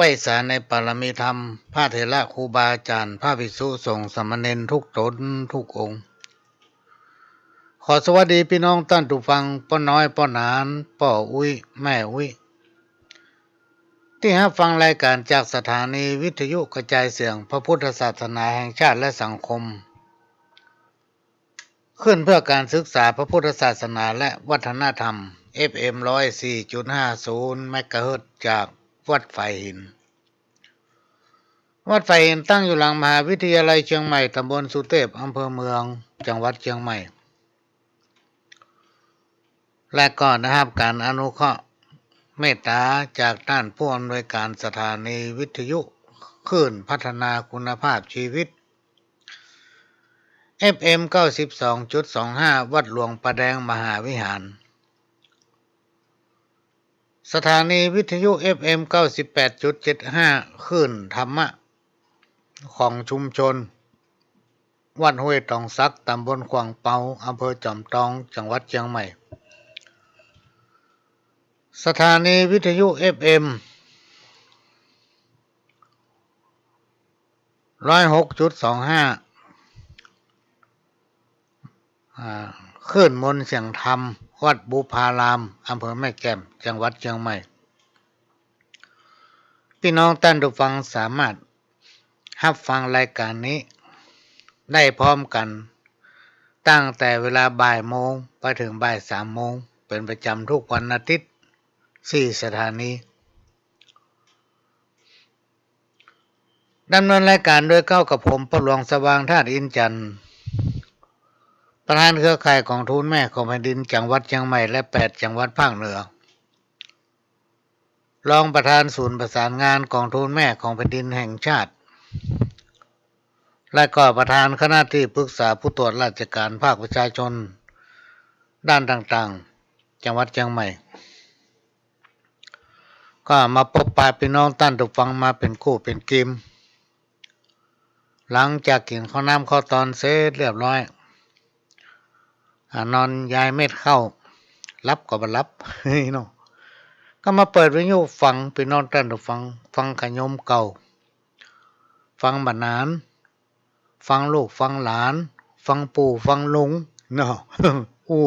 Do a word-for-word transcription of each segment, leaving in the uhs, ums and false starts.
ไปสาในปารมีธรรม พระเถระครูบาอาจ๋ารย์ พระภิกษุสงฆ์สามเณรทุกต๋นทุกองค์ ขอสวัสดีปี้น้องต้านผู้ฟัง ป้อน้อย ป้อหนาน ป้ออุ๊ย แม่อุ๊ย ตี้ฮับฟังรายก๋านจากสถานีวิทยุกระจายเสียงพระพุทธศาสนาแห่งชาติและสังคม คลื่นเพื่อการศึกษาพระพุทธศาสนาและวัฒนธรรม เอฟเอ็ม ร้อยสี่จุดห้าศูนย์ เมกะเฮิรตซ์ จากวัดฝายหิน วัดฝายหินตั้งอยู่หลังมหาวิทยาลัยเจียงใหม่ ตำบลสุเตพ อำเภอเมือง จังหวัดเจียงใหม่ และก็ได้ฮับก๋านอนุเคราะห์เมตต๋าจากต้านผู้อำนวยก๋านสถานีวิทยุคลื่นพัฒนาคุณภาพชีวิต เอฟเอ็ม เก้าสิบสองจุดสองห้า วัดหลวงป่าแดงมหาวิหาร สถานีวิทยุ เอฟเอ็ม เก้าสิบแปดจุดเจ็ดห้า คลื่นธรรมะของชุมชน วัดห้วยตองสัก ตำบลขวางเปา อำเภอจอมตอง จังหวัดเจียงใหม่ สถานีวิทยุ เอฟเอ็ม ร้อยหกจุดสองห้า อ่า คลื่นมนต์เสียงธรรม วัดบุพาราม อำเภอแม่แจ่ม จังหวัดเจียงใหม่ ปี้น้องต้านผู้ฟังสามารถฮับฟังรายก๋านนี้ได้พร้อมกั๋น ตั้งแต่เวลาบ่ายโมงไปเถิงบ่ายสามโมง เป๋นประจ๋ำทุกวันอาทิตย์ สี่สถานี ดำเนินรายก๋านโดยเก้ากับผม ป้อหลวงสว่าง ธาตุอินทร์จันทร์ ประธานเครือข่ายก๋องทุนแม่ของแผ่นดินจังหวัดเจียงใหม่และแปดจังหวัดภาคเหนือ รองประธานศูนย์ประสานงานก๋องทุนแม่ของแผ่นดินแห่งชาติ และก็ประธานคณะตี้ปรึกษาผู้ตรวจราชก๋านภาคประชาชนด้านต่างๆ จังหวัดเจียงใหม่ ก็มาปบปะปี้น้องต้านผู้ฟังมาเป๋นกู้เป๋นกีม หลังจากกิ๋นข้าวน้ำข้าวตอนเสร็จเรียบร้อย อ่า นอนยายเม็ดข้าว หลับก็บ่หลับ เนาะ ก็มาเปิดวิทยุฟัง ปี้น้องต้านผู้ฟัง ฟังขยมเก่า ฟังบ่านาน ฟังลูกฟังหลาน ฟังปู่ฟังลุง เนาะ อู้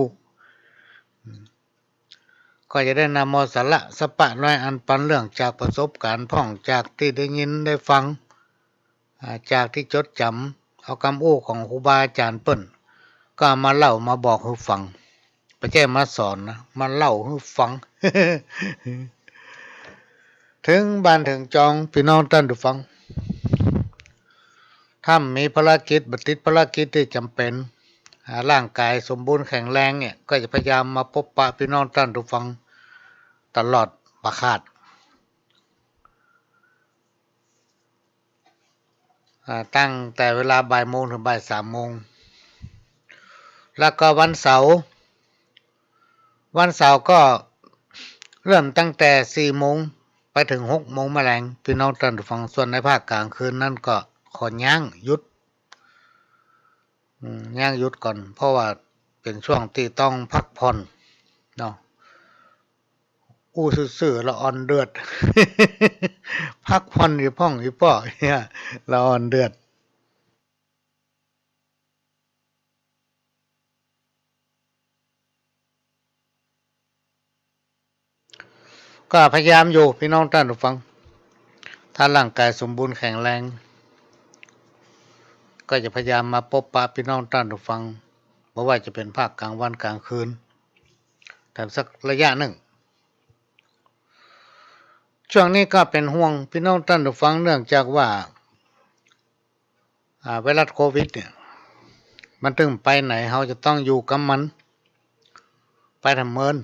ก็จะได้นำเอาสาระสักปะน้อยอันปันเรื่องจากประสบก๋ารณ์พ่อง จากตี้ได้ยินได้ฟัง อ่า จากตี้จดจ๋ำเอากำอู้ของครูบาอาจ๋ารย์เปิ้น ก็เอามาเล่ามาบอกหื้อฟัง บ่ใจ้มาสอนนะ มาเล่าหื้อฟัง เถิงบ้านเถิงจอง ปี้น้องต้านผู้ฟัง ถ้ามีภารกิจ บ่ติดภารกิจตี้จ๋ำเป๋น อ่า ร่างก๋ายสมบูรณ์แข็งแรงเนี่ย ก็จะพยายามมาปบปะปี้น้องต้านผู้ฟังตลอดบ่ขาด อ่า ตั้งแต่เวลาบ่ายโมงเถิงบ่ายสามโมง แล้วก็วันเสาร์ วันเสาร์ก็เริ่มตั้งแต่สี่โมงไปเถิงหกโมงแมลง ปี้น้องต้านผู้ฟัง ส่วนในภาคก๋างคืนนั้นก็ขอยั้งหยุด อืม ยั้งหยุดก่อน เพราะว่าเป๋นช่วงตี้ต้องพักผ่อนเนาะ อู้ซื่อๆ ละอ่อนเดือด พักผ่อนอี่พ่องอี่ป้อ เนี่ย ละอ่อนเดือด ก็พยายามอยู่ ปี้น้องต้านผู้ฟัง ถ้าร่างก๋ายสมบูรณ์แข็งแรง ก็จะพยายามมาปบปะปี้น้องต้านผู้ฟัง บ่ว่าจะเป๋นภาคก๋างวันก๋างคืน แถมสักระยะนึ่ง ช่วงนี้ก็เป๋นห่วงปี้น้องต้านผู้ฟัง เนื่องจากว่า อ่า ไวรัสโควิดเนี่ย มันตึงไปไหน เฮาจะต้องอยู่กับมัน ไปต๋ามเมิน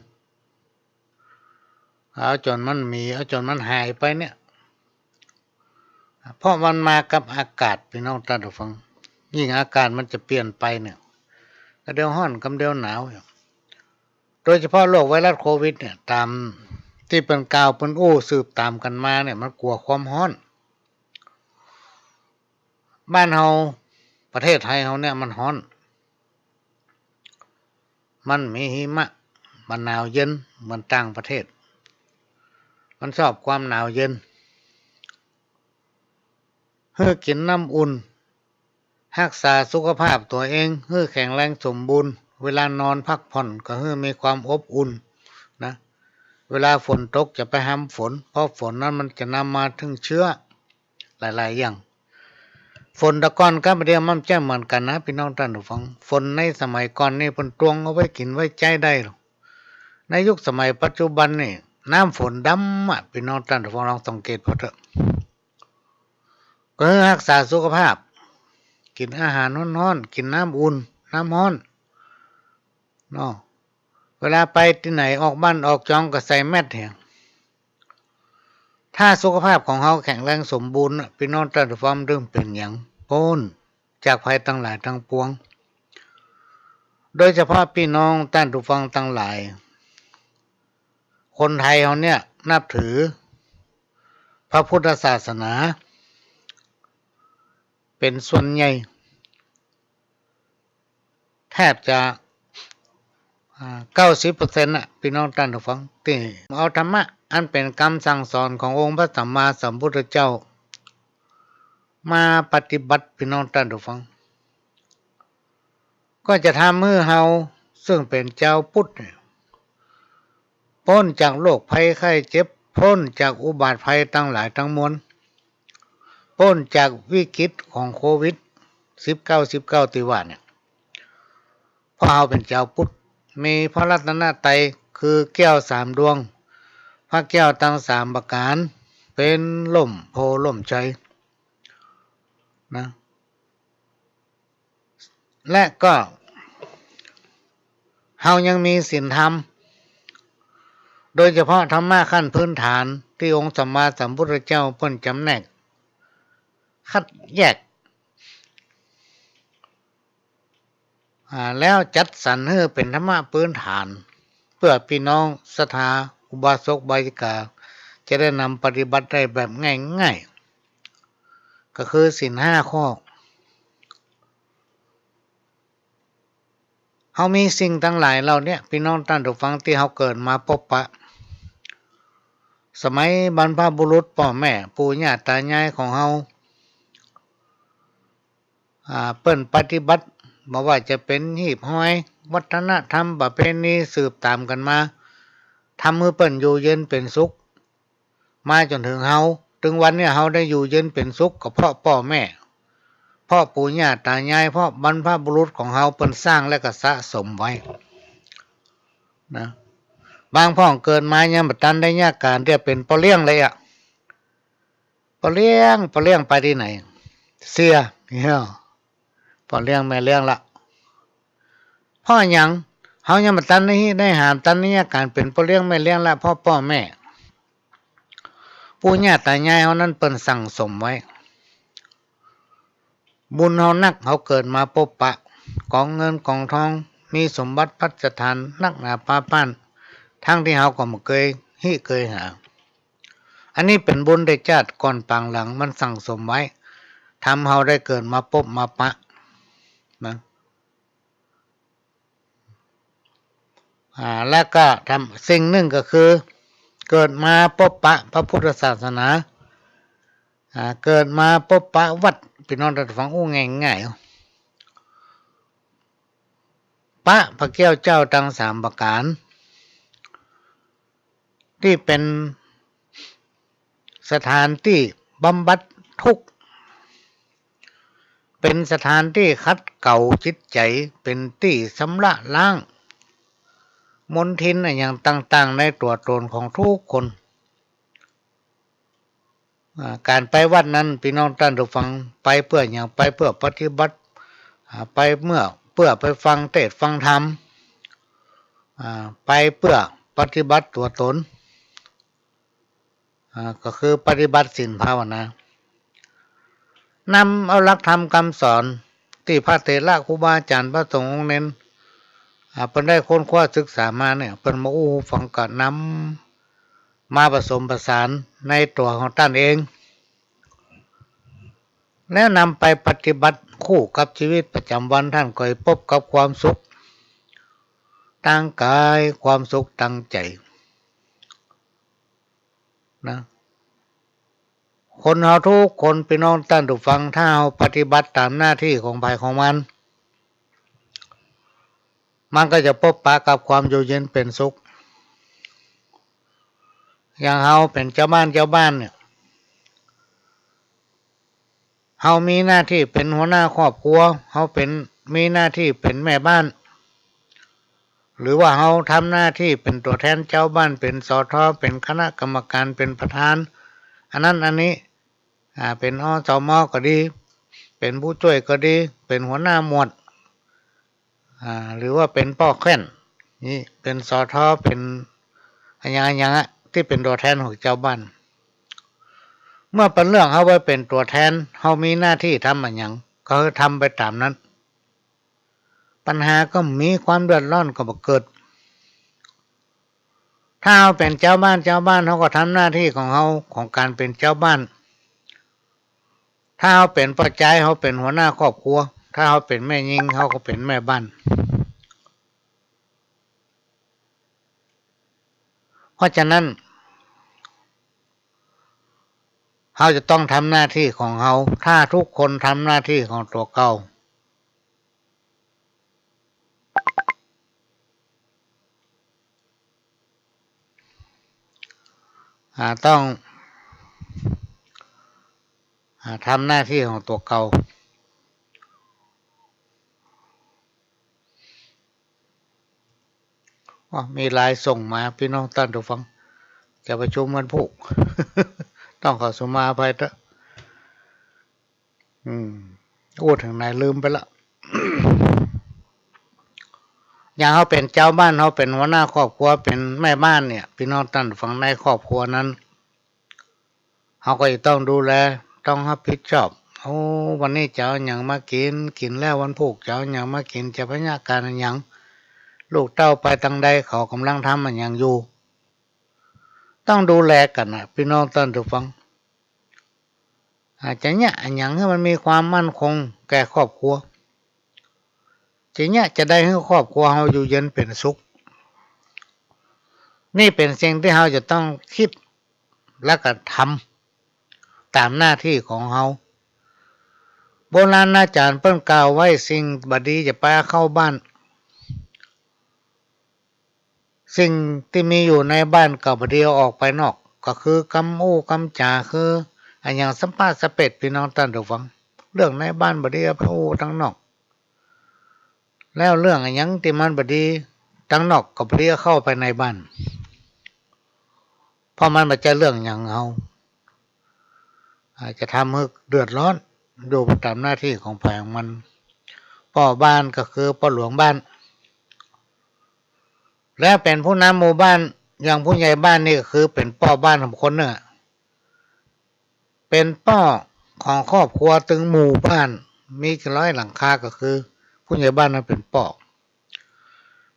เอาจ๋นมันหมี เอาจ๋นมันหายไปเนี่ย เพราะมันมากับอากาศ ปี้น้องต้านผู้ฟัง ยิ่งอากาศมันจะเปลี่ยนไปเนี่ย กำเดียวฮ้อน กำเดียวหนาว โดยเฉพาะโรคไวรัสโควิดเนี่ย ต๋ามตี้เปิ้นกล่าวเปิ้นอู้สืบต๋ามกั๋นมาเนี่ย มันกั๋วความฮ้อน บ้านเฮา ประเทศไทยเฮาเนี่ยมันฮ้อน มันมีหิมะ มันหนาวเย็นเหมือนต่างประเทศ มันชอบความหนาวเย็น หื้อกิ๋นน้ำอุ่น ฮักษาสุขภาพตั๋วเองหื้อแข็งแรงสมบูรณ์ เวลานอนพักผ่อนก็หื้อมีความอบอุ่นนะ เวลาฝนตกจะไปหามฝน เพราะฝนนั้นมันจะนำมาเถิงเจื๊อหลายๆ อย่าง ฝนตะก่อนกับเดี่ยวมันบ่เหมือนกั๋นนะ ปี้น้องต้านผู้ฟัง ฝนในสมัยก่อนนี่เปิ้นตวงเอาไว้กิ๋นไว้ใจ๊ได้ ในยุคสมัยปัจจุบันนี่ น้ำฝนดำอะ ปี้น้องต้านผู้ฟังลองสังเกตผ่อเต๊อะ ก็หื้อฮักษาสุขภาพ กิ๋นอาหารฮ้อนๆ กิ๋นน้ำอุ่น น้ำฮ้อน เนาะ เวลาไปตี้ไหนออกบ้านออกจองก็ใส่แมสก์เหีย ถ้าสุขภาพของเฮาแข็งแรงสมบูรณ์น่ะ ปี้น้องต้านผู้ฟังบ่เป๋นหยัง ป๊นจากภัยตังหลายตังปวง โดยเฉพาะปี้น้องต้านผู้ฟังตังหลาย คนไทยเฮาเนี่ยนับถือพระพุทธศาสนาเป๋นส่วนใหญ่ แทบจะ อ่า เก้าสิบเปอร์เซ็นต์ น่ะ ปี้น้องต้านผู้ฟัง ตี้เอาธรรมะอันเป๋นกำสั่งสอนขององค์พระสัมมาสัมพุทธเจ้ามาปฏิบัติ ปี้น้องต้านผู้ฟัง ก็จะทำหื้อเฮาซึ่งเป๋นจาวพุทธเนี่ย ป๊นจากโรคภัยไข้เจ็บ ป๊นจากอุบาทภัยตังหลายตังมวล ป๊นจากวิกฤตของโควิดสิบเก้า สิบเก้าตี้ว่าเนี่ย เพราะเฮาเป๋นจาวพุทธ มีพระรัตนตรัยคือแก้วสามดวง พระแก้วตังสามประก๋าน เป๋นล่มโพธิ์ล่มชัยนะ และก็ เฮายังมีศีลธรรม โดยเฉพาะธรรมะขั้นพื้นฐานตี้องค์สัมมาสัมพุทธเจ้าเปิ้นจ๋ำแนกคัดแยก อ่า แล้วจัดสรรหื้อเป๋นธรรมะพื้นฐาน เปื้อปี้น้องศรัทธาอุบาสกอุบาสิกา จะได้นำปฏิบัติได้แบบง่ายๆ ก็คือศีลห้าข้อ เฮามีสิ่งตังหลายเหล่าเนี้ย ปี้น้องต้านผู้ฟัง ตี้เฮาเกิดมาปบปะ สมัยบรรพบุรุษป้อแม่ปู่ย่าต๋ายายของเฮา อ่า เปิ้นปฏิบัติ บ่ว่าจะเป๋นฮีบฮอย วัฒนธรรมประเพณีสืบต๋ามกั๋นมา ทำหื้อเปิ้นอยู่เย็นเป๋นสุข มาจ๋นเถิงเฮา ตึงวันเนี้ยเฮาได้อยู่เย็นเป๋นสุขก็เพราะป้อแม่ เพราะปู่ย่าต๋ายาย เพราะบรรพบุรุษของเฮาเปิ้นสร้างและก็สะสมไว้นะ บางพ่องเกิดมายังบ่ตันได้ยากก๋านตี้จะเป๋นป้อเลี้ยงเลยอะ ป้อเลี้ยง ป้อเลี้ยงไปตี้ไหน เสีย เนี่ย ป้อเลี้ยงแม่เลี้ยงละ เพราะหยัง เฮายังบ่ตันได้ฮิได้หาม ตันได้ยากก๋านเป๋นป้อเลี้ยงแม่เลี้ยงละ เพราะป้อแม่ ปู่ย่าต๋ายายเฮานั้นเปิ้นสั่งสมไว้ บุญเฮานัก เฮาเกิดมาปบปะ ก๋องเงินก๋องทอง มีสมบัติภัสถานนักหนาปาป้าน ตึงตี้เฮาก็บ่เกยฮิเกยหา อันนี้เป๋นบุญแต่จาติก่อนปางหลังมันสั่งสมไว้ ทำเฮาได้เกิดมาปบมาปะนะ อ่า แล้วก็ทำ สิ่งนึ่งก็คือ เกิดมาปบปะพระพุทธศาสนา อ่า เกิดมาปบปะวัด ปี้น้องต้านผู้ฟัง อู้ง่ายๆ ปะพระแก้วเจ้าตังสามประก๋าน ตี้เป๋นสถานตี้บำบัดทุกข์ เป๋นสถานตี้ขัดเกลาจิตใจ๋ เป๋นตี้ชำระล้างมลทินอะหยังต่างๆ ในตั๋วตนของทุกคน อ่า ก๋านไปวัดนั้น ปี้น้องต้านผู้ฟัง ไปเปื้อหยัง ไปเปื้อปฏิบัติ อ่า ไปเมื่อ เปื้อไปฟังเตสน์ฟังธรรม อ่า ไปเปื้อปฏิบัติตั๋วตน อ่า ก็คือปฏิบัติศีลภาวนา นำเอาหลักธรรมกำสอนตี้พระเถระครูบาอาจ๋ารย์พระสงฆ์องค์เน้น อ่า เปิ้นได้ค้นคว้าศึกษามาเนี่ย เปิ้นมาอู้ฟังก็นำมาผสมผสานในตั๋วของต้านเอง แล้วนำไปปฏิบัติคู่กับชีวิตประจ๋ำวัน ต้านก็จะปบกับความสุขตางก๋าย ความสุขตางใจ๋ นะ คนเฮาทุกคน ปี้น้องต้านผู้ฟัง ถ้าเฮาปฏิบัติต๋ามหน้าตี้ของใผของมัน มันก็จะปบปะกับความอยู่เย็นเป๋นสุข อย่างเฮาเป๋นจาวบ้าน จาวบ้านเนี่ย เฮามีหน้าตี้เป๋นหัวหน้าครอบครัว เฮาเป๋น มีหน้าตี้เป๋นแม่บ้าน หรือว่าเฮาทำหน้าตี้เป๋นตั๋วแทนจาวบ้าน เป๋น สท เป๋นคณะกรรมการ เป๋นประธาน อันนั้นอันนี้ อ่า เป๋น อสม ก็ดี เป๋นผู้จ้วยก็ดี เป๋นหัวหน้าหมวด อ่า หรือว่าเป๋นป้อแคว่น นี่ เป๋น สท เป๋นอะหยังอะหยังอะ ตี้เป๋นตั๋วแทนของจาวบ้าน เมื่อเป๋นเรื่องเฮาไปเป๋นตั๋วแทน เฮามีหน้าตี้ทำอะหยัง ก็คือทำไปต๋ามนั้น ปัญหาก็บ่มี ความเดือดร้อนก็บ่เกิด ถ้าเฮาเป๋นจาวบ้าน จาวบ้าน เฮาก็ทำหน้าตี้ของเฮา ของก๋านเป๋นจาวบ้าน ถ้าเฮาเป๋นป้อจาย เฮาเป๋นหัวหน้าครอบครัว ถ้าเฮาเป๋นแม่ญิง เฮาก็เป๋นแม่บ้าน เพราะฉะนั้น เฮาจะต้องทำหน้าตี้ของเฮา ถ้าทุกคนทำหน้าตี้ของตั๋วเก่า อ่า ต้อง อ่า ทำหน้าตี้ของตั๋วเก่า อ๋อ มีไลน์ส่งมา ปี้น้องต้านผู้ฟัง จะประชุมวันพูก ต้องขอสุมาอภัยเต๊อะ อืม อู้เถิงไหนลืมไปละ อย่างเฮาเป๋นจาวบ้าน เฮาเป๋นหัวหน้าครอบครัว เป๋นแม่บ้านเนี่ย ปี้น้องต้านผู้ฟัง ในครอบครัวนั้น เฮาก็จะต้องดูแล ต้องฮับผิดชอบ โอ้ วันนี้จะเอาอะหยังมากิ๋น กิ๋นแล้ววันพูกจะเอาอะหยังมากิ๋น จะพะยะก๋านอะหยัง ลูกเต้าไปตางใด เขาก่ำลังทำอะหยังอยู่ ต้องดูแลกั๋นนะ ปี้น้องต้านผู้ฟัง อาจจะเยียะอะหยังหื้อมันมีความมั่นคงแก่ครอบครัว จะเยียะจะใดหื้อครอบครัวเฮาอยู่เย็นเป๋นสุข นี่เป๋นสิ่งตี้เฮาจะต้องกึ๊ด แล้วก็ทำต๋ามหน้าตี้ของเฮา โบราณอาจ๋ารย์เปิ้นกล่าวไว้ สิ่งบ่ดีจะไปเข้าบ้าน สิ่งตี้มีอยู่ในบ้านก็บ่ดีเอาออกไปนอก ก็คือกำอู้กำจ๋า คืออะหยังสะป๊ะสะเปด ปี้น้องต้านผู้ฟัง เรื่องในบ้านบ่ดีเอาไปอู้ตังนอก แล้วเรื่องอะหยังตี้มันบ่ดีตังนอกก็บ่ดีเอาเข้าไปในบ้าน เพราะมันบ่ใจ้เรื่องหยังเฮา อาจจะทำหื้อเดือดร้อน อยู่ไปต๋ามหน้าตี้ของใผของมัน ป้อบ้านก็คือป้อหลวงบ้าน แล้วเป๋นผู้นำหมู่บ้าน อย่างผู้ใหญ่บ้านนี่ก็คือเป๋นป้อบ้านของคนนึ่งอะ เป๋นป้อของครอบครัวตึงหมู่บ้าน มีกี่ร้อยหลังคา ก็คือผู้ใหญ่บ้านนั้นเป๋นป้อ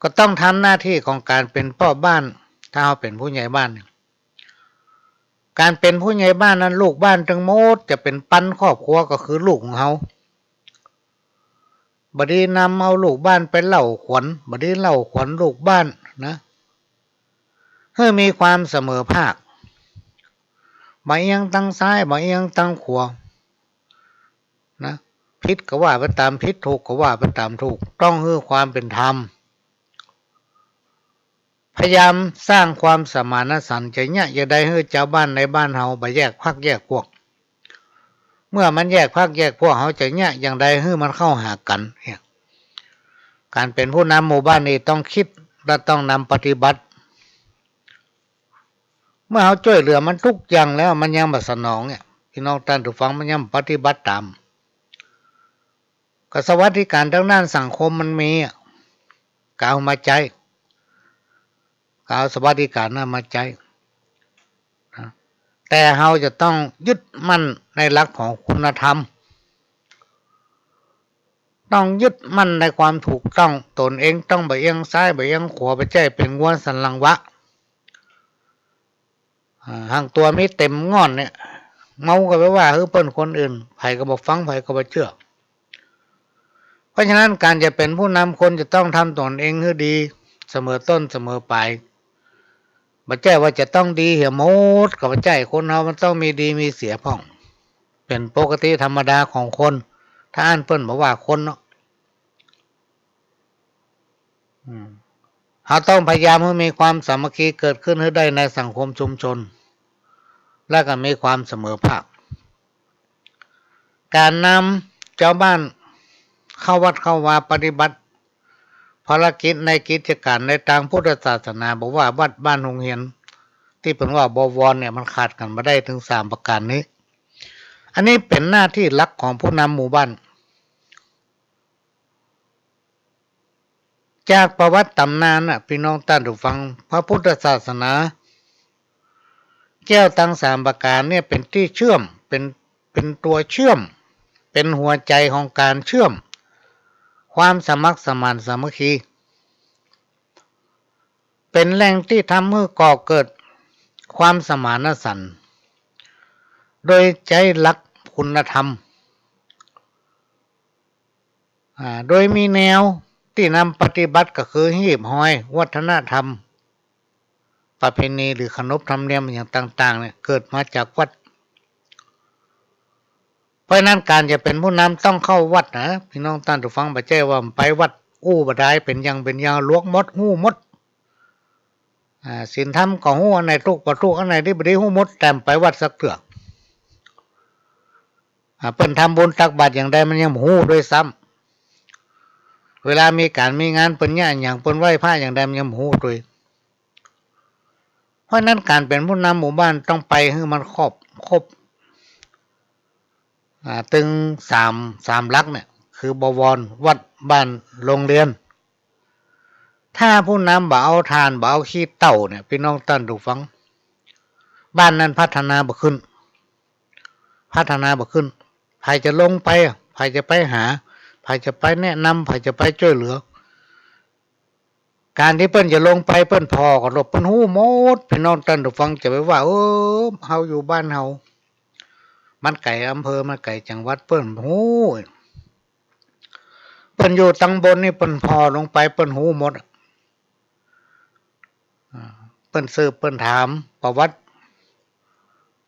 ก็ต้องทำหน้าตี้ของก๋านเป๋นป้อบ้าน ถ้าเฮาเป๋นผู้ใหญ่บ้านเนี่ย ก๋านเป๋นผู้ใหญ่บ้านนั้น ลูกบ้านตึงหมดจะเป๋นปันครอบครัว ก็คือลูกของเฮา บ่ดีนำเอาลูกบ้านไปเล่าขวัญ บ่ดีเล่าขวัญลูกบ้านนะ หื้อมีความเสมอภาค บ่เอียงตังซ้าย บ่เอียงตังขวานะ ผิดก็ว่าไปต๋ามผิด ถูกก็ว่าไปต๋ามถูก ต้องหื้อความเป๋นธรรม พยายามสร้างความสมานฉันท์ จะเยียะจะใดหื้อจาวบ้านในบ้านเฮาบ่แยกพรรคแยกพวก เมื่อมันแยกพรรคแยกพวก เฮาจะเยียะอย่างใดหื้อมันเข้าหากั๋นเนี่ย ก๋านเป๋นผู้นำหมู่บ้านนี่ต้องกึ๊ด และต้องนำปฏิบัติ เมื่อเฮาจ้วยเหลือมันกู้อย่างแล้ว มันยังบ่สนองเนี่ย ปี้น้องต้านผู้ฟัง มันยังบ่ปฏิบัติต๋าม ก็สวัสดิก๋านตางด้านสังคมมันมีอะ ก็เอามาใจ๊ ก็เอาสวัสดิก๋านนั้นมาใจ๊นะ แต่เฮาจะต้องยึดมั่นในหลักของคุณธรรม ต้องยึดมั่นในความถูกต้อง ตนเองต้องบ่เอียงซ้ายบ่เอียงขวา บ่ใจ้เป๋นงัวสันหลังวะ อ่า หางตั๋วมีเต็มง่อนเนี่ย เมาก็ไปว่าหื้อเปิ้นคนอื่น ใผก็บ่ฟัง ใผก็บ่เจื้อ เพราะฉะนั้นก๋านจะเป๋นผู้นำคนจะต้องทำตนเองหื้อดี เสมอต้นเสมอปลาย บ่ใจ้ว่าจะต้องดีเหียหมด ก็บ่ใจ้ คนเฮามันต้องมีดีมีเสียพ่อง เป๋นปกติธรรมดาของคน ถ้าอั้นเปิ้นบ่ว่าคนเนาะ อืม เฮาต้องพยายามหื้อมีความสามัคคีเกิดขึ้นหื้อได้ในสังคมชุมชน และก็มีความเสมอภาค ก๋านนำจาวบ้านเข้าวัดเข้าวาปฏิบัติภารกิจในกิจก๋านในตางพุทธศาสนา บ่ว่าวัดบ้านโฮงเฮียน ตี้เปิ้นว่าบวรเนี่ย มันขาดกั๋นบ่ได้เถิงสามประก๋านนี้ อันนี้เป๋นหน้าตี้หลักของผู้นำหมู่บ้าน จากประวัติต๋ำนานน่ะ ปี้น้องต้านผู้ฟัง พระพุทธศาสนา แก้วตังสามประก๋านเนี่ยเป๋นตี้เชื่อม เป๋น เป๋นตั๋วเชื่อม เป๋นหัวใจ๋ของก๋านเชื่อม ความสมัครสมานสามัคคี เป๋นแหล่งตี้ทำหื้อก่อเกิดความสมานฉันท์ โดยใจ๊หลักคุณธรรม อ่า โดยมีแนวตี้นำปฏิบัติก็คือฮีบฮอยวัฒนธรรม ประเพณีหรือขนบธรรมเนียมอะหยังต่างๆ เนี่ย เกิดมาจากวัด เพราะฉะนั้นก๋านจะเป๋นผู้นำต้องเข้าวัดนะ ปี้น้องต้านผู้ฟัง บ่ใจ้ว่าไปวัดอู้บ่ดาย เป๋นหยังเป๋นหยัง หลวกหมด ฮู้หมด อ่า ศีลธรรมก็ฮู้ อันไหนถูกบ่ถูก อันไหนดีบ่ดีฮู้หมด แต่บ่ไปวัดสักเตื้อ อ่า เปิ้นทำบุญตักบาตรอย่างใดมันยังบ่ฮู้ด้วยซ้ำ เวลามีก๋านมีงานเปิ้นเยียะอะหยัง เปิ้นไหว้พระอย่างใดมันยังบ่ฮู้ด้วย เพราะฉะนั้นก๋านเป๋นผู้นำหมู่บ้านต้องไปหื้อมันครอบ ครบ อ่า ตึงสาม สามหลักเนี่ย คือบวร วัด บ้าน โฮงเฮียน ถ้าผู้นำบ่เอาถ่าน บ่เอาขี้เถ้าเนี่ย ปี้น้องต้านผู้ฟัง บ้านนั้นพัฒนาบ่ขึ้น พัฒนาบ่ขึ้น ใผจะลงไปอะ ใผจะไปหา ใผจะไปแนะนำ ใผจะไปจ้วยเหลือ ก๋านตี้เปิ้นจะลงไป เปิ้นผ่อก็หลบ เปิ้นฮู้หมด ปี้น้องต้านผู้ฟัง จะไปว่า เออ เฮาอยู่บ้านเฮา มันไก๋อำเภอ มันไก๋จังหวัด เปิ้นฮู้ เปิ้นอยู่ตำบลนี่ เปิ้นผ่อลงไป เปิ้นฮู้หมดอะ อ่า เปิ้นสืบ เปิ้นถามประวัติ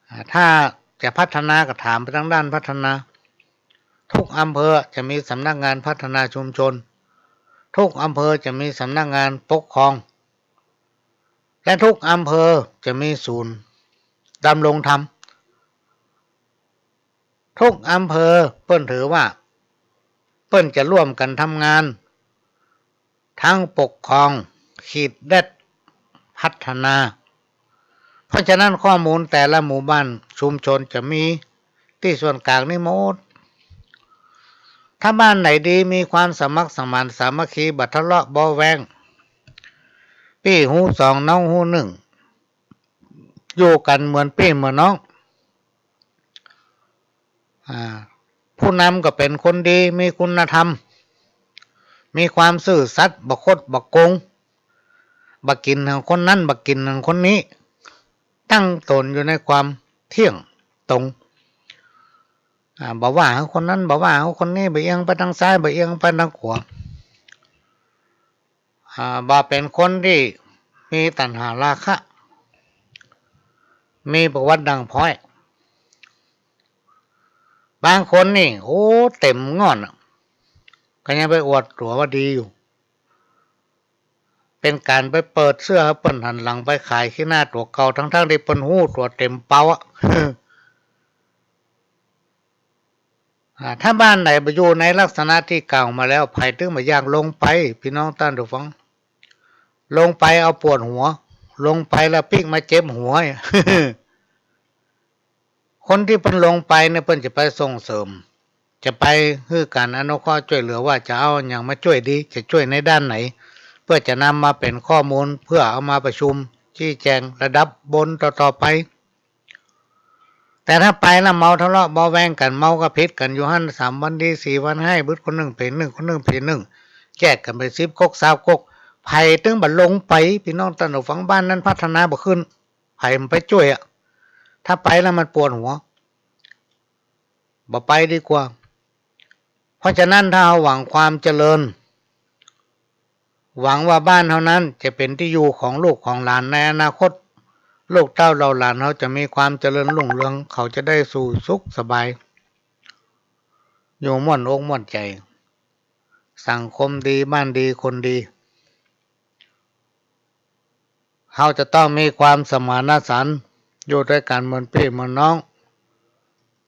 อ่า ถ้าจะพัฒนาก็ถามไปตางด้านพัฒนา ทุกอำเภอจะมีสำนักงานพัฒนาชุมชน ทุกอำเภอจะมีสำนักงานปกครอง และทุกอำเภอจะมีศูนย์ดำรงธรรม ทุกอำเภอเปิ้นถือว่าเปิ้นจะร่วมกั๋นทำงาน ตึงปกครอง ขีดแดด พัฒนา เพราะฉะนั้นข้อมูลแต่ละหมู่บ้านชุมชนจะมีตี้ส่วนกลางนี่หมด ถ้าบ้านไหนดีมีความสมัครสมานสามัคคี บ่ทะเลาะเบาะแว้ง ปี้ฮู้สองน้องฮู้นึ่ง อยู่กั๋นเหมือนปี้เหมือนน้อง อ่า ผู้นำก็เป๋นคนดี มีคุณธรรม มีความซื่อสัตย์ บ่คดบ่โกง บ่กิ๋นของคนนั้น บ่กิ๋นของคนนี้ ตั้งต๋นอยู่ในความเที่ยงตรง อ่า บ่ว่าของคนนั้น บ่ว่าของคนนี้ บ่เอียงไปตางซ้าย บ่เอียงไปตางขวา อ่า บ่เป๋นคนตี้มีตัณหาราคะ มีประวัติด่างพร้อย บางคนนี่ โอ้ เต็มง่อนอะ ก็ยังไปอวดตั๋วว่าดีอยู่ เป๋นก๋านไปเปิดเสื้อหื้อเปิ้นหันหลังไปขายขี้หน้าตั๋วเก่า ตึงๆ ตี้เปิ้นฮู้ตั๋วเต็มเป๋าอะ อ่า ถ้าบ้านไหนบ่อยู่ในลักษณะตี้กล่าวมาแล้ว ใผตึงบ่อยากลงไป ปี้น้องต้านผู้ฟัง ลงไปเอาปวดหัว ลงไปแล้วปิ๊กมาเจ็บหัว คนตี้เปิ้นลงไปเนี่ย เปิ้นจะไปส่งเสริม จะไปหื้อก๋านอนุเคราะห์จ้วยเหลือ ว่าจะเอาอะหยังมาจ้วยดี จะจ้วยในด้านไหน เปื้อจะนำมาเป๋นข้อมูล เปื้อเอามาประชุม ชี้แจงระดับบนต่อๆ ไป แต่ถ้าไปแล้วเมาทะเลาะเบาะแว้งกั๋น เมาก็ผิดกั๋นอยู่หั้น สามวันดีสี่วันฮ้าย บึดคนนึ่งเป๋นนึ่ง คนนึ่งเป๋นนึ่ง แยกกั๋นไปสิบก๊กซาวก๊ก ใผตึงบ่ลงไป ปี้น้องต้านผู้ฟัง บ้านนั้นพัฒนาบ่ขึ้น ใผมันไปจ้วยอะ ถ้าไปแล้วมันปวดหัว บ่ไปดีกว่า เพราะฉะนั้นถ้าเฮาหวังความเจริญ หวังว่าบ้านเฮานั้นจะเป๋นตี้อยู่ของลูกของหลานในอนาคต ลูกเต้าเหล่าหลานเฮาจะมีความเจริญรุ่งเรือง เขาจะได้สู่สุขสบาย อยู่ม่วนอกม่วนใจ๋ สังคมดี บ้านดี คนดี เฮาจะต้องมีความสมานฉันท์ อยู่ตวยกั๋นเหมือนปี้เหมือนน้อง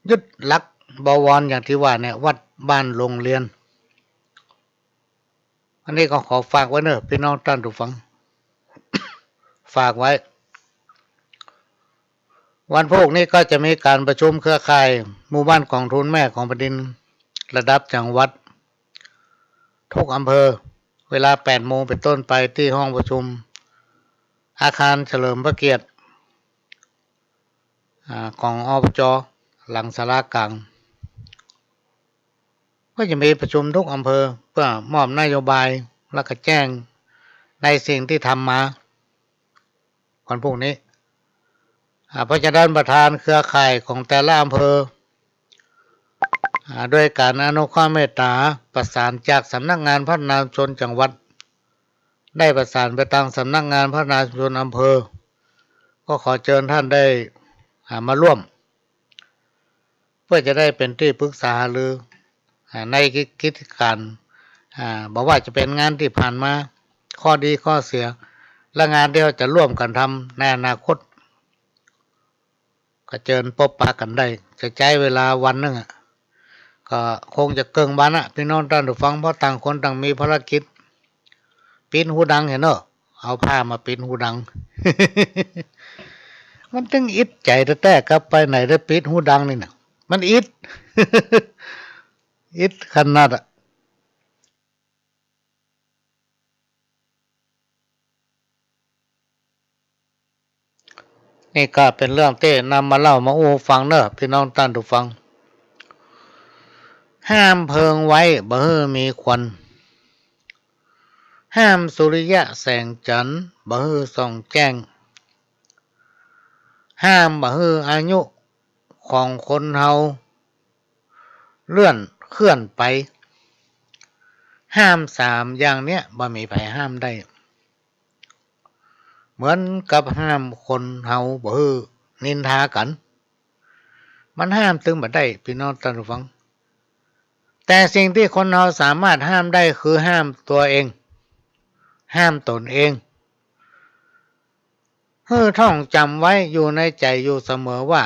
ยึดหลักบวรอย่างตี้ว่าเนี่ย วัดบ้านโฮงเฮียน อันนี้ก็ขอฝากไว้เน่อ ปี้น้องต้านผู้ฟัง ฝากไว้ วันพูกนี้ก็จะมีก๋านประชุมเครือข่ายหมู่บ้านกองทุนแม่ของแผ่นดิน ระดับจังหวัด ทุกอำเภอ เวลาแปดโมงเป๋นต้นไป ตี้ห้องประชุม อาคารเฉลิมพระเกียรติ อ่า ของ อบจ. หลังศาลาก๋าง ก็จะมีประชุมทุกอำเภอ เปื้อมอบนโยบาย แล้วก็แจ้งในสิ่งตี้ทำมา วันพูกนี้ อ่า เพราะฉะนั้นประธานเครือข่ายของแต่ละอำเภอ อ่า ด้วยก๋านอนุเคราะห์เมตต๋าประสานจากสำนักงานพัฒนาชุมชนจังหวัด ได้ประสานไปตางสำนักงานพัฒนาชุมชนอำเภอ ก็ขอเจิญต้านได้ อ่า มาร่วม เปื้อจะได้เป๋นตี้ปรึกษาหารือ อ่า ในกิจก๋าน อ่า บ่ว่าจะเป๋นงานตี้ผ่านมา ข้อดีข้อเสีย และงานตี้เฮาจะร่วมกั๋นทำในอนาคต ก็เจิญปบปะกั๋นได้ จะใจ๊เวลาวันนึ่งอะ ก็คงจะเกิ่งวันอะ ปี้น้องต้านผู้ฟัง เพราะต่างคนต่างมีภารกิจ ปิดหูดังเหียเนาะ เอาผ้ามาปิดหูดัง มันตึงอิดใจ๋แต๊ๆ กลับไปไหนได้ปิดหูดังนี่นะ มันอิด อิดขนาดอะ นี่ก็เป๋นเรื่องตี้นำมาเล่ามาอู้ฟังเน่อ ปี้น้องต้านผู้ฟัง ห้ามเพลิงไว้บ่หื้อมีควัน ห้ามสุริยะแสงจันทร์บ่หื้อส่องแจ้ง ห้ามบ่หื้ออายุของคนเฮาเลื่อนเคลื่อนไป ห้ามสามอย่างเนี้ยบ่มีใผห้ามได้ เหมือนกับห้ามคนเฮาบ่หื้อนินทากั๋น มันห้ามตึงบ่ได้ ปี้น้องต้านผู้ฟัง แต่สิ่งตี้คนเฮาสามารถห้ามได้คือห้ามตั๋วเอง ห้ามต๋นเอง หื้อท่องจ๋ำไว้อยู่ในใจ๋อยู่เสมอว่า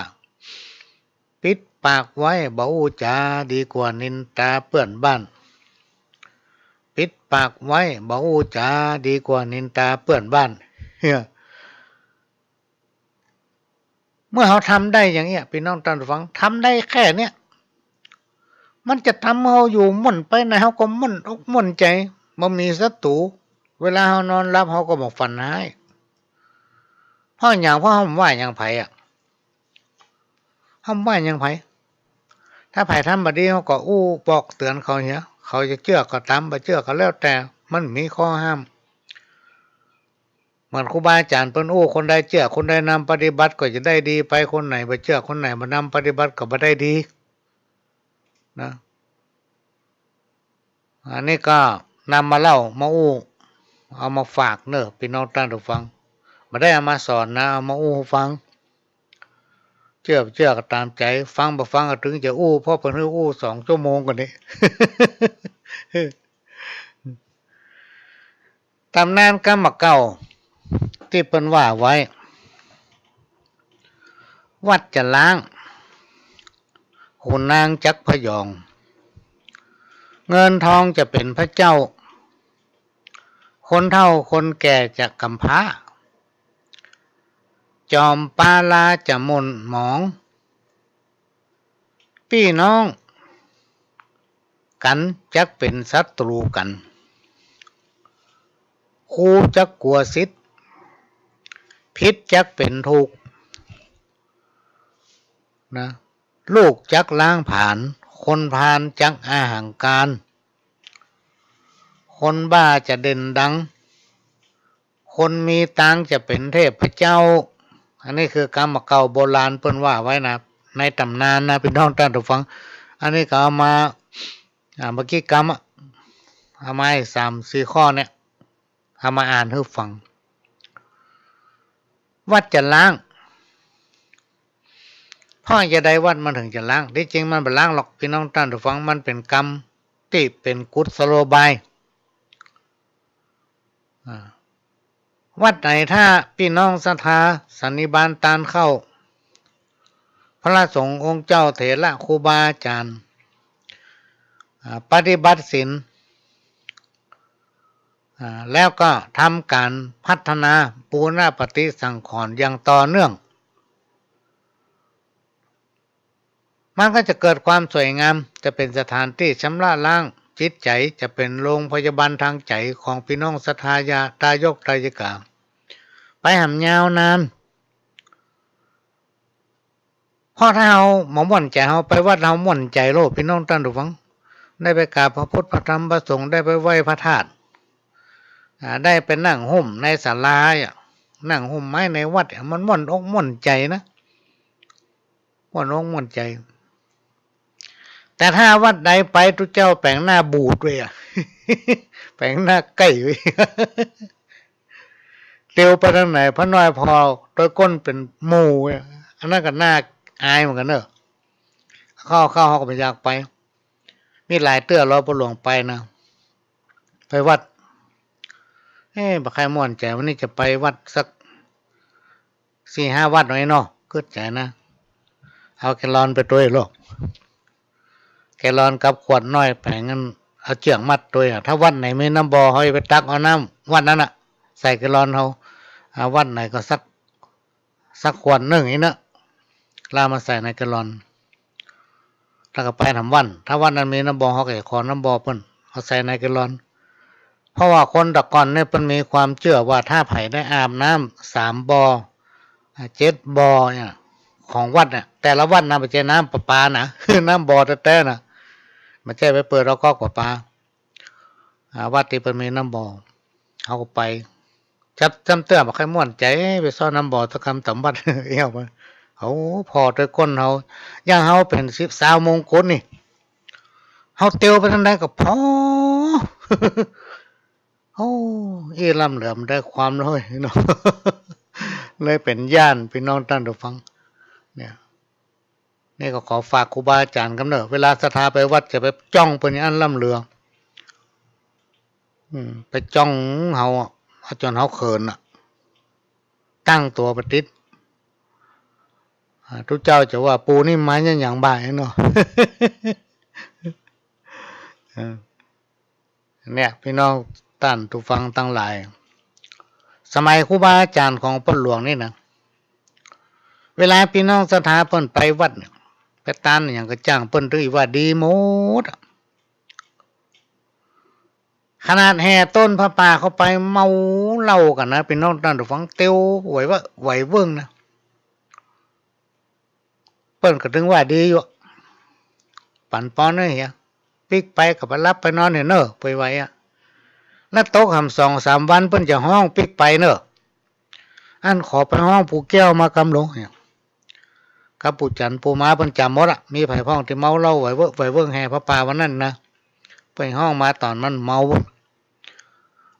ปิดปากไว้บ่อู้จ๋าดีกว่านินตาเปื้อนบ้าน ปิดปากไว้บ่อู้จ๋าดีกว่านินตาเปื้อนบ้าน เฮ้อ เมื่อเฮาทำได้อย่างเนี้ย ปี้น้องต้านผู้ฟัง ทำได้แค่เนี้ย มันจะทำเฮาอยู่ม่วนไปไหน เฮาก็ม่วนอกม่วนใจ๋ บ่มีศัตรู๋ เวลาเฮานอนหลับเฮาก็บ่ฝันฮ้าย เพราะหยัง เพราะเฮาบ่ว่าหยังใผอะ เฮาบ่ว่าหยังใผ ถ้าใผทำบ่ดี เฮาก็อู้บอกเตื๋อนเขาเหีย เขาจะเจื้อก็ต๋าม บ่เจื้อก็แล้วแต่ มันมีข้อห้าม เหมือนครูบาอาจ๋ารย์เปิ้นอู้ คนใดเจื้อคนใดนำปฏิบัติก็จะได้ดีไป คนไหนบ่เจื้อคนไหนบ่นำปฏิบัติก็บ่ได้ดีนะ อันนี้ก็นำมาเล่ามาอู้ เอามาฝากเน่อ ปี้น้องต้านผู้ฟัง บ่ได้เอามาสอนนะ เอามาอู้ฟัง เจื้อบ่เจื้อก็ต๋ามใจ๋ ฟังบ่ฟังก็ตึงจะอู้ เพราะเปิ้นหื้ออู้สองชั่วโมงก่อนนี้ ต๋ำนานกำเก่าตี้เปิ้นว่าไว้ วัดจะล้าง ขุนนางจักพยอง เงินทองจะเป๋นพระเจ้า คนเฒ่าคนแก่จะกำพร้า จอมปาลาจะหม่นหมอง ปี้น้องกั๋นจักเป๋นศัตรู๋กั๋น ครูจักกั๋วศิษย์ ผิดจักเป๋นถูก นะ ลูกจักล้างผลาญ คนพาลจักอหังการ คนบ้าจะเด่นดัง คนมีตางค์จะเป๋นเทพเจ้า อันนี้คือกำเก่าโบราณเปิ้นว่าไว้นะ ในต๋ำนานนะ ปี้น้องต้านผู้ฟัง อันนี้ก็เอามา อ่า เมื่อกี้กำอะ เอามาให้สามสี่ข้อเนี่ย เอามาอ่านหื้อฟัง วัดจะล้าง เพราะจะใดวัดมันเถิงจะล้าง ตี้จริงมันบ่ล้างหรอก ปี้น้องต้านผู้ฟัง มันเป๋นกรรมตี้เป๋นกุศโลบาย อ่า วัดไหนถ้าปี้น้องศรัทธาสันนิบาตตานเข้า พระสงฆ์องค์เจ้าเถระครูบาอาจ๋ารย์ อ่า ปฏิบัติศีล อ่า แล้วก็ทำก๋านพัฒนาบูรณะปฏิสังขรณ์อย่างต่อเนื่อง มันก็จะเกิดความสวยงาม จะเป๋นสถานตี้ชำระล้างจิตใจ๋ จะเป๋นโรงพยาบาลตางใจ๋ของปี้น้องศรัทธาญาติโยมไตรยกา ไปหำยาวนาน เพราะถ้าเฮาบ่ม่วนใจ๋ เฮาไปวัดเฮาม่วนใจ๋โลด ปี้น้องต้านผู้ฟัง ได้ไปกราบพระพุทธพระธรรมพระสงฆ์ ได้ไปไหว้พระธาตุ อ่า ได้ไปนั่งห่มในศาลาอะ นั่งห่มไม้ในวัดอะ มันม่วนอกม่วนใจ๋นะ ม่วนอกม่วนใจ๋ แต่ถ้าวัดใดไปตุ๊เจ้าแป๋งหน้าบูดเว้ยอะ แป๋งหน้าไก่เว้ย เตียวไปตางไหน พระน้อยผ่อตวยก้นเป๋นหมู่เว้ย อันนั้นก็น่าอายเหมือนกั๋นเนาะ เข้า เข้า เฮาก็บ่อยากไป มีหลายเตื้อลอพ่อหลวงไปนะ ไปวัด เอ๊ะ บ่ใค่ม่วนใจ๋ วันนี้จะไปวัดสัก สี่ห้าวัดหน่อยเนาะ กึ๊ดใจ๋นะ เอาแกลลอนไปตวยโลด แกลลอนกับขวดน้อยไป หั้นเอาเจื้องมัดตวยอะ ถ้าวัดไหนมีน้ำบ่อ เฮาจะไปตักเอาน้ำวัดนั้นน่ะ ใส่แกลลอนเฮา อ่า วัดไหนก็สัก สักขวดนึ่งอี้เนาะ แล้วมาใส่ในแกลลอน แล้วก็ไปถามวัด ถ้าวัดนั้นมีน้ำบ่อ เฮาก็จะขอน้ำบ่อเปิ้น เอาใส่ในแกลลอน เพราะว่าคนแต่ก่อนเนี่ยเปิ้นมีความเจื้อว่าถ้าใผได้อาบน้ำสามบ่อ อ่า เจ็ดบ่อเนี่ย ของวัดเนี่ย แต่ละวัดนะ บ่ใจ้น้ำประปานะ น้ำบ่อแต๊ๆ นะ บ่ใจ้ไปเปิดเอาก๊อกประปา อ่า วัดตี้เปิ้นมีน้ำบ่อ เฮาก็ไป จับ จำเตื้อบ่ใค่ม่วนใจ๋ ไปซ้อนน้ำบ่อสักกำต๋ามวัด เอี้ยวไป โอ้ ผ่อตวยก้นเฮา อย่างเฮาเป๋นสิบ ซาวมงกุฎนี่ เฮาเตียวไปตางใดก็ผ่อ โอ้ อี้ล้ำเหลือบ่ได้ความเลยเนาะ เลยเป๋นย้าน ปี้น้องต้านผู้ฟัง เนี่ย นี่ก็ขอฝากครูบาอาจ๋ารย์กำเนาะ เวลาศรัทธาไปวัดจะไปจ้องเปิ้นอย่างอั้นล้ำเหลือ อืม ไปจ้องเฮาอะ เอาจ๋นเฮาเขินอะ ตั้งตั๋วบ่ติด อ่า ตุ๊เจ้าจะว่า "ปู่นี่มาอย่างบ่ายเนาะ" เออ เนี่ย ปี้น้องต้านผู้ฟังตังหลาย สมัยครูบาอาจ๋ารย์ของป้นหลวงนี่นะ เวลาปี้น้องศรัทธาเปิ้นไปวัดเนี่ย ไปตานอย่างก็จ้างเปิ้น ตึงว่าดีหมดอะ ขนาดแห่ต้นผ้าป่าเข้าไปเมาเหล้ากั๋นนะ ปี้น้องต้านผู้ฟัง เตียวไหวเว้อ ไหวเวิ่งนะ เปิ้นก็ตึงว่าดีอยู่ ปั๋นปอนเน่อเหีย ปิ๊กไปก็ไปหลับไปนอนเหียเน่อ ไปไหวอะ แล้วตกหำสองสามวันเปิ้นจะฮ้องปิ๊กไปเน่อ อั้นขอไปฮ้องปู่แก้วมากำหลวงเนี่ย กับปู่จันทร์ปู่ม้าเปิ้นจ๋ำหมดอะ มีใผพ่องตี้เมาเหล้าไหวเว้อ ไหวเวิ่งแห่ผ้าป่าวันนั้นนะ เปิ้นฮ้องมาต๋อนมันเมา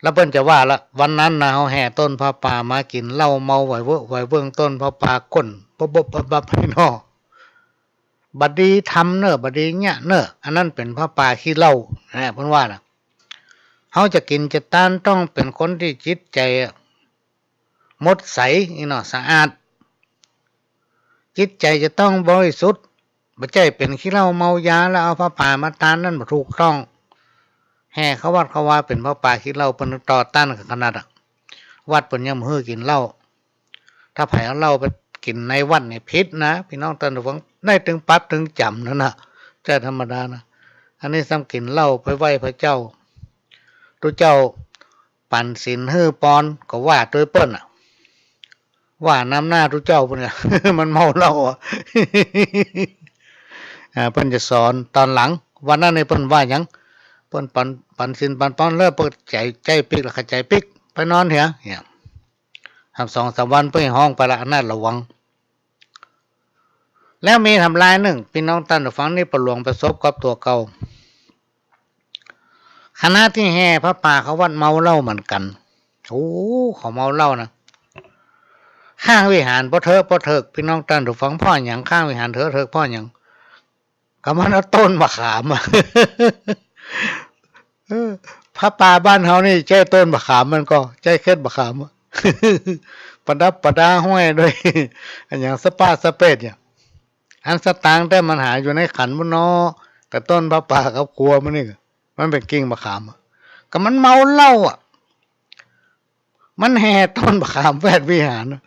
แล้วเปิ้นจะว่าละ วันนั้นนะ เฮาแห่ต้นผ้าป่ามากิ๋นเหล้าเมาไหวเว้อ ไหวเวิ่งต้นผ้าป่าก้น ปุ๊บปุ๊บปั๊บปั๊บไปเนาะ บ่ดีธรรมเน่อ บ่ดีเยียะเน่อ อันนั้นเป๋นผ้าป่าขี้เหล้านะ เปิ้นว่านะ เฮาจะกิ๋นจะตานต้องเป๋นคนตี้จิตใจ๋อะ หมดใส อี้เนาะ สะอาด จิตใจ๋จะต้องบริสุทธิ์ บ่ใจ้เป๋นขี้เหล้าเมายาแล้วเอาผ้าป่ามาตาน นั้นบ่ถูกต้อง แห่เข้าวัดเข้าวาเป๋นผ้าป่าขี้เหล้า เปิ้นต่อต้านกั๋นขนาดอะ วัดเปิ้นยังบ่หื้อกิ๋นเหล้า ถ้าใผเอาเหล้าไปกิ๋นในวัดนี่ผิดนะ ปี้น้องต้านผู้ฟัง ได้ตึงปรับตึงจ๋ำนั่นนะ บ่ใจ้ธรรมดานะ อันนี้ซ้ำกิ๋นเหล้าไปไหว้พระเจ้า ตุ๊เจ้าปั๋นศีลหื้อปอนก็ว่าตวยเปิ้นอะ ว่านำหน้าตุ๊เจ้าเปิ้นอะ มันเมาเหล้าอะ อ่า เปิ้นจะสอนต๋อนหลัง วันนั้นนี่เปิ้นว่าหยัง เปิ้นปั๋น ปั๋นศีลปั๋นปอนแล้วเปิ้นใจ๋ ใจ๋ปิ๊กแล้วเข้าใจ๋ปิ๊ก ไปนอนเหีย เนี่ย หำสองสามวันเปิ้นฮ้องไปละ อันนั้นระวัง แล้วมีถามลายนึ่ง ปี้น้องต้านผู้ฟัง นี่ป้นหลวงประสบกับตั๋วเก่า คณะตี้แห่ผ้าป่าเข้าวัดเมาเหล้าเหมือนกั๋น โอ้ เขาเมาเหล้านะ ข้างวิหารปอเถิกปอเถิก ปี้น้องต้านผู้ฟัง เพราะหยังข้างวิหารปอเถิกปอเถิก เพราะหยัง ก็มันเอาต้นมะขามอะ เออ ผ้าป่าบ้านเฮานี่ใจ๊ต้นมะขามมันก่อ ใจ๊เข็ดมะขามอะ ประดับประดาห้อยด้วย อะหยังสะป๊าสะเป๊ดเนี่ย อันสตางค์แต๊มันหาอยู่ในขันปุ้นเนาะ แต่ต้นผ้าป่ากับครัวมันนี่ มันเป๋นกิ่งมะขามอะ ก็มันเมาเหล้าอะ มันแห่ต้นมะขามแวดวิหารอะ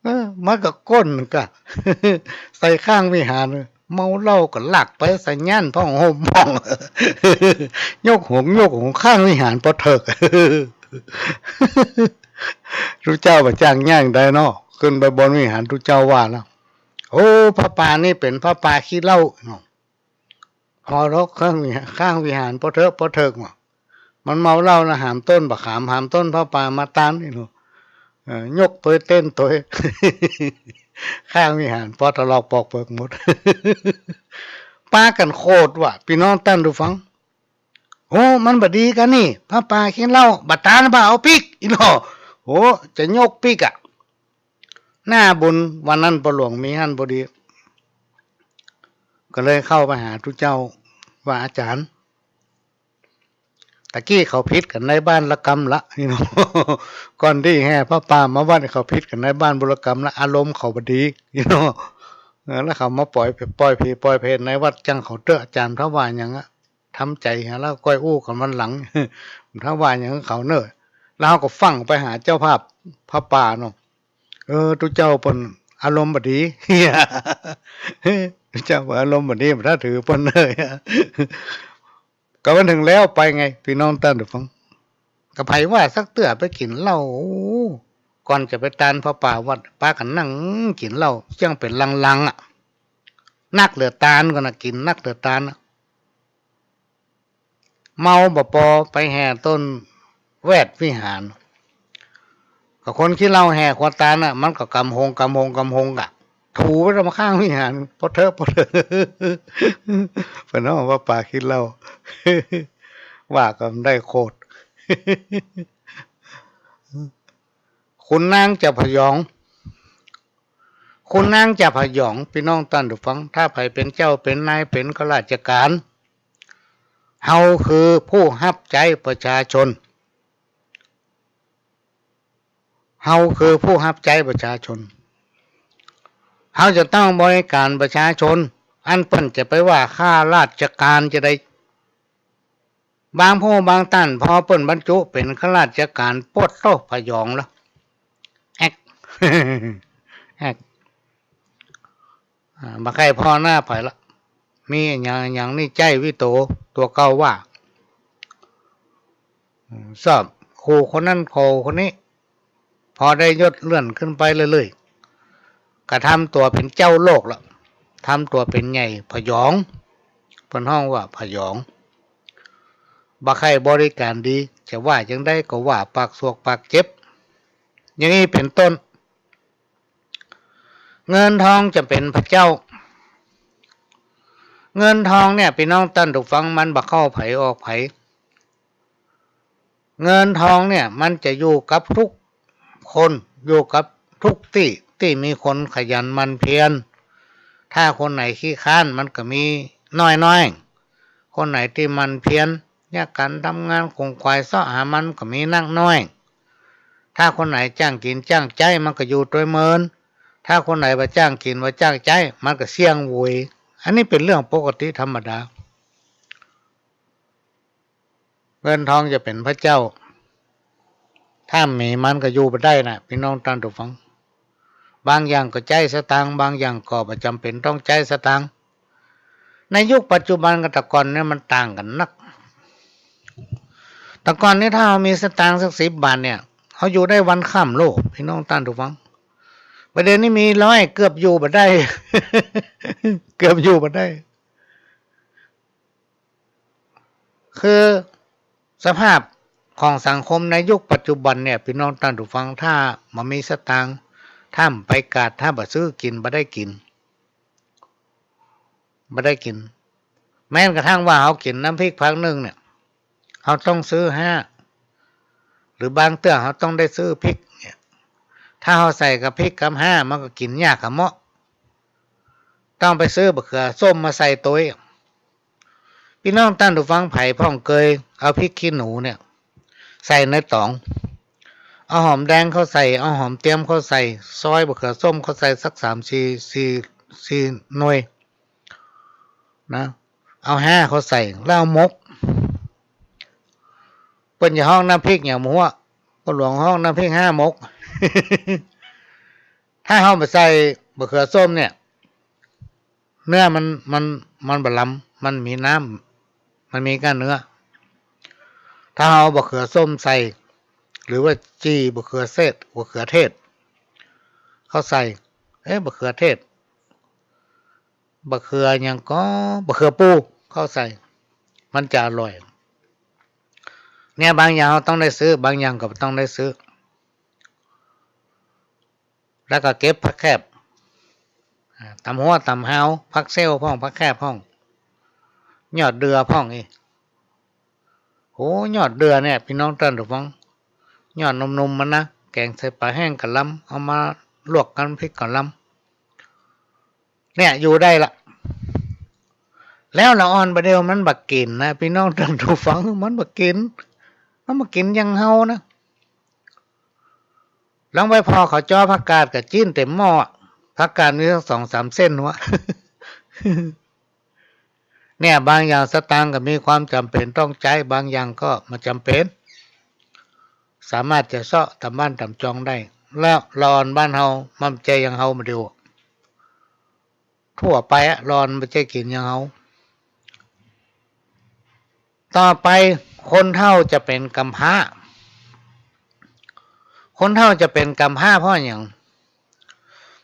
เออ มันก็ก้นกะ ใส่ข้างวิหาร เมาเหล้าก็ลักไปใส่ยั้นผ้าห่มพ่อง ยกหงส์ยกหงส์ข้างวิหารปอเถิก ตุ๊เจ้าบ่าจ้างย่างใดเนาะ ขึ้นไปบนวิหารตุ๊เจ้าว่าแล้ว โอ้ ผ้าป่านี่เป๋นผ้าป่าขี้เหล้าเนาะ หอรอกข้างวิหาร ข้างวิหารปอเถิกปอเถิกว่ะ มันเมาเหล้านะ หามต้นมะขาม หามต้นผ้าป่ามาตานนี่เนาะ เออ ยกตวยเต้นตวย ข้างวิหารปอถลอกปอกเปิกหมด ปากั๋นโขดว่ะ ปี้น้องต้านผู้ฟัง โอ้ มันบ่ดีกั๋นนี่ ผ้าป่าขี้เหล้า บ่ตานบ่าเอาปิ๊ก อี้เนาะ โอ้ จะยกปิ๊กอะ หน้าบุญวันนั้นป้อหลวงมีหั้นพอดี ก็เลยเข้าไปหาตุ๊เจ้าว่า อาจ๋ารย์ ตะกี้เขาผิดกั๋นในบ้านละกำละ นี่เนาะ ก่อนตี้แห่ผ้าป่ามาวัดเขาผิดกั๋นในบ้านปุ้นละกำละ อารมณ์เขาบ่ดี นี่เนาะ เออ แล้วเขามาปล่อย ปล่อยผีปล่อยเปรตในวัดจั้งเขาเต๊อะ อาจ๋ารย์ ถ้าว่าหยังอะ ทำใจ๋เหียแล้วก้อยอู้กั๋นวันหลัง ถ้าว่าหยังเขาเน่อ แล้วเขาก็ฟั่งไปหาเจ้าภาพผ้าป่าเนาะ เออ ตุ๊เจ้าเปิ้นอารมณ์บ่ดี ตุ๊เจ้าเปิ้นอารมณ์บ่ดี บ่ถ้าถือเปิ้นเลย ก็มันถึงแล้วไปไง ปี้น้องต้านผู้ฟัง ก็ใผว่าสักเตื้อไปกิ๋นเหล้า โอ้ ก่อนจะไปตานผ้าป่าวัด ปากั๋นนั่งกิ๋นเหล้า เสี้ยงเป๋นลังๆ อะ นักเหลือตานก่อนะ กิ๋นนักเหลือตานอะ เมาบ่ปอไปแห่ต้นแวดวิหาร ก็คนขี้เหล้าแห่ขวดตานน่ะ มันก็กำหงกำหงกำหงกะ ถูไปต๋ามข้างวิหาร ปอเถิกปอเถิก เปิ้นฮ้องว่าป่าขี้เหล้า ว่ากั๋นได้โขด ขุนนางจ่าผยอง ขุนนางจ่าผยอง ปี้น้องต้านผู้ฟัง ถ้าใผเป๋นเจ้าเป๋นนายเป๋นข้าราชก๋าน เฮาคือผู้ฮับใจ๊ประชาชน เฮาคือผู้ฮับใจ๊ประชาชน เฮาจะต้องบริก๋านประชาชน อันเปิ้นจะไปว่าข้าราชก๋านจะใด บางผู้บางต้าน พอเปิ้นบรรจุเป๋นข้าราชก๋าน โป๊ดโต้ ผยองละ แอ๊ก แอ๊ก อ่า บ่ใค่ผ่อหน้าใผละ มีอะหยังอะหยังนี่ใจ๊วิโต ตั๋วเก่าว่า อืม สอบครูคนนั้นครูคนนี้ พอได้ยศเลื่อนขึ้นไปเรื่อยๆ ก็ทำตั๋วเป๋นเจ้าโลกละ ทำตั๋วเป๋นใหญ่ผยอง เปิ้นฮ้องว่าผยอง บ่ใค่บริก๋านดี จะว่าจังใดก็ว่าปากสวกปากเจ็บ อย่างนี้เป๋นต้น เงินทองจะเป๋นพระเจ้า เงินทองเนี่ย ปี้น้องต้านผู้ฟัง มันบ่เข้าใผออกใผ เงินทองเนี่ย มันจะอยู่กับทุกคน อยู่กับทุกตี้ ตี้มีคนขยันหมั่นเพียร ถ้าคนไหนขี้คร้าน มันก็มีน้อยๆ คนไหนตี้หมั่นเพียร เยียะกั๋นทำงานขงขวายเซาะหามัน ก็มีนักน้อย ถ้าคนไหนจ้างกิ๋นจ้างใจ๊ มันก็อยู่ตวยเมิน ถ้าคนไหนบ่จ้างกิ๋นบ่จ้างใจ๊ มันก็เสี้ยงโวย อันนี้เป๋นเรื่องปกติธรรมดา เงินทองจะเป๋นพระเจ้า ถ้าบ่มีมันก็อยู่บ่ได้นะ ปี้น้องต้านผู้ฟัง บางอย่างก็ใจ๊สตางค์ บางอย่างก็บ่จ๋ำเป๋นต้องใจ๊สตางค์ ในยุคปัจจุบันกับแต่ก่อนเนี่ยมันต่างกั๋นนัก แต่ก่อนนี่ถ้าเฮามีสตางค์สักสิบบาทเนี่ย เฮาอยู่ได้วันค่ำโลก ปี้น้องต้านผู้ฟัง บ่าเดี่ยวนี้มีร้อย เกือบอยู่บ่ได้ เกือบอยู่บ่ได้ คือสภาพของสังคมในยุคปัจจุบันเนี่ย ปี้น้องต้านผู้ฟัง ถ้าบ่มีสตางค์ ถ้าบ่ไปกาด ถ้าบ่ซื้อกิ๋น บ่ได้กิ๋น บ่ได้กิ๋น แม้กระทั่งว่าเฮากิ๋นน้ำพริกผักนึ่งเนี่ย เฮาต้องซื้อห้า หรือบางเตื้อเฮาต้องได้ซื้อพริกเนี่ย ถ้าเฮาใส่กับพริกกับห้า มันก็กิ๋นยากอะเมาะ ต้องไปซื้อบักเขือส้มมาใส่ตวย ปี้น้องต้านผู้ฟังใผพ่องเกยเอาพริกขี้หนูเนี่ยใส่ในต๋อง เอาหอมแดงเข้าใส่ เอาหอมเตียมเข้าใส่ ซอยบักเขือส้มเข้าใส่สักสามสี่ สี่ สี่หน่วยนะ เอาห้าเข้าใส่ แล้วเอาหมก เปิ้นจะฮ้องน้ำพริกหยังบ่ฮู้ ป้อหลวงฮ้องน้ำพริกห้าหมก ถ้าเฮาบ่ใส่บักเขือส้มเนี่ย เนื้อมัน มัน มันบ่ลำ มันมีน้ำ มันมีก้านเนื้อ ถ้าเอาบักเขือส้มใส่ หรือว่าจี่บักเขือเทศ บักเขือเทศ เข้าใส่ เอ๊ะ บักเขือเทศ บักเขือหยังก็ บักเขือปูเข้าใส่ มันจะอร่อย เนี่ย บางอย่างเฮาต้องได้ซื้อ บางอย่างก็บ่ต้องได้ซื้อ แล้วก็เก็บผักแคบ อ่า ต๋ำหัวต๋ำฮาว ผักเซลพ่อง ผักแคบพ่อง ยอดเดื่อพ่องอี้ โห ยอดเดื่อเนี่ย ปี้น้องต้านผู้ฟัง ยอดหนุ่มๆ มันนะ แก๋งใส่ป๋าแห้งก็ลำ เอามาลวกกับพริกก็ลำ เนี่ย อยู่ได้ละ แล้วละอ่อนบ่าเดี่ยวมันบ่กิ๋นนะ ปี้น้องต้านผู้ฟัง มันบ่กิ๋น มันบ่กิ๋นอย่างเฮานะ ลองไปผ่อเขาจ้อผักกาดก็จี๊นเต๋มหม้อ ผักกาดมีสักสองสามเส้นหัว เนี่ย บางอย่างสตางค์ก็มีความจ๋ำเป๋นต้องใจ๊ บางอย่างก็บ่จ๋ำเป๋น สามารถจะเซาะต๋ามบ้านต๋ามจองได้ แล้วละอ่อนบ้านเฮามันบ่ใจ้อย่างเฮาบ่าเดี่ยว ทั่วไปอะ ละอ่อนบ่ใจ้กิ๋นอย่างเฮา ต่อไป คนเฒ่าจะเป๋นกำพร้า คนเฒ่าจะเป๋นกำพร้าเพราะหยัง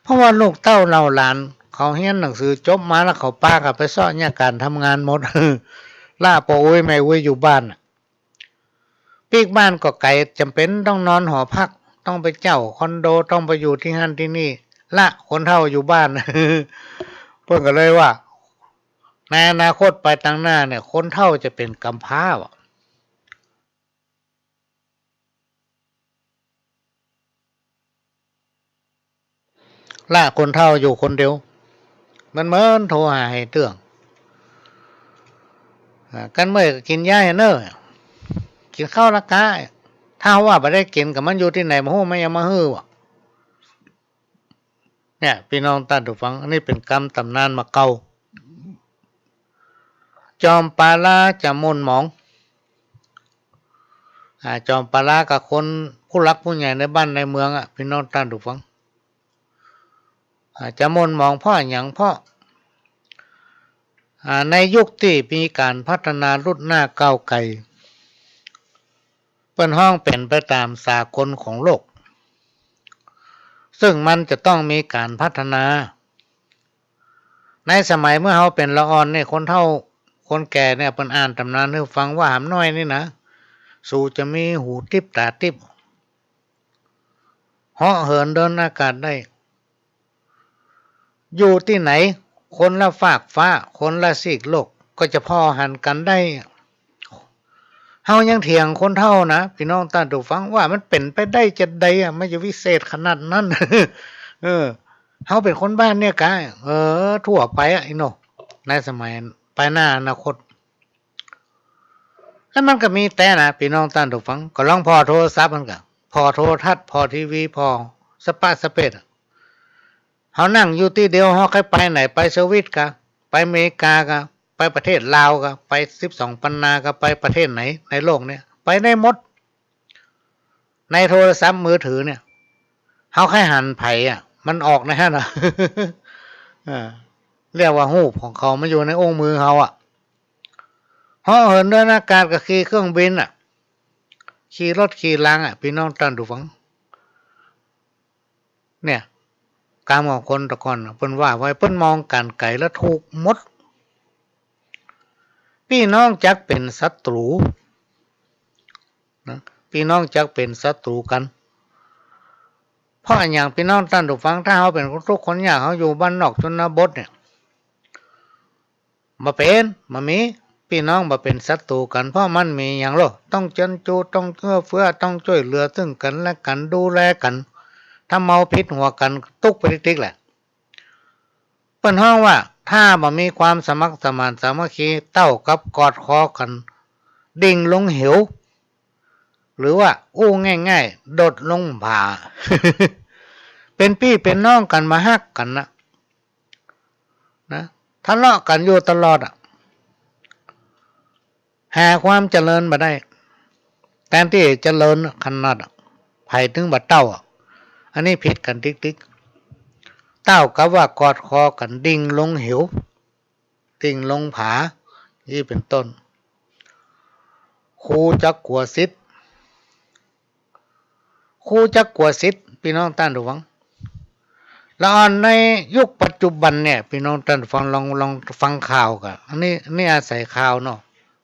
เพราะว่าลูกเต้าเหล่าหลานเขาเฮียนหนังสือจบมาแล้วเขาปากั๋นไปเซาะเยียะก๋านทำงานหมด ละป้ออุ๊ยแม่อุ๊ยอยู่บ้านน่ะ ปิ๊กบ้านก็ไก๋ จ๋ำเป๋นต้องนอนหอพัก ต้องไปเจ้าคอนโด ต้องไปอยู่ตี้หั้นตี้นี่ ละคนเฒ่าอยู่บ้าน เปิ้นก็เลยว่า ในอนาคตไปตางหน้าเนี่ย คนเฒ่าจะเป๋นกำพร้าอะ ละคนเฒ่าอยู่คนเดียว มันเหมือนโทรหาไห้เตื้อง อ่า กั๋นเมื่อยก็กิ๋นยาเหียเน่อ กิ๋นข้าวละก้า ถ้าว่าบ่ได้กิ๋นก็มันอยู่ตี้ไหนบ่ฮู้ มันยังมาหื้อวะ เนี่ย ปี้น้องต้านผู้ฟัง อันนี้เป๋นกำต๋ำนานมาเก่า จอมปาล้าจ๋าม่นหมอง อ่า จอมปาล้ากับคนผู้หลักผู้ใหญ่ในบ้านในเมืองอะ ปี้น้องต้านผู้ฟัง อ่า จ๋าม่นหมองเพราะหยัง เพราะ อ่า ในยุคตี้มีก๋านพัฒนารุดหน้าก้าวไก๋ เปิ้นฮ้องเป๋นไปต๋ามสากลของโลก ซึ่งมันจะต้องมีก๋านพัฒนา ในสมัยเมื่อเฮาเป๋นละอ่อนเนี่ย คนเฒ่าคนแก่เนี่ย เปิ้นอ่านต๋ำนานหื้อฟังว่า หำน้อยนี่นะ สูจะมีหูติ๊บต๋าติ๊บ เหาะเหินเดินอากาศได้ อยู่ตี้ไหน คนละฟากฟ้า คนละซีกโลก ก็จะผ่อหันกั๋นได้ เฮายังเถียงคนเฒ่านะ ปี้น้องต้านผู้ฟัง ว่ามันเป๋นไปได้จาใดอะ มันจะวิเศษขนาดนั้น เออ เฮาเป๋นคนบ้านเนี่ยกะ เออ ทั่วไปอะ อี้เนาะ ในสมัยไปหน้าอนาคต แล้วมันก็มีแต๊นะ ปี้น้องต้านผู้ฟัง ก็ลองผ่อโทรศัพท์หั้นกะ ผ่อโทรทัศน์ ผ่อทีวี ผ่อสะปะสะเปดอะ เฮานั่งอยู่ตี้เดียว เฮาใค่ไปไหน ไปสวิตกะ ไปอเมริกากะ ไปประเทศลาวกะ ไปสิบสองปันนากะ ไปประเทศไหนในโลกเนี่ย ไปได้หมด ในโทรศัพท์มือถือเนี่ย เฮาใค่หันใผอะ มันออกในหั้นน่ะ เออ เรียกว่าฮูปของเขามันอยู่ในอุ้งมือเฮาอะ เหาะเหินเดินอากาศก็ขี่เครื่องบินอะ ขี่รถขี่รางอะ ปี้น้องต้านผู้ฟัง เนี่ย กำของคนแต่ก่อนน่ะ เปิ้นว่าไว้ เปิ้นมองก๋านไก๋แล้วถูกหมด ปี้น้องจักเป๋นศัตรูนะ ปี้น้องจักเป๋นศัตรูกั๋น เพราะอะหยัง ปี้น้องต้านผู้ฟัง ถ้าเฮาเป๋นคนทุกข์คนยาก เฮาอยู่บ้านนอกชนบทเนี่ย บ่เป๋น บ่มี ปี้น้องบ่เป๋นศัตรูกั๋น เพราะมันมีหยังลอ ต้องเจื้อจู ต้องเอื้อเฟื้อ ต้องจ้วยเหลือซึ่งกั๋นและกั๋น ดูแลกั๋น ถ้าเมาผิดหัวกั๋นตุ๊กไปติ๊กๆ แหละ เปิ้นฮ้องว่า ถ้าบ่มีความสมัครสมานสามัคคี เต้ากับกอดคอกั๋นดิ่งลงเหว หรือว่าอู้ง่ายๆ โดดลงผา เป๋นปี้เป๋นน้องกั๋นบ่ฮักกั๋นนะ นะ ทะเลาะกั๋นอยู่ตลอดอะ หาความเจริญบ่ได้ แตนตี้เจริญขนาดอะ ใผเถิงบ่เต้าอะ อันนี้ผิดกั๋นติ๊กๆ เต้ากับว่ากอดคอกั๋นดิ่งลงเหว ดิ่งลงผา อี้เป๋นต้น ครูจักกั๋วศิษย์ ครูจักกั๋วศิษย์ ปี้น้องต้านผู้ฟัง ละอ่อนในยุคปัจจุบันเนี่ย ปี้น้องต้านผู้ฟังลอง ลองฟังข่าวก่อ อันนี้ อันนี้อาศัยข่าวเนาะ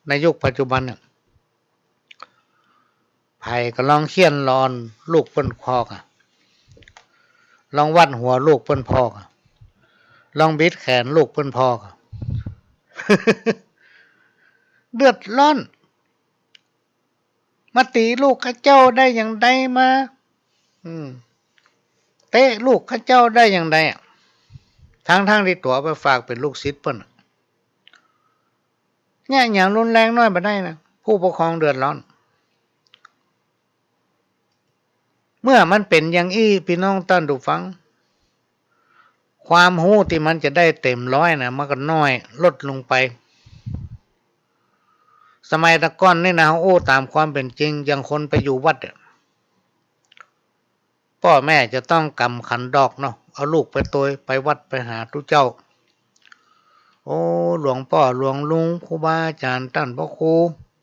ในยุคปัจจุบันเนี่ย ใผก็ลองเฆี่ยนละอ่อนลูกเปิ้นพ่อก่อ ลองวัดหัวลูกเปิ้นพ่อก่อ ลองบิดแขนลูกเปิ้นพ่อก่อ เดือดร้อน มาตี๋ลูกข้าเจ้าได้อย่างใดมา อืม เตะลูกข้าเจ้าได้อย่างใดอะ ทั้งๆ ตี้ตั๋วไปฝากเป๋นลูกศิษย์เปิ้นอะ เนี่ย อย่างรุนแรงน้อยบ่ได้นะ ผู้ปกครองเดือดร้อน เมื่อมันเป๋นอย่างอี้ ปี้น้องต้านผู้ฟัง ความฮู้ตี้มันจะได้เต็มร้อยนะ มันก็น้อยลดลงไป สมัยตะก่อนนี่นะ เฮาอู้ต๋ามความเป๋นจริง อย่างคนไปอยู่วัดอะ ป้อแม่จะต้องก๋ำขันดอกเนาะ เอาลูกไปตวย ไปวัดไปหาตุ๊เจ้า โอ้ หลวงป้อหลวงลุง ครูบาอาจ๋ารย์ ต้านพระครู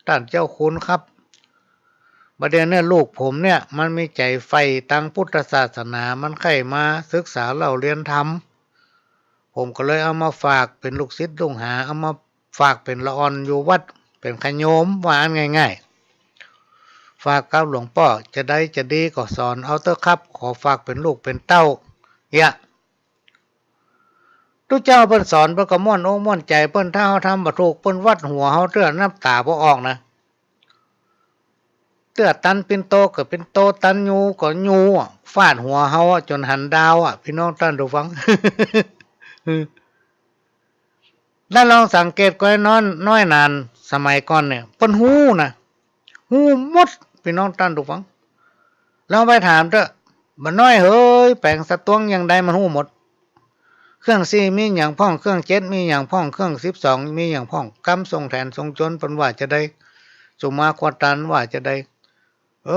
ต้านเจ้าคุณครับ บ่าเดี่ยวเนี่ยลูกผมเนี่ยมันมีใจ๋ใฝ่ตางพุทธศาสนา มันใค่มาศึกษาเล่าเรียนธรรม ผมก็เลยเอามาฝากเป๋นลูกศิษย์ลูกหา เอามาฝากเป๋นละอ่อนอยู่วัด เป๋นขะโยม ว่าอั้นง่ายๆ ฝากกับหลวงป้อ จะใดจะดีก็สอนเอาเต๊อะครับ ขอฝากเป๋นลูกเป๋นเต้า เยียะ ตุ๊เจ้าเปิ้นสอนเปิ้นก็ม่วนอกม่วนใจ๋เปิ้น ถ้าเฮาทำบ่ถูก เปิ้นวัดหัวเฮาเตื้อน้ำต๋าบ่ออกนะ เตื้อตันปิ่นโตก็ปิ่นโต ตันยูก็ยูอะ ฟาดหัวเฮาอะจ๋นหันดาวอะ ปี้น้องต้านผู้ฟัง แล้วลองสังเกตก้อยน้อย น้อยหนาน สมัยก่อนเนี่ย เปิ้นฮู้นะ ฮู้หมด ปี้น้องต้านผู้ฟัง ลองไปถามเต๊อะ บ่าน้อยเหย แป๋งสะตวงอย่างใดมันฮู้หมด เครื่องสี่มีหยังพ่อง เครื่องเจ็ดมีหยังพ่อง เครื่องสิบสองมีหยังพ่อง กำส่งแถนส่งจนเปิ้นว่าจะใด สุมาควรตานว่าจะใด เอ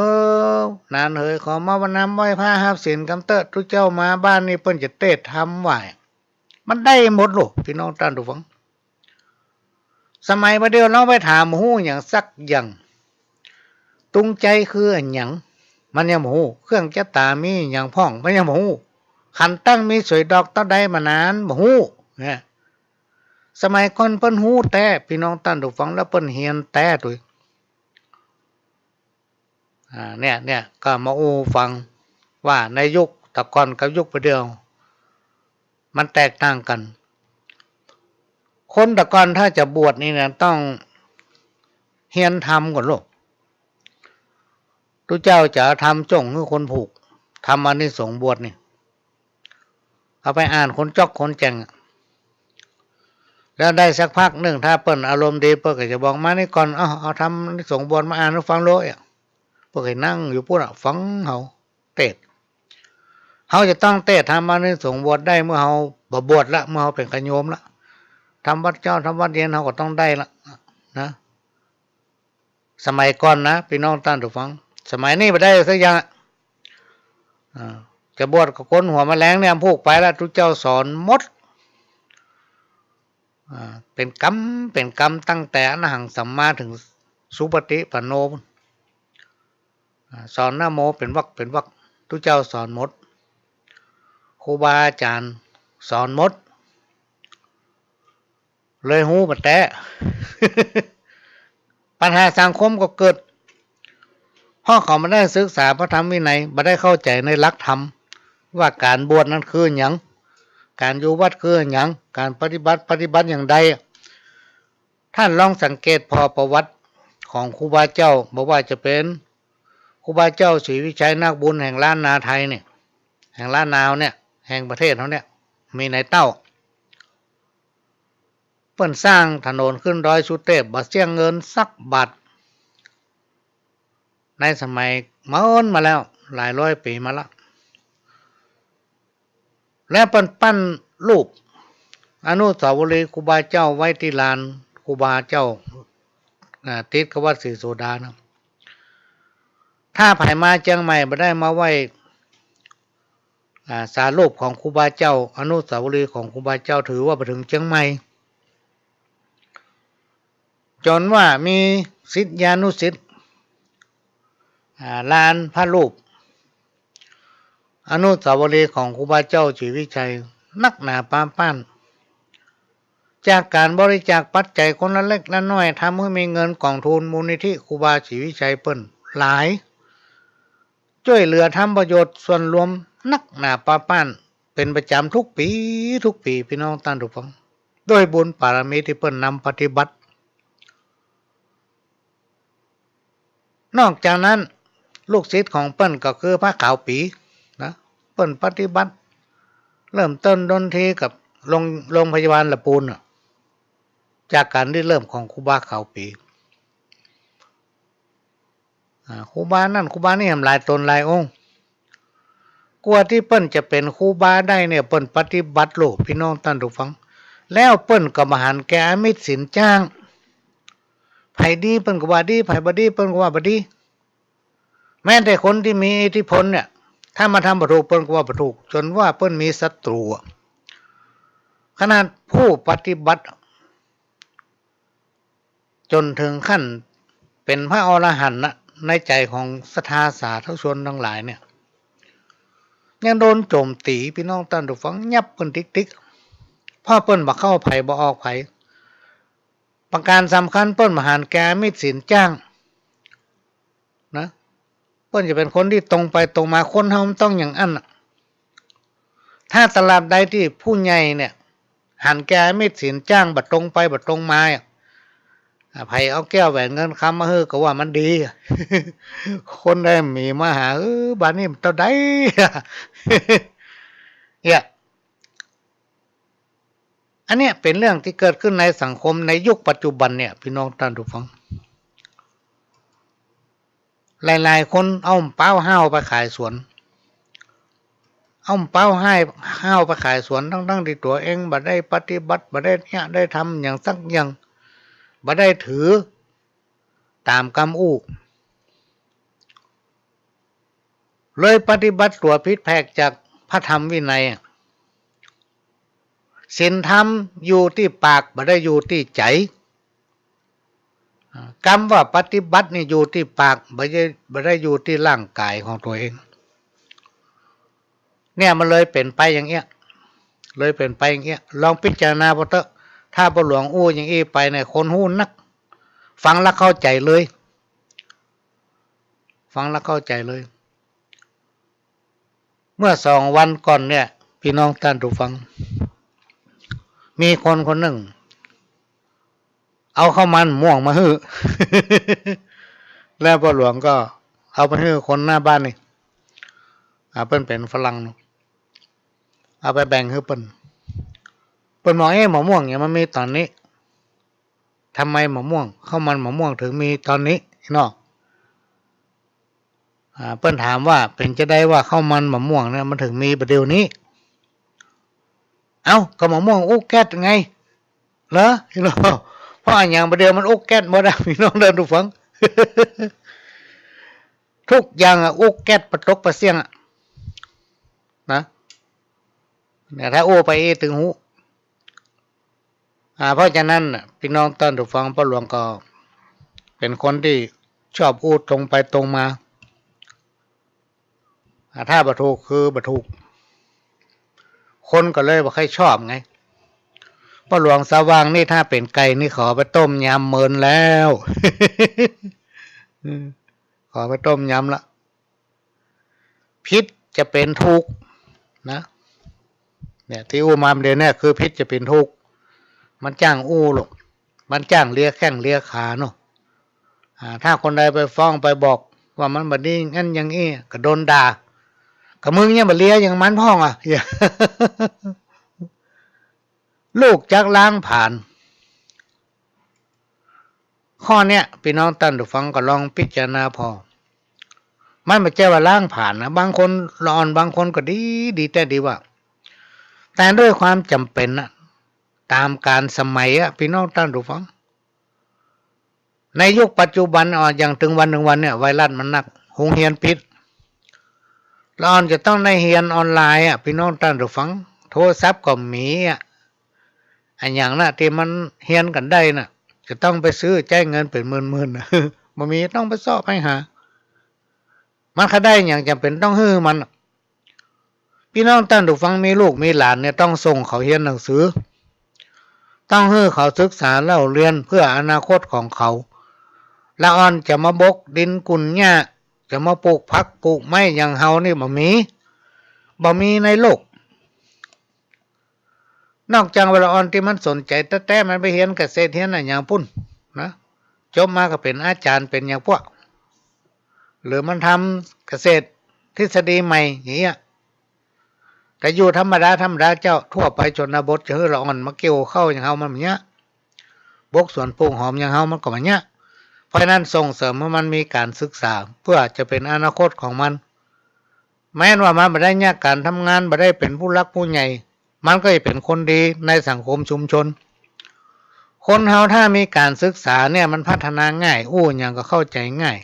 อ หนานเหย ขอมานำไหว้พระฮับศีลกำเต๊อะ ตุ๊เจ้ามาบ้านนี่เปิ้นจะเตศน์ธรรมไหว้ มันได้หมดโลด ปี้น้องต้านผู้ฟัง สมัยบ่าเดี่ยวลองไปถามบ่ฮู้หยังสักอย่าง ตุงใจคืออะหยัง มันยังบ่ฮู้ เครื่องจะต๋ามีหยังพ่อง มันยังบ่ฮู้ ขันตั้งมีสวยดอกเต้าใดบ่าหนาน บ่ฮู้ เนี่ย สมัยก่อนเปิ้นฮู้แต๊ ปี้น้องต้านผู้ฟัง แล้วเปิ้นเฮียนแต๊โดย อ่า เนี่ย เนี่ย ก็มาอู้ฟังว่าในยุคตะก่อนกับยุคบ่าเดี่ยว มันแตกต่างกั๋น คนตะก่อนถ้าจะบวชนี่นะ ต้องเฮียนธรรมก่อนโลด ตุ๊เจ้าจะเอาธรรมจ้งหื้อคนผูก ธรรมานิสงส์บวชนี่ เอาไปอ่านคนจ๊อกคนแจ่งอะ แล้วได้สักพักนึ่ง ถ้าเปิ้นอารมณ์ดี เปิ้นก็จะบอก มานี่ก่อน เอา เอาธรรมานิสงส์บวชมาอ่านหื้อฟังโลดอะ เปิ้นก็นั่งอยู่ปู๊นอะ ฟังเฮาเตศน์ เฮาจะต้องเตศน์ธรรมานิสงส์บวชได้เมื่อเฮาบ่บวชละ เมื่อเฮาเป๋นขะโยมละ ทำวัตรเจ๊า ทำวัตรเย็น เฮาก็ต้องได้ละ นะ สมัยก่อนนะ ปี้น้องต้านผู้ฟัง สมัยนี้บ่ได้สักอย่าง อ่า จะบวชก็โกนหัวแมลงเนี่ยผูกไปละ ตุ๊เจ้าสอนหมด อ่า เป๋นกำ เป๋นกำ ตั้งแต่อรหังสัมมาเถิงสุปฏิปันโน อ่า สอนนะโมเป๋นวรรคเป๋นวรรค ตุ๊เจ้าสอนหมด ครูบาอาจ๋ารย์สอนหมด เลยฮู้บ่าแต๊ ปัญหาสังคมก็เกิด เพราะเขาบ่ได้ศึกษาพระธรรมวินัย บ่ได้เข้าใจ๋ในหลักธรรม ว่าก๋านบวชนั้นคือหยัง ก๋านอยู่วัดคือหยัง ก๋านปฏิบัติ ปฏิบัติอย่างใด ต้านลองสังเกตผ่อประวัติของครูบาเจ้า บ่ว่าจะเป๋นครูบาเจ้าศรีวิชัยนักบุญแห่งล้านนาไทยเนี่ย แห่งล้านนาเนี่ย แห่งประเทศเฮาเนี่ย มีในเต้า เปิ้นสร้างถนนขึ้นดอยสุเตพบ่เสี้ยงเงินสักบาท ในสมัยเมินมาแล้ว หลายร้อยปี๋มาละ และเปิ้นปั้นรูปอนุสาวรีย์ครูบาเจ้าไว้ตี้ลานครูบาเจ้า อ่า ติดกับวัดศรีโสดานะ ถ้าใผมาเจียงใหม่บ่ได้มาไหว้ อ่า สารูปของครูบาเจ้า อนุสาวรีย์ของครูบาเจ้า ถือว่าบ่เถิงเจียงใหม่ จ๋นว่ามีศิษยานุศิษย์ อ่า ลานพระรูป อนุสาวรีย์ของครูบาเจ้าศรีวิชัย นักหนาปาป้าน จากก๋านบริจาคปัจจัยคนละเล็กละน้อย ทำหื้อมีเงินก๋องทุนมูลนิธิครูบาศรีวิชัยเปิ้นหลาย จ้วยเหลือทำประโยชน์ส่วนรวมนักหนาปาป้าน เป๋นประจ๋ำทุกปี๋ ทุกปี๋ ปี้น้องต้านผู้ฟัง ด้วยบุญปารมีตี้เปิ้นนำปฏิบัติ นอกจากนั้น ลูกศิษย์ของเปิ้นก็คือพระขาวปี๋นะ เปิ้นปฏิบัติ เริ่มต้นดนตรีกับโรง โรงพยาบาลละปูนน่ะ จากก๋านริเริ่มของครูบาขาวปี๋ อ่า ครูบานั่นครูบานี่แหมหลายต๋นหลายองค์ กว่าตี้เปิ้นจะเป๋นครูบาได้เนี่ย เปิ้นปฏิบัติโลด ปี้น้องต้านผู้ฟัง แล้วเปิ้นก็บ่หันแก่อามิสสินจ้าง ใผดีเปิ้นก็ว่าดี ใผบ่ดีเปิ้นก็ว่าบ่ดี แม้แต่คนตี้มีอิทธิพลเนี่ย ถ้ามาทำบ่ถูกเปิ้นก็ว่าบ่ถูก จ๋นว่าเปิ้นมีศัตรูอะ ขนาดผู้ปฏิบัติ จ๋นเถิงขั้นเป๋นพระอรหันต์นะ ในใจ๋ของศรัทธาสาธุชนตังหลายเนี่ย ยังโดนโจ๋มตี๋ ปี้น้องต้านผู้ฟัง ยับเปิ้นติ๊กๆ เพราะเปิ้นบ่เข้าใผบ่ออกใผ ประก๋านสำคัญเปิ้นบ่หันแก่อามิสสินจ้างนะ เปิ้นจะเป๋นคนตี้ตรงไปตรงมา คนเฮามันต้องอย่างอั้นน่ะ ถ้าตราบใดตี้ผู้ใหญ่เนี่ย หันแก่อามิสสินจ้าง บ่ตรงไปบ่ตรงมาอะ อ่า ใผเอาแก้วแหวนเงินคำมาหื้อก็ว่ามันดี คนได้มีมาหา เออ บ้านนี้มันเต้าใด เนี่ย อันเนี้ยเป๋นเรื่องตี้เกิดขึ้นในสังคมในยุคปัจจุบันเนี่ย ปี้น้องต้านผู้ฟัง หลายๆ คนเอาเป๋าฮ้าวไปขายสวน เอาเป๋าฮ้าย ฮ้าวไปขายสวน ตังๆ ตี้ตั๋วเองบ่ได้ปฏิบัติ บ่ได้เยียะได้ทำหยังสักอย่าง บ่ได้ถือต๋ามกำอู้ เลยปฏิบัติตั๋วผิดแผกจากพระธรรมวินัย ศีลธรรมอยู่ตี้ปาก บ่ได้อยู่ตี้ใจ๋ อ่า กำว่าปฏิบัตินี่อยู่ตี้ปาก บ่ได้ บ่ได้อยู่ตี้ร่างก๋ายของตั๋วเอง เนี่ยมันเลยเป๋นไปอย่างเอี้ย เลยเป๋นไปอย่างเอี้ย ลองพิจารณาเปิ้งเต๊อะ ถ้าป้อหลวงอู้อย่างอี้ไปเนี่ย คนฮู้นัก ฟังแล้วเข้าใจ๋เลย ฟังแล้วเข้าใจ๋เลย เมื่อสองวันก่อนเนี่ย ปี้น้องต้านผู้ฟัง มีคนคนนึ่ง เอาข้าวมันม่วงมาหื้อ แล้วป้อหลวงก็เอาไปหื้อคนหน้าบ้านนี่ อ่า เปิ้นเป๋นฝรั่งเนาะ เอาไปแบ่งหื้อเปิ้น เปิ้นบอก เอ๊ะ มะม่วงเนี่ยมันมีต๋อนนี้ ทำไมมะม่วง ข้าวมันมะม่วงเถิงมีต๋อนนี้เนาะ อ่า เปิ้นถามว่า เป๋นจาใดว่าข้าวมันมะม่วงเนี่ยมันเถิงมีบ่าเดี่ยวนี้ เอ้า ก็มะม่วงอุแก๊สไง เหรอ เพราะอะหยังบ่าเดี่ยวมันอุแก๊สหมดอะ ปี้น้องต้านผู้ฟัง ทุกอย่างอะอุแก๊สปะตกปะเสี้ยงอะ นะ เนี่ย ถ้าอู้ไปอี้เถิงฮู้ อ่า เพราะฉะนั้นน่ะ ปี้น้องต้านผู้ฟัง ป้อหลวงก็เป๋นคนตี้ชอบอู้ตรงไปตรงมา อ่า ถ้าบ่ถูกคือบ่ถูก คนก็เลยบ่ค่อยชอบไง ป้อหลวงสว่างนี่ถ้าเป๋นไก่นี่ขอไปต้มยำเมินแล้ว อืม ขอไปต้มยำละ ผิดจะเป๋นถูกนะ เนี่ย ตี้อู้มาเดี๋ยวเนี้ยคือผิดจะเป๋นถูก มันจ้างอู้ลูก มันจ้างเลียแข้งเลียขาเนาะ อ่า ถ้าคนใดไปฟ้องไปบอกว่ามันบ่ดีอย่างนั้นอย่างอี้ ก็โดนด่า กะมึงยังบ่เลียอย่างมันพ่องอะ ลูกจักล้างผลาญ ข้อเนี้ย ปี้น้องต้านผู้ฟังก็ลองพิจารณาผ่อ มันบ่ใจ้ว่าล้างผลาญนะ บางคน ละอ่อนบางคนก็ดี ดีแต๊ดีว่า แต่ด้วยความจ๋ำเป๋นนะ ต๋ามกาลสมัยอะ ปี้น้องต้านผู้ฟัง ในยุคปัจจุบัน อ่อ อย่างเถิงวันนึ่งวันเนี่ย ไวรัสมันนัก โฮงเฮียนปิด ละอ่อนจะต้องได้เฮียนออนไลน์อะ ปี้น้องต้านผู้ฟัง โทรศัพท์ก็บ่มีอะ อะหยังนะตี้มันเฮียนกั๋นได้นะ จะต้องไปซื้อ ใจ๊เงินเป๋นหมื่นๆ บ่มี ต้องไปเซาะไปหา มันใค่ได้หยังจ๋ำเป๋นต้องหื้อมันอะ ปี้น้องต้านผู้ฟังมีลูกมีหลานเนี่ย ต้องส่งเขาเฮียนหนังสือ ต้องหื้อเขาศึกษาเล่าเรียนเปื้ออนาคตของเขา ละอ่อนจะมาบกดินกุ่นหญ้า จะมาปลูกผักปลูกไม้อย่างเฮานี่บ่มี บ่มีในโลก นอกจากว่าละอ่อนตี้มันสนใจ๋แต๊ๆ มันไปเฮียนเกษตรเฮียนอะหยังปุ้นนะ จบมาก็เป๋นอาจ๋ารย์เป๋นอย่างพวก หรือมันทำเกษตรทฤษฎีใหม่อย่างเงี้ย แต่อยู่ธรรมดาธรรมดาเจ้า ทั่วไปชนบท จะหื้อละอ่อนมาเกี่ยวข้าวอย่างเฮามันบ่เยียะ บกสวนปลูกหอมอย่างเฮามันก็บ่เยียะ เพราะฉะนั้นส่งเสริมหื้อมันมีก๋านศึกษา เปื้อจะเป๋นอนาคตของมัน แม้นว่ามันบ่ได้เยียะก๋านทำงาน บ่ได้เป๋นผู้หลักผู้ใหญ่ มันก็จะเป๋นคนดีในสังคมชุมชน คนเฮาถ้ามีก๋านศึกษาเนี่ย มันพัฒนาง่าย อู้หยังก็เข้าใจ๋ง่าย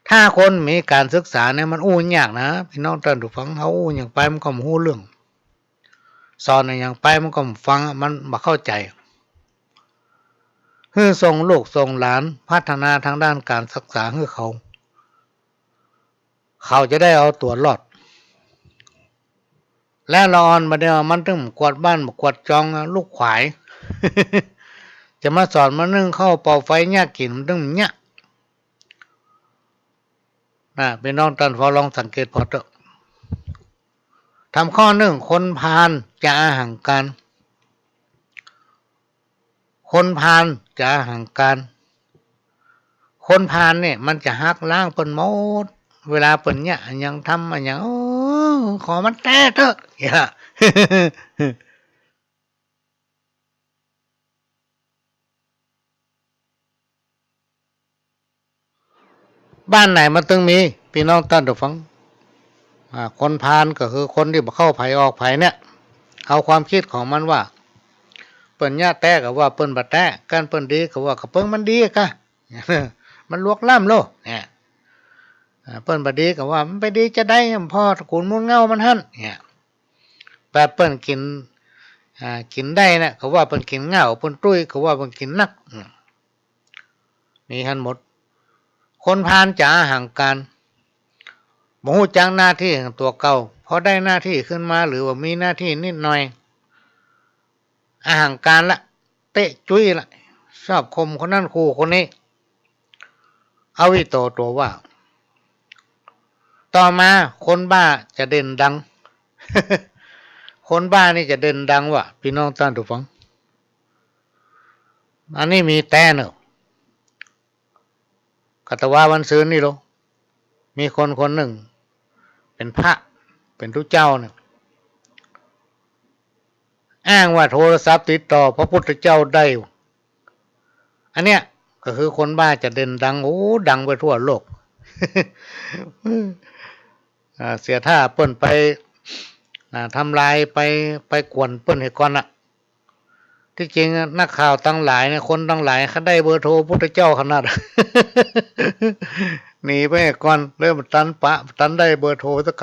ถ้าคนบ่มีก๋านศึกษาเนี่ย มันอู้ยากนะ ปี้น้องต้านผู้ฟัง เฮาอู้หยังไปมันก็บ่ฮู้เรื่อง สอนอะหยังไปมันก็บ่ฟัง มันบ่เข้าใจ๋ หื้อส่งลูกส่งหลาน พัฒนาตางด้านก๋านศึกษาหื้อเขา เขาจะได้เอาตั๋วรอด และละอ่อนบ่าเดี่ยวมันตึงบ่กวาดบ้านบ่กวาดจองอะ ลูกขวาย จะมาสอนมันนึ่งข้าวเป่าไฟเยียะกิ๋น มันตึงบ่เยียะ นะ ปี้น้องต้านผู้ฟังลองสังเกตผ่อเต๊อะ ถามข้อนึ่ง คนพาลจะอหังการ คนพาลจะอหังการ คนพาลเนี่ยมันจะหักล้างเปิ้นหมด เวลาเปิ้นเยียะอะหยังทำอะหยัง โอ้ ขอมันแต๊เต๊อะ เยียะ บ้านไหนมันตึงมี ปี้น้องต้านผู้ฟัง อ่า คนพาลก็คือคนตี้บ่เข้าใผออกใผเนี่ย เอาความกึ๊ดของมันว่า เปิ้นเยียะแต๊ก็ว่าเปิ้นบ่แต๊ กันเปิ้นดีก็ว่าก็เปิ้นมันดีกะ มันลวกล้ำโลกเนี่ย อ่า เปิ้นบ่ดีก็ว่ามันไปดีจาใด พ่อตระกูลมูลเหง้ามันหั้นเนี่ย แบบเปิ้นกิ๋น อ่า กิ๋นได้นะ ก็ว่าเปิ้นกิ๋นเหง้า เปิ้นตุ้ยก็ว่าเปิ้นกิ๋นนัก อืม มีหั้นหมด คนพาลจะอหังการ บ่ฮู้จักหน้าตี้ของตั๋วเก่า พอได้หน้าตี้ขึ้นมา หรือว่ามีหน้าตี้นิดหน่อย อหังการละ เต๊ะจุ๊ยละ ชอบข่มคนนั้นขู่คนนี้ อวิโตโตวา ต่อมาคนบ้าจะเด่นดัง คนบ้านี่จะเด่นดังว่ะ ปี้น้องต้านผู้ฟัง อันนี้มีแต๊เนาะ กาตะวาวันซืนนี่โล มีคนคนนึ่ง เป๋นพระ เป๋นตุ๊เจ้าเนี่ย อ้างว่าโทรศัพท์ติดต่อพระพุทธเจ้าได้ อันเนี้ยก็คือคนบ้าจะเด่นดัง โอ้ ดังไปทั่วโลก อ่า เสียถ้าเปิ้นไป อ่า ทำลายไป ไปกวนเปิ้นเหียก่อนน่ะ ตี้จริงอะ นักข่าวตังหลายเนี่ย คนตังหลายเขาได้เบอร์โทรพุทธเจ้าขนาด หนีไปก่อน เลยบ่ตันปะ บ่ตันได้เบอร์โทรสักก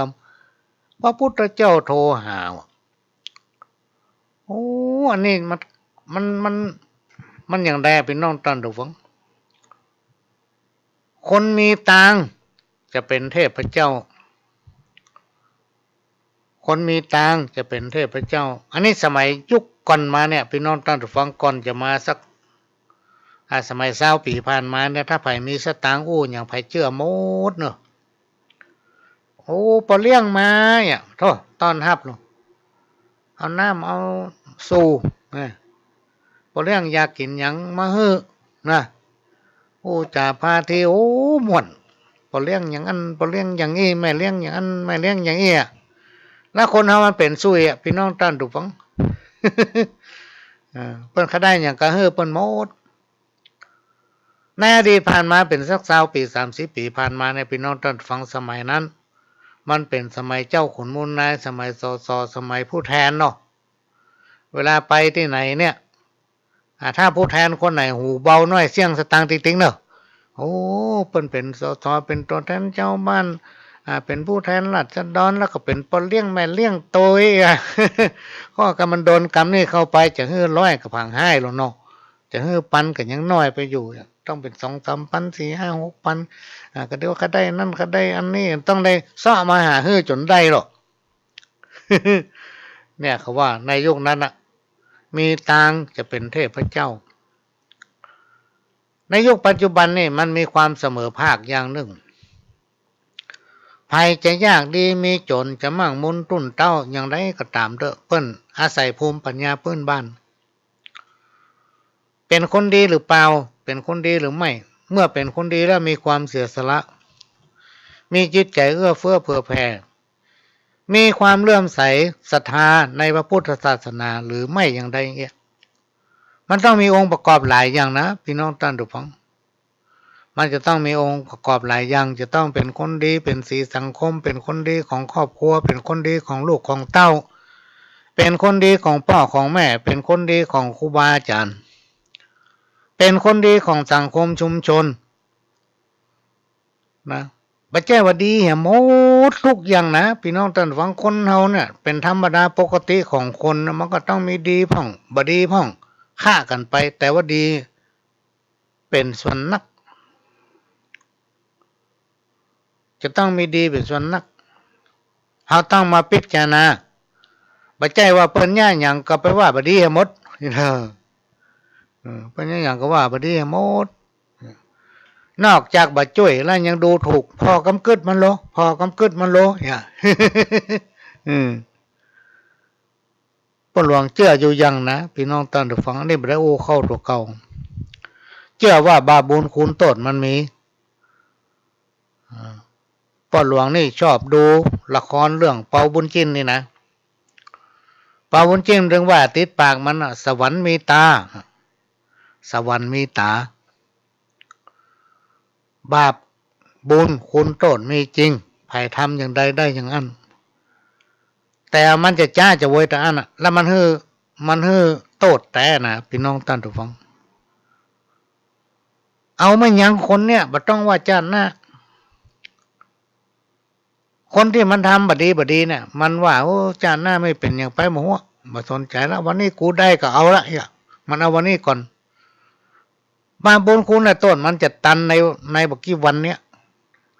ำ พระพุทธเจ้าโทรหาว่ะ โอ้ อันนี้มัน มัน มัน มันอย่างใดอะ ปี้น้องต้านผู้ฟัง คนมีตางจะเป๋นเทพเจ้า คนมีตางจะเป๋นเทพเจ้า อันนี้สมัยยุคก่อนมาเนี่ย ปี้น้องต้านผู้ฟัง ก่อนจะมาสัก อ่า สมัยซาวปี๋ผ่านมาเนี่ย ถ้าใผมีสตางค์อู้หยัง ใผเจื้อหมดเนาะ โอ้ ปอเลี้ยงมาเนี่ย โธ่ ต้อนฮับเนาะ เอาน้ำเอาสู่ นะ ปอเลี้ยงอยากกิ๋นหยังมาหื้อ นะ อู้จ๋าพาเที่ยว โอ้ ม่วน ป้อเลี้ยงอย่างอั้น ป้อเลี้ยงอย่างอี้ แม่เลี้ยงอย่างอั้น แม่เลี้ยงอย่างอี้อะ แล้วคนเฮามันเป๋นสุยอะ ปี้น้องต้านผู้ฟัง เออ เปิ้นใค่ได้หยังก็หื้อเปิ้นหมด ในอดีตผ่านมาเป๋นสักซาวปี๋ สามสิบปี๋ผ่านมาเนี่ย ปี้น้องต้านผู้ฟัง สมัยนั้น มันเป๋นสมัยเจ้าขุนมูลนาย สมัย สส สมัยผู้แทนเนาะ เวลาไปตี้ไหนเนี่ย อ่า ถ้าผู้แทนคนไหนหูเบาน้อยเสี้ยงสตางค์ติ๊งๆ เนาะ โอ้ เปิ้นเป๋น สส เป๋นตั๋วแทนจาวบ้าน อ่า เป๋นผู้แทนราษฎร แล้วก็เป๋นป้อเลี้ยงแม่เลี้ยงโตยอะ ก็กำมันโดนกำนี้เข้าไป จะหื้อร้อยก็ผางฮ้ายแล้วเนาะ จะหื้อปันก็ยังน้อยไปอยู่ ต้องเป๋นสองสามปัน สี่ห้าหกปัน อ่า ก็เดี๋ยวข้าได้นั่นข้าได้อันนี้ ต้องได้เซาะมาหาหื้อจ๋นได้หรอก เนี่ยเขาว่าในยุคนั้นน่ะ มีตางค์จะเป๋นเทพเจ้า ในยุคปัจจุบันนี่มันมีความเสมอภาคอย่างนึ่ง ใผจะยากดีมีจ๋น จะมั่งมูลตุ้นเต๊าอย่างใดก็ต๋ามเต๊อะ เปิ้นอาศัยภูมิปัญญาปื้นบ้าน เป๋นคนดีหรือเปล่า เป๋นคนดีหรือไม่ เมื่อเป๋นคนดีแล้วมีความเสียสละ มีจิตใจ๋เอื้อเฟื้อเผื่อแผ่ มีความเลื่อมใสศรัทธาในพระพุทธศาสนาหรือไม่อย่างใดเนี่ย มันต้องมีองค์ประกอบหลายอย่างนะ ปี้น้องต้านผู้ฟัง มันจะต้องมีองค์ประกอบหลายอย่าง จะต้องเป๋นคนดี เป๋นสีสังคม เป๋นคนดีของครอบครัว เป๋นคนดีของลูกของเต้า เป๋นคนดีของป้อของแม่ เป๋นคนดีของครูบาอาจ๋ารย์ เป๋นคนดีของสังคมชุมชน นะ บ่ใจ้ว่าดีเหียหมดกู้อย่างนะ ปี้น้องต้านผู้ฟัง คนเฮาเนี่ยเป๋นธรรมดาปกติของคนนะ มันก็ต้องมีดีพ่อง บ่ดีพ่อง คะกั๋นไป แต่ว่าดีเป๋นส่วนนัก จะต้องมีดีเป๋นส่วนนัก เฮาต้องมาพิจารณา บ่ใจ้ว่าเปิ้นเยียะหยังก็ไปว่าบ่ดีเหียหมด เออ เออ เปิ้นเยียะหยังก็ว่าบ่ดีเหียหมด นอกจากบ่จ้วยแล้วยังดูถูก ผ่อกำกึ๊ดมันโล ผ่อกำกึ๊ดมันโล เนี่ย อืม ป้อหลวงเจื้ออยู่อย่างนะ ปี้น้องต้านผู้ฟัง อันนี้บ่ได้อู้เข้าตั๋วเก่า เจื้อว่าบาปบุญคุณโต้ษมันมี อ่า ป้อหลวงนี่ชอบดูละครเรื่องเปาบุญจินนี่นะ เปาบุญจินเถิงว่าติดปากมันน่ะ สวรรค์มีตา สวรรค์มีต๋า บาปบุญคุณโต้ษมีจริง ใผทำอย่างใดได้อย่างอั้น แต่มันจะจ๊าจะโวยตะอั้นน่ะ แล้วมันหื้อ มันหื้อโต้ษแต๊นะ ปี้น้องต้านผู้ฟัง เอามาหยังคนเนี่ย บ่ต้องว่าจ้าดหน้า คนตี้มันทำบ่ดีบ่ดีเนี่ย มันว่า โอ้ จ้าดหน้าไม่เป๋นหยังไป บ่ฮู้ บ่สนใจ๋ละ วันนี้กูได้ก็เอาละ เนี่ย มันเอาวันนี้ก่อน บาปบุญคุณโต้ษมันจะตันใน ในบ่กี่วันเนี่ย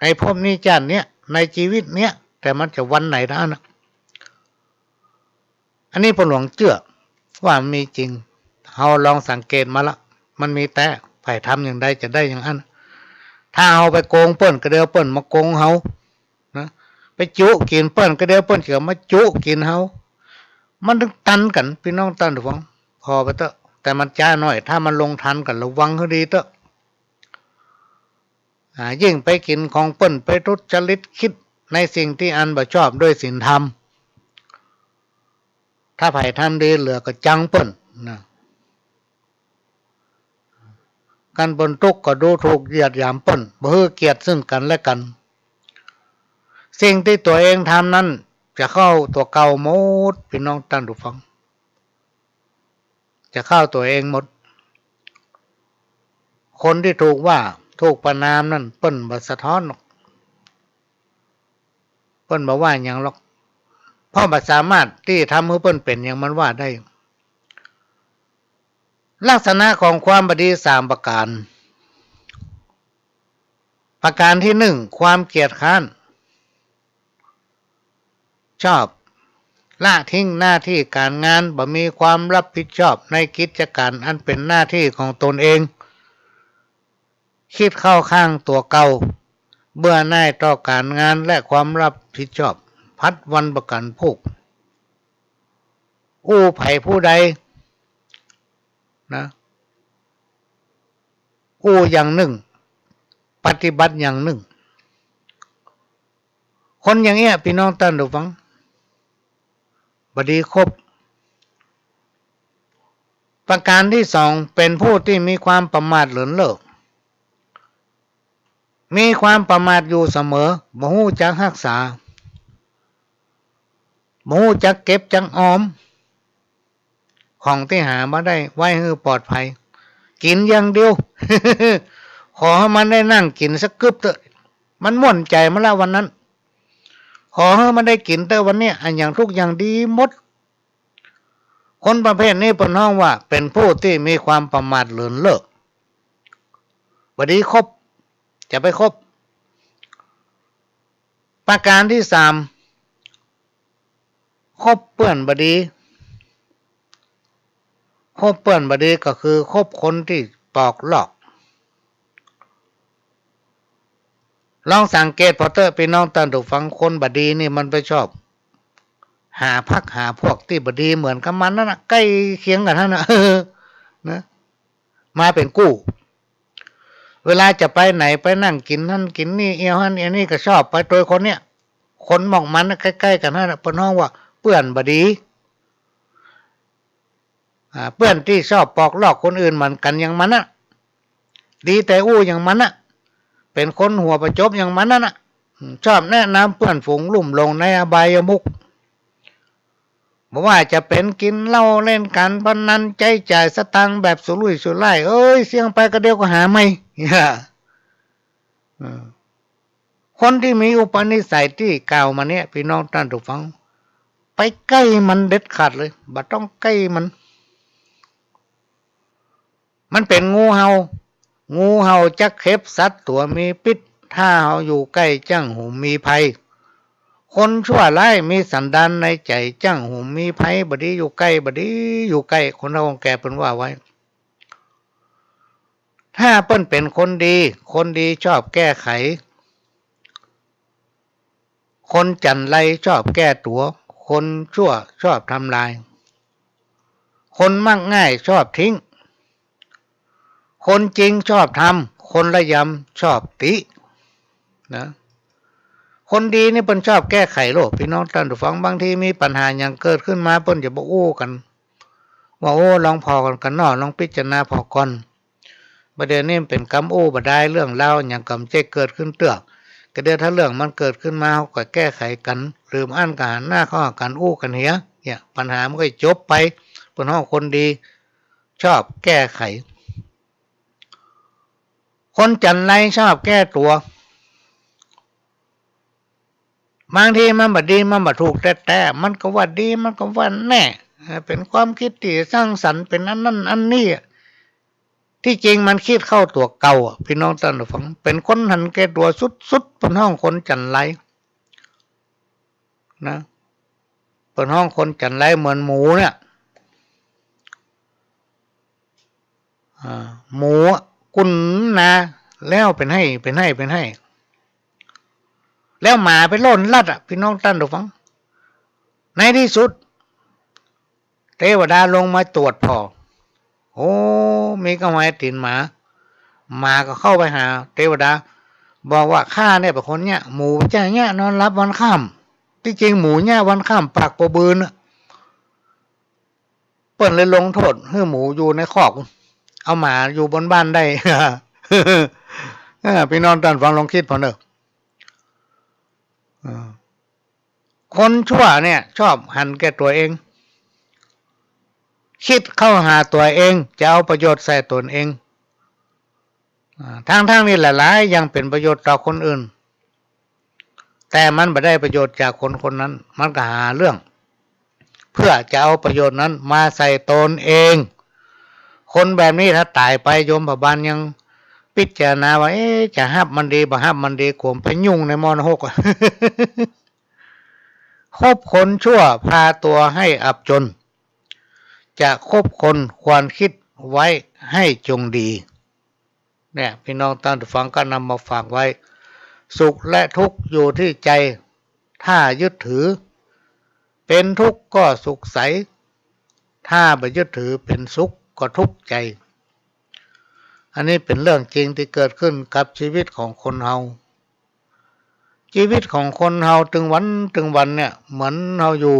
ในภพนี้จ้าดเนี่ย ในจีวิตเนี่ย แต่มันจะวันไหนเต้านั้นน่ะ อันนี้ป้อหลวงเจื้อว่ามันมีจริง เฮาลองสังเกตมาละ มันมีแต๊ ใผทำอย่างใดจะได้อย่างอั้น ถ้าเฮาไปโกงเปิ้นก็เดี๋ยวเปิ้นมาโกงเฮา นะ ไปจุกิ๋นเปิ้นก็เดี๋ยวเปิ้นจะมาจุกิ๋นเฮา มันเถิงตันกั๋น ปี้น้องต้านผู้ฟัง ผ่อไปเต๊อะ แต่มันจ๊าหน้อย ถ้ามันลงทันก็ระวังหื้อดีเต๊อะ อ่า ยิ่งไปกิ๋นของเปิ้น ไปทุจริต คิดในสิ่งตี้อันบ่ชอบด้วยศีลธรรม ถ้าใผทำดีเหลือก็จังเปิ้นนะ คันเปิ้นตุ๊กข์ก็ดูถูกเหยียดหยามเปิ้น บ่หื้อเกียรติซึ่งกั๋นและกั๋น สิ่งตี้ตั๋วเองทำนั้นจะเข้าตั๋วเก่าหมด ปี้น้องต้านผู้ฟัง จะเข้าตั๋วเองหมด คนตี้ถูกว่าถูกประณามนั้นเปิ้นบ่สะท้อนหรอก เปิ้นบ่ว่าหยังหรอก เพราะบ่สามารถตี้ทำหื้อเปิ้นเป๋นอย่างมันว่าได้ ลักษณะของความบ่ดีสามประก๋าน ประก๋านตี้นึ่ง ความเกียจคร้าน ชอบละทิ้งหน้าตี้ก๋านงาน บ่มีความรับผิดชอบในกิจก๋านอันเป๋นหน้าตี้ของตนเอง คิดเข้าข้างตั๋วเก่า เบื่อหน่ายต่อก๋านงานและความรับผิดชอบ ผัดวันประกั๋นพรุ่ง อู้ใผผู้ใด นะ อู้อย่างนึ่ง ปฏิบัติอย่างนึ่ง คนอย่างเอี้ย ปี้น้องต้านผู้ฟัง บ่ดีคบ ประการตี้สอง เป๋นผู้ตี้มีความประมาทเลินเล่อ มีความประมาทอยู่เสมอ บ่ฮู้จักฮักษา บ่ฮู้จักเก็บจักออม ของตี้หามาได้ไว้หื้อปลอดภัย กิ๋นอย่างเดียว ขอหื้อมันได้นั่งกิ๋นสักกึ๊บเต๊อะ มันม่วนใจ๋มันละวันนั้น ขอหื้อมันได้กิ๋นเต๊อะวันเนี้ย อะหยังทุกอย่างดีหมด คนประเภทนี้เปิ้นฮ้องว่าเป๋นผู้ตี้มีความประมาทเลินเล่อ บ่ดีคบ จะไปคบ ประการตี้สาม คบเปื้อนบ่ดี คบเปื้อนบ่ดีก็คือคบคนตี้ปอกลอก ลองสังเกตผ่อเต๊อะ ปี้น้องต้านผู้ฟัง คนบ่ดีนี่มันไปชอบ หาพรรคหาพวกตี้บ่ดีเหมือนกับมันนั่นน่ะ ใก้เคียงกั๋นหั้นน่ะ นะ มาเป๋นกู้ เวลาจะไปไหนไปนั่งกิ๋นหั้นกิ๋นนี่ เอี่ยวหั้นเอี่ยวนี่ก็ชอบไปตวยคนเนี้ย คนหมองมันน่ะ ใก้ๆ กั๋นหั้นน่ะ เปิ้นฮ้องว่าเปื้อนบ่ดี อ่า เปื้อนตี้ชอบปอกลอกคนอื่นเหมือนกั๋นอย่างมันน่ะ ดีแต่อู้อย่างมันน่ะ เป๋นคนหัวประจบอย่างมันนั่นน่ะ อืม ชอบแนะนำเปื้อนฝูงลุ่มหลงในอบายมุข บ่ว่าจะเป๋นกิ๋นเหล้าเล่นก๋านพนัน ใจ๊จ่ายสตางค์แบบสุรุ่ยสุร่าย เอ้ย เสี้ยงไปก็เดี๋ยวก็หาใหม่ เออ คนตี้มีอุปนิสัยตี้กล่าวมาเนี่ย ปี้น้องต้านผู้ฟัง ไปใก้มันเด็ดขาดเลย บ่ต้องใก้มัน มันเป๋นงูเห่า งูเห่าจักเข็บสัตว์ตั๋วมีพิษ ถ้าเฮาอยู่ใก้จั้งหุมมีภัย คนชั่วร้ายมีสันดานในใจ๋ จั้งหุมมีภัย บ่ดีอยู่ใก้ บ่ดีอยู่ใก้ คนเฒ่าคนแก่เปิ้นว่าไว้ ถ้าเปิ้นเป๋นคนดี คนดีชอบแก้ไข คนจั๋นไรชอบแก้ตั๋ว คนชั่วชอบทำลาย คนมักง่ายชอบทิ้ง คนจริงชอบทำ คนระยำชอบติ นะ คนดีนี่เปิ้นชอบแก้ไขโลก ปี้น้องต้านผู้ฟัง บางทีมีปัญหาหยังเกิดขึ้นมา เปิ้นจะบ่อู้กั๋น ว่า โอ้ ลองผ่อกั๋นก่อนเนาะ ลองพิจารณาผ่อก่อน บ่าเดี่ยวนี้มันเป๋นกำอู้บ่ดาย เรื่องราวหยังก็บ่ใจ้เกิดขึ้นเตื้อ ก็เดี๋ยวถ้าเรื่องมันเกิดขึ้นมา เฮาก็แก้ไขกั๋น หรืออั้นก็หันหน้าเข้าหากั๋น อู้กั๋นเหีย เนี่ย ปัญหามันก็จบไป เปิ้นฮ้องคนดีชอบแก้ไข คนจั๋นไรชอบแก้ตั๋ว บางทีมันบ่ดี มันบ่ถูกแต๊ๆ มันก็ว่าดี มันก็ว่าแน่ เอ่อ เป๋นความคิดตี้สร้างสรรค์ เป๋นอันนั้นอันนี้ ตี้จริงมันคิดเข้าตั๋วเก่าอะ ปี้น้องต้านผู้ฟัง เป๋นคนหันแก่ตั๋วสุดๆ เปิ้นฮ้องคนจั๋นไร นะ เปิ้นฮ้องคนจั๋นไรเหมือนหมูเนี่ย อ่า หมูอะกุนนา แล้วเป๋นไห้ เป๋นไห้ เป๋นไห้ แล้วหมาไปล่นลัดอะ ปี้น้องต้านผู้ฟัง ในตี้สุด เตวดาลงมาตรวจผ่อ โอ้ มีก้าวหายตี๋นหมา หมาก็เข้าไปหาเตวดา บอกว่า ข้าเนี่ยเป๋นคนเยียะหมู บ่ใจ้เยียะนอนหลับวันค่ำ ตี้จริงหมูเยียะวันค่ำปากบ่บืนน่ะ เปิ้นเลยลงโต้ษหื้อหมูอยู่ในคอก เอาหมาอยู่บนบ้านได้ เออ ปี้น้องต้านฟังลองกึ๊ดผ่อเน่อ เออ คนชั่วเนี่ยชอบหันแก่ตั๋วเอง กึ๊ดเข้าหาตั๋วเอง จะเอาประโยชน์ใส่ตนเอง อ่า ทั้งๆ ตี้หลายๆ อย่างเป๋นประโยชน์ต่อคนอื่น แต่มันบ่ได้ประโยชน์จากคนคนนั้น มันก็หาเรื่อง เพื่อจะเอาประโยชน์นั้นมาใส่ตนเอง คนแบบนี้ถ้าต๋ายไป ยมพบาลยังพิจารณาว่า เอ๊ะ จะฮับมันดี บ่ฮับมันดี ขวมไปยุ่งในหม้อนรกอะ คบคนชั่วพาตัวให้อับจน จะคบคนควรกึ๊ดไว้ให้จงดี เนี่ย ปี้น้องต้านฟังก็นำมาฝากไว้ สุขและทุกข์อยู่ที่ใจ ถ้ายึดถือ เป๋นทุกข์ก็สุขใส ถ้าบ่ยึดถือเป๋นสุขก็ทุกข์ใจ อันนี้เป๋นเรื่องจริงตี้เกิดขึ้นกับชีวิตของคนเฮา จีวิตของคนเฮาตึงวันตึงวันเนี่ย เหมือนเฮาอยู่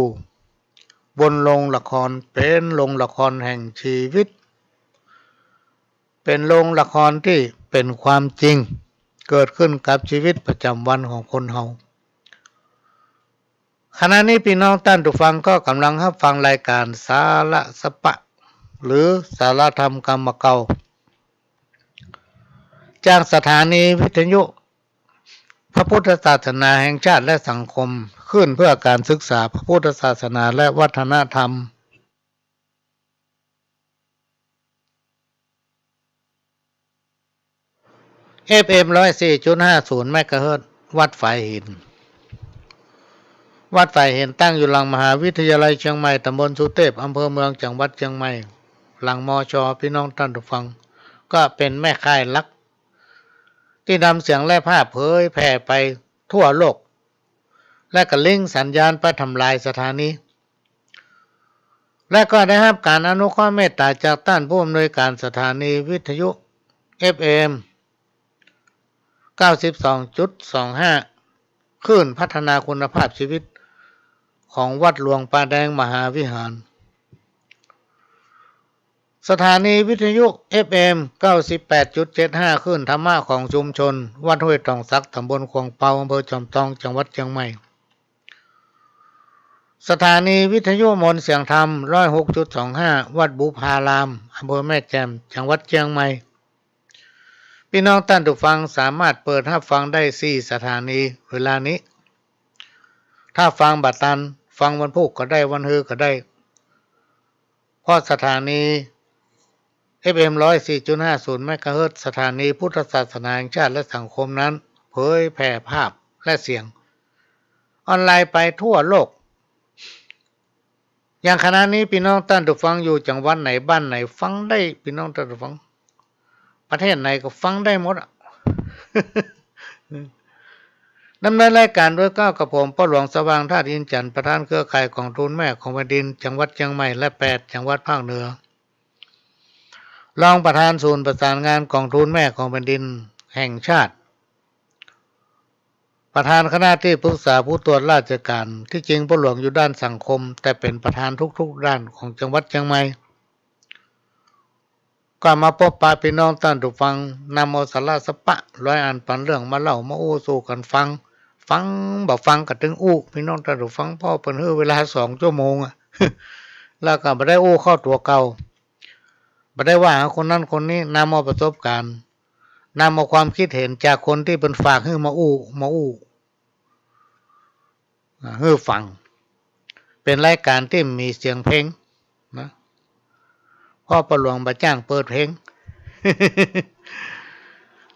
บนโรงละคร เป๋นโรงละครแห่งจีวิต เป๋นโรงละครตี้เป๋นความจริง เกิดขึ้นกับจีวิตประจ๋ำวันของคนเฮา ขณะนี้ปี้น้องต้านผู้ฟังก็ก่ำลังฮับฟังรายก๋านสาระสะปะ หรือสาระธรรมกำเก่า จากสถานีวิทยุพระพุทธศาสนาแห่งชาติและสังคม คลื่นเพื่อการศึกษาพระพุทธศาสนาและวัฒนธรรม เอฟเอ็ม ร้อยสี่จุดห้าศูนย์ เมกะเฮิรตซ์ วัดฝายหิน วัดฝายหินตั้งอยู่หลังมหาวิทยาลัยเจียงใหม่ ต๋ำบลสุเตพ อำเภอเมือง จังหวัดเจียงใหม่ หลัง มช. ปี้น้องต้านผู้ฟัง ก็เป๋นแม่ข่ายหลัก ตี้นำเสียงและภาพเผยแผ่ไปทั่วโลก และก็ลิงก์สัญญาณไปทำลายสถานี และก็ได้ฮับก๋านอนุเคราะห์เมตต๋าจากต้านผู้อำนวยก๋านสถานีวิทยุ เอฟเอ็ม เก้าสิบสองจุดสองห้า คลื่นพัฒนาคุณภาพจีวิตของวัดหลวงป่าแดงมหาวิหาร สถานีวิทยุ เอฟเอ็ม เก้าสิบแปดจุดเจ็ดห้า คลื่นธรรมะของชุมชนวัดห้วยตองสัก ต๋ำบลขวางเปา อำเภอจอมตอง จังหวัดเจียงใหม่ สถานีวิทยุมนต์เสียงธรรม ร้อยหกจุดสองห้า วัดบุพาราม อำเภอแม่แจ่ม จังหวัดเจียงใหม่ ปี้น้องต้านผู้ฟังสามารถเปิดฮับฟังได้สี่สถานีเวลานี้ ถ้าฟังบ่ตัน ฟังวันพูกก็ได้ วันฮือก็ได้ เพราะสถานี เอฟเอ็ม ร้อยสี่จุดห้าศูนย์ เมกะเฮิรตซ์ สถานีพุทธศาสนาแห่งชาติและสังคมนั้น เผยแผ่ภาพและเสียงออนไลน์ไปทั่วโลก อย่างขณะนี้ปี้น้องต้านผู้ฟังอยู่จังหวัดไหนบ้านไหนฟังได้ ปี้น้องต้านผู้ฟัง ประเทศไหนก็ฟังได้หมดอะ ดำเนินรายการโดยเกล้ากระผมป้อหลวงสว่างธาตุอินทร์จันทร์ ประธานเครือข่ายก๋องทุนแม่ของแผ่นดินจังหวัดเจียงใหม่และแปดจังหวัดภาคเหนือ รองประธานศูนย์ประสานงานก๋องทุนแม่ของแผ่นดินแห่งชาติ ประธานคณะตี้ปรึกษาผู้ตรวจราชการ ตี้จริงป้อหลวงอยู่ด้านสังคม แต่เป๋นประธานทุกๆ ด้านของจังหวัดเจียงใหม่ ก็มาปบปะปี้น้องต้านผู้ฟัง นำเอาสาระสะปะร้อยอันปันเรื่องมาเล่ามาอู้สู่กั๋นฟัง ฟังบ่ฟังก็ตึงอู้ ปี้น้องต้านผู้ฟัง เพราะเปิ้นหื้อเวลาสองชั่วโมงอะ แล้วก็บ่ได้อู้เข้าตั๋วเก่า บ่ได้ว่าหาคนนั้นคนนี้ นำเอาประสบการณ์ นำเอาความคิดเห็นจากคนตี้เปิ้นฝากหื้อมาอู้ มาอู้ อ่า หื้อฟัง เป๋นรายการตี้มีเสียงเพลงนะ เพราะป้อหลวงบ่จ้างเปิดเพลง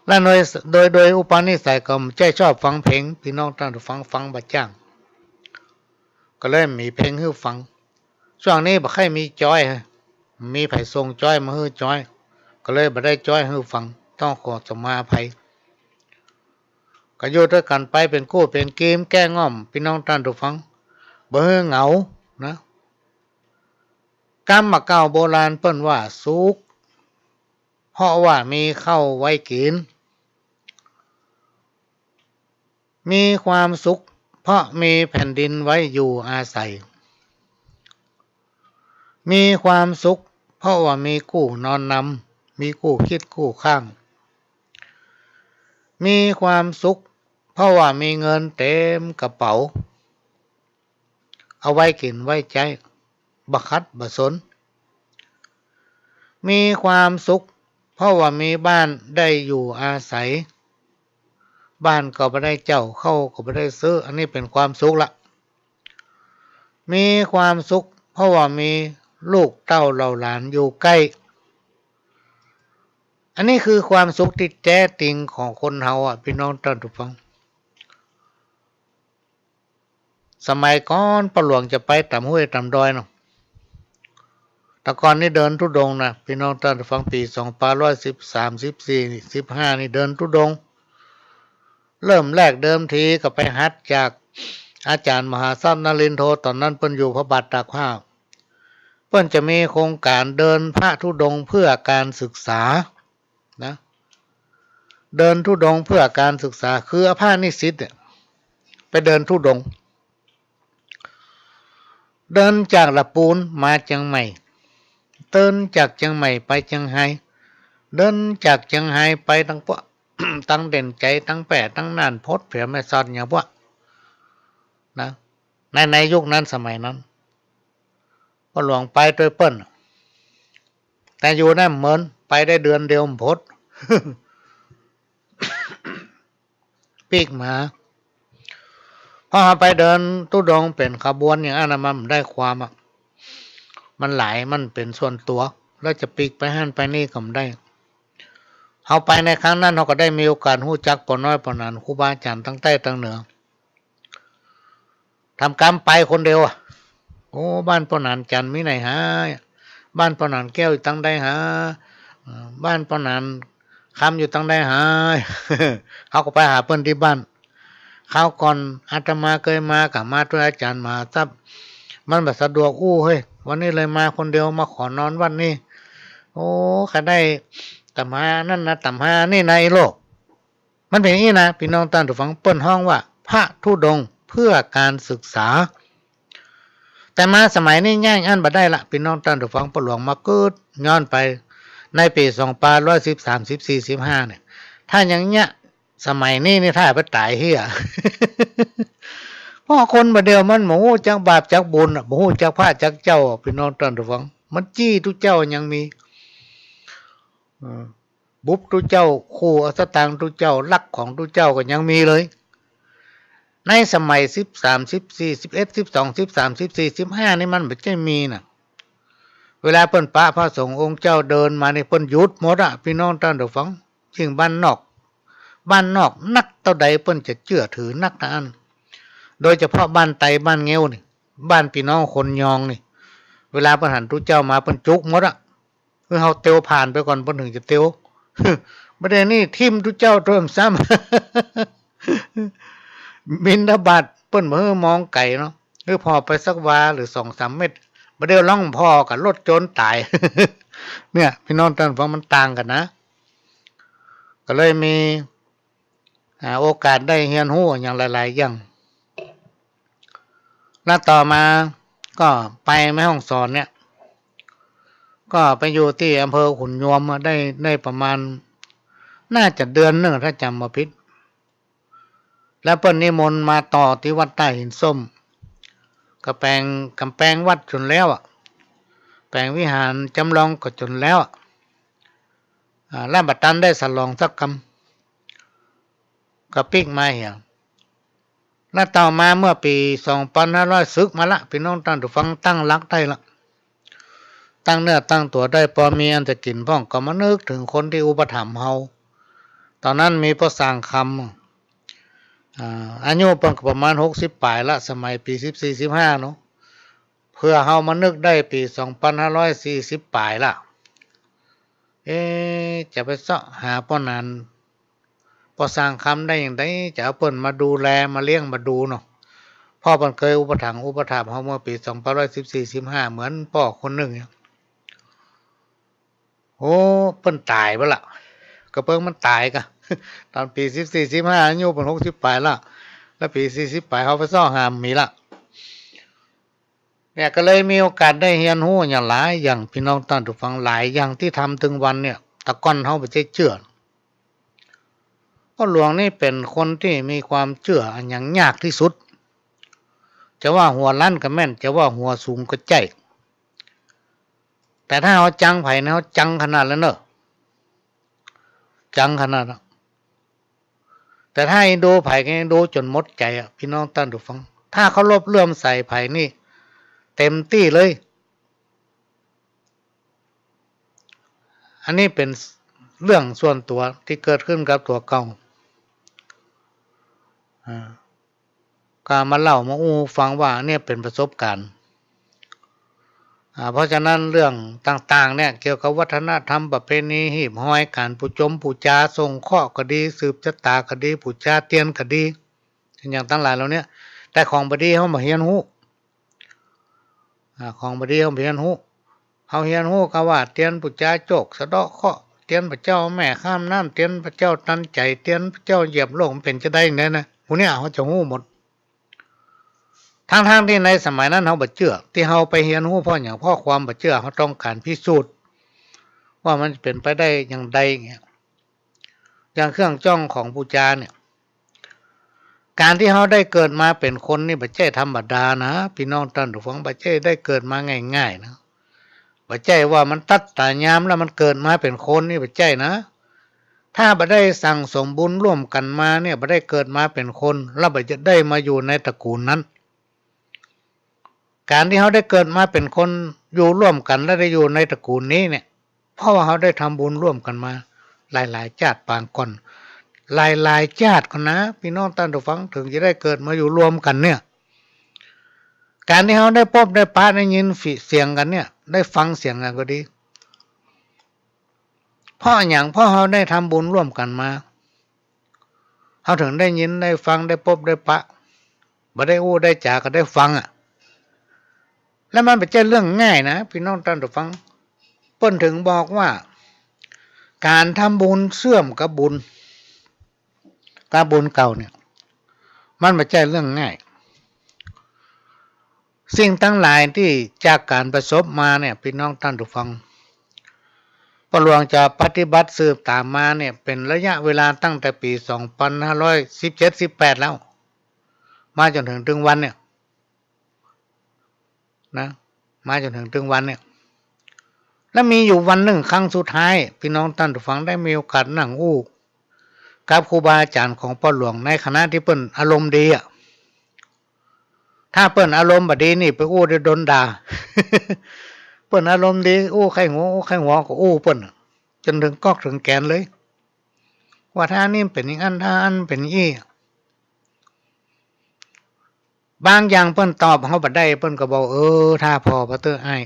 และโดย โดย โดยอุปนิสัยก็บ่ใจ้ชอบฟังเพลง ปี้น้องต้านผู้ฟัง ฟังบ่จ้าง ก็เลยมีเพลงหื้อฟัง ช่วงนี้บ่ใค่มีจอย มีใผส่งจอยมาหื้อจอย ก็เลยบ่ได้จอยหื้อฟัง ต้องขอสมาอภัย ก็อยู่ตวยกั๋นไปเป๋นกู้เป๋นกีม แก้ง่อมปี้น้องต้านผู้ฟัง บ่หื้อเหงานะ กำเก่าโบราณเปิ้นว่าสุข เพราะว่ามีข้าวไว้กิ๋น มีความสุข เพราะมีแผ่นดินไว้อยู่อาศัย มีความสุข เพราะว่ามีกู้นอนนำ มีกู้คิดกู้ค้าง มีความสุข เพราะว่ามีเงินเต๋มกระเป๋า เอาไว้กิ๋นไว้ใจ๊ บ่ขัดบ่สน มีความสุข เพราะว่ามีบ้านได้อยู่อาศัย บ้านก็บ่ได้เจ้า ข้าวก็บ่ได้ซื้อ อันนี้เป๋นความสุขละ มีความสุข เพราะว่ามีลูกเต้าเหล่าหลานอยู่ใก้ อันนี้คือความสุขตี้แต๊จริงของคนเฮาอะ ปี้น้องต้านผู้ฟัง สมัยก่อนป้อหลวงจะไปต๋ามห้วยต๋ามดอยเนาะ แต่ก่อนนี้เดินธุดงค์นะ ปี้น้องต้านผู้ฟัง ปี๋สองปาร้อยสิบสาม สิบสี่ สิบห้า นี่เดินธุดงค์ เริ่มแรกเดิมทีก็ไปหัดจากอาจ๋ารย์มหาทรัพย์นรินทร์โท ต๋อนนั้นเปิ้นอยู่พระบาทตากผ้า เปิ้นจะมีโครงก๋านเดินพระธุดงค์เพื่อการศึกษานะ เดินธุดงค์เพื่อการศึกษา คือเอาพระนิสิตเนี่ย ไปเดินธุดงค์ เดินจากละปูนมาเจียงใหม่ เดินจากเจียงใหม่ไปเจียงฮาย เดินจากเจียงฮายไปตังปะ ตังเด่นชัย ตังแป้ ตังน่าน พดเผียแม่สอดอย่างปะนะ ใน ในยุคนั้นสมัยนั้น ป้อหลวงไปตวยเปิ้น แต่อยู่ในเมินไปได้เดือนเดียวมันพด ปิ๊กมา เพราะเฮาไปเดินธุดงค์เป๋นขบวนอย่างอั้นนะ มันบ่ได้ความอะ มันหลาย มันเป๋นส่วนตั๋ว แล้วจะปิ๊กไปหั้นไปนี่ก็บ่ได้ เฮาไปในครั้งนั้น เฮาก็ได้มีโอกาสฮู้จักป้อน้อยป้อหนาน ครูบาอาจ๋ารย์ตังใต้ตังเหนือ ทำกรรมไปคนเดียวอะ โอ้ บ้านป้อหนานจันทร์มีไหนหา บ้านป้อหนานแก้วอยู่ตังใดหา เอ่อ บ้านป้อหนานคำอยู่ตังใดหา เฮาก็ไปหาเปิ้นตี้บ้าน คราวก่อนอาตมาเกยมา ก็มาตวยอาจ๋ารย์มหาทรัพย์ มันบ่สะดวกอู้เฮ้ย วันนี้เลยมาคนเดียว มาขอนอนวัดนี่ โอ้ ใค่ได้ตำรานั่นนะ ตำรานี่นะ ไอ้โลก มันเป๋นอย่างนี้นะ ปี้น้องต้านผู้ฟัง เปิ้นฮ้องว่าพระธุดงค์เพื่อการศึกษา แต่มาสมัยนี้แยกอันบ่ได้ละ ปี้น้องต้านผู้ฟัง ป้อหลวงมาเกิดย้อนไปในปี๋สองพันห้าร้อยสิบสาม สิบสี่ สิบห้า เนี่ย ถ้ายังเยียะสมัยนี้นี่ ถ้าไปต๋ายเฮี้ย เพราะคนบ่าเดี่ยวมันบ่ฮู้จักบาปจักบุญอะ บ่ฮู้จักพระจักเจ้าอะ ปี้น้องต้านผู้ฟัง มันจี้ตุ๊เจ้ายังมี เออ บุบตุ๊เจ้า คู่เอาสตางค์ตุ๊เจ้า ลักของตุ๊เจ้าก็ยังมีเลย ในสมัยสิบสาม สิบสี่ สิบเอ็ด สิบสอง สิบสาม สิบสี่ สิบห้า นี่มันบ่ใจ้มีน่ะ เวลาเปิ้นปะพระสงฆ์องค์เจ้าเดินมานี่ เปิ้นหยุดหมดอะ ปี้น้องต้านผู้ฟัง ยิ่งบ้านนอก บ้านนอกนักเต้าใดเปิ้นจะเจื้อถือนักเต้าอั้น โดยเฉพาะบ้านไตบ้านเง้วนี่ บ้านปี้น้องคนยองนี่ เวลาเปิ้นหันตุ๊เจ้ามา เปิ้นจุกหมดอะ คือเฮาเตียวผ่านไปก่อน เปิ้นถึงจะเตียว บ่าเดี่ยวนี้ทิ่มตุ๊เจ้าตวยซ้ำ บิณฑบาตเปิ้นบ่หื้อมองไก๋เนาะ คือผ่อไปสักวาหรือสองสามเมตร บ่าเดี่ยวล่องผ่อกับรถโจรต๋าย เนี่ย ปี้น้องต้านผู้ฟัง มันต่างกั๋นนะ ก็เลยมี อ่า โอกาสได้เฮียนฮู้อย่างหลายๆ อย่าง แล้วต่อมาก็ไปแม่ฮ่องสอนเนี่ย ก็ไปอยู่ตี้อำเภอขุนยวมมาได้ ได้ประมาณ น่าจะเดือนนึ่ง ถ้าจ๋ำบ่ผิด แล้วเปิ้นนิมนต์มาต่อตี้วัดต้าหินส้ม ก็แป๋งก๋ำแปงวัดจ๋นแล้วอะ แป๋งวิหารจ๋ำลองก็จ๋นแล้วอะ อ่า แล้วบ่ตันได้สลองสักกำ ก็ปิ๊กมาเหีย แล้วต่อมาเมื่อปี๋สองปันห้าร้อย สึกมาละ ปี้น้องต้านผู้ฟัง ตั้งหลักได้ละ ตั้งเนื้อตั้งตั๋วได้ ปอมีอันจะกิ๋นพ่อง ก็มานึกเถิงคนตี้อุปถัมภ์เฮา ต๋อนนั้นมีป้อสร้างคำ อ่า อายุเปิ้นก็ประมาณหกสิบป๋ายละ สมัยปี๋สิบสี่ สิบห้า เนาะ เปื้อเฮามานึกได้ปี๋สองปันห้าร้อยสี่สิบป๋ายละ เอ๊ะ จะไปเซาะหาป้อหนาน ป้อสร้างคำได้อย่างใด จะเอาเปิ้นมาดูแล มาเลี้ยงมาดูเนาะ เพราะเปิ้นเกยอุปถัมภ์ อุปถัมภ์เฮาเมื่อปี๋สองปันห้าร้อยสิบสี่ สิบห้า เหมือนป้อคนนึ่งเนี่ย โอ้ เปิ้นต๋ายไปละ กระเปิงมันต๋ายก่ะ ต๋อนปี๋สิบสี่ สิบห้า อายุเปิ้นหกสิบป๋ายละ แล้วปี๋สี่สิบป๋ายเฮาไปเซาะหาบ่มีละ เนี่ย ก็เลยมีโอกาสได้เฮียนฮู้อย่างหลายอย่าง ปี้น้องต้านผู้ฟัง หลายอย่างตี้ทำเถิงวันเนี่ย แต่ก่อนเฮาบ่ใจ้เจื้อ ป้อหลวงนี่เป๋นคนตี้มีความเจื้ออันหยังยากตี้สุด จะว่าหัวลันก็แม่น จะว่าหัวสูงก็ใจ้ แต่ถ้าเฮาจังใผนะ เฮาจังขนาดแล้วเนอะ จังขนาดอะ แต่ถ้าเอ็นดูใผก็เอ็นดูจ๋นหมดใจ๋อะ ปี้น้องต้านผู้ฟัง ถ้าเคารพเลื่อมใสใผนี่ เต็มตี้เลย อันนี้เป๋นเรื่องส่วนตั๋วตี้เกิดขึ้นกับตั๋วเก่า อ่า ก็มาเล่ามาอู้ฟังว่าเนี่ยเป๋นประสบการณ์ อ่า เพราะฉะนั้นเรื่องต่างๆ เนี่ย เกี่ยวกับวัฒนธรรมประเพณี หีบฮอย ก๋านปูจมปูจา ส่งเคราะห์ก็ดี สืบจะต๋าก็ดี ปูจาเตียนก็ดี อย่างตังหลายเหล่าเนี้ย แต่ของบ่ดีเฮาบ่เฮียนฮู้ อ่า ของบ่ดีเฮาบ่เฮียนฮู้ เฮาเฮียนฮู้ก็ว่าเตียนปูจาโจกสะเดาะเคราะห์ เตียนพระเจ้าแม่ข้ามน้ำ เตียนพระเจ้าตันใจ๋ เตียนพระเจ้าเหยียบโลกมันเป๋นจะใดอย่างใดนะ หมู่เนี่ยเฮาจะฮู้หมด ตังๆ ตี้ในสมัยนั้นเฮาบ่เจื้อ ตี้เฮาไปเฮียนฮู้เพราะหยัง เพราะความบ่เจื้อ เฮาต้องก๋านพิสูจน์ว่ามันเป๋นไปได้อย่างใดเงี้ย อย่างเครื่องจ้องของปู๋จาเนี่ย ก๋านตี้เฮาได้เกิดมาเป๋นคนนี่บ่ใจ้ธรรมดานะ ปี้น้องต้านผู้ฟัง บ่ใจ้ได้เกิดมาง่ายๆ นะ บ่ใจ้ว่ามันตั๊ดต๋ายามแล้วมันเกิดมาเป๋นคนนี่บ่ใจ้นะ ถ้าบ่ได้สั่งสมบุญร่วมกั๋นมาเนี่ย บ่ได้เกิดมาเป๋นคน แล้วบ่จะได้มาอยู่ในตระกู๋นนั้น ก๋านตี้เฮาได้เกิดมาเป๋นคนอยู่ร่วมกั๋น และได้อยู่ในตระกู๋นนี้เนี่ย เพราะว่าเฮาได้ทำบุญร่วมกั๋นมาหลายๆ จ๊าติปางก่อน หลายๆ จ๊าติก่อนนะ ปี้น้องต้านผู้ฟัง เถิงจะได้เกิดมาอยู่ร่วมกั๋นเนี่ย ก๋านตี้เฮาได้ปบได้ปะ ได้ยินเสียงกั๋นเนี่ย ได้ฟังเสียงกั๋นก็ดี เพราะหยัง เพราะเฮาได้ทำบุญร่วมกั๋นมา เฮาเถิงได้ยินได้ฟัง ได้ปบได้ปะ บ่ได้อู้ได้จ๋าก็ได้ฟังอะ แล้วมันบ่ใจ้เรื่องง่ายนะ ปี้น้องต้านผู้ฟัง เปิ้นเถิงบอกว่า ก๋านทำบุญเสื่อมกับบุญ กับบุญเก่าเนี่ย มันบ่ใจ้เรื่องง่าย สิ่งตังหลายตี้จากก๋านประสบมาเนี่ย ปี้น้องต้านผู้ฟัง ป้อหลวงจะปฏิบัติสืบต๋ามมาเนี่ย เป๋นระยะเวลาตั้งแต่ปี๋สองปันห้าร้อยสิบเจ็ด สิบแปด แล้ว มาจ๋นเถิงตึงวันเนี่ย นะ มาจ๋นเถิงตึงวันเนี่ย แล้วมีอยู่วันนึ่งครั้งสุดท้าย ปี้น้องต้านผู้ฟัง ได้มีโอกาสนั่งอู้กับครูบาอาจ๋ารย์ของป้อหลวง ในขณะตี้เปิ้นอารมณ์ดีอะ ถ้าเปิ้นอารมณ์บ่ดีนี่ไปอู้ได้โดนด่า เปิ้นอารมณ์ดี อู้ใค่หัว อู้ใค่หัวก็อู้เปิ้นอะ จ๋นเถิงก๊อกเถิงแกนเลย ว่าถ้าอันนี้เป๋นอย่างอั้น ถ้าอั้นเป๋นอี้ บางอย่างเปิ้นตอบเฮาบ่ได้ เปิ้นก็บอก เออ ถ้าผ่อไปเต๊อะอ้าย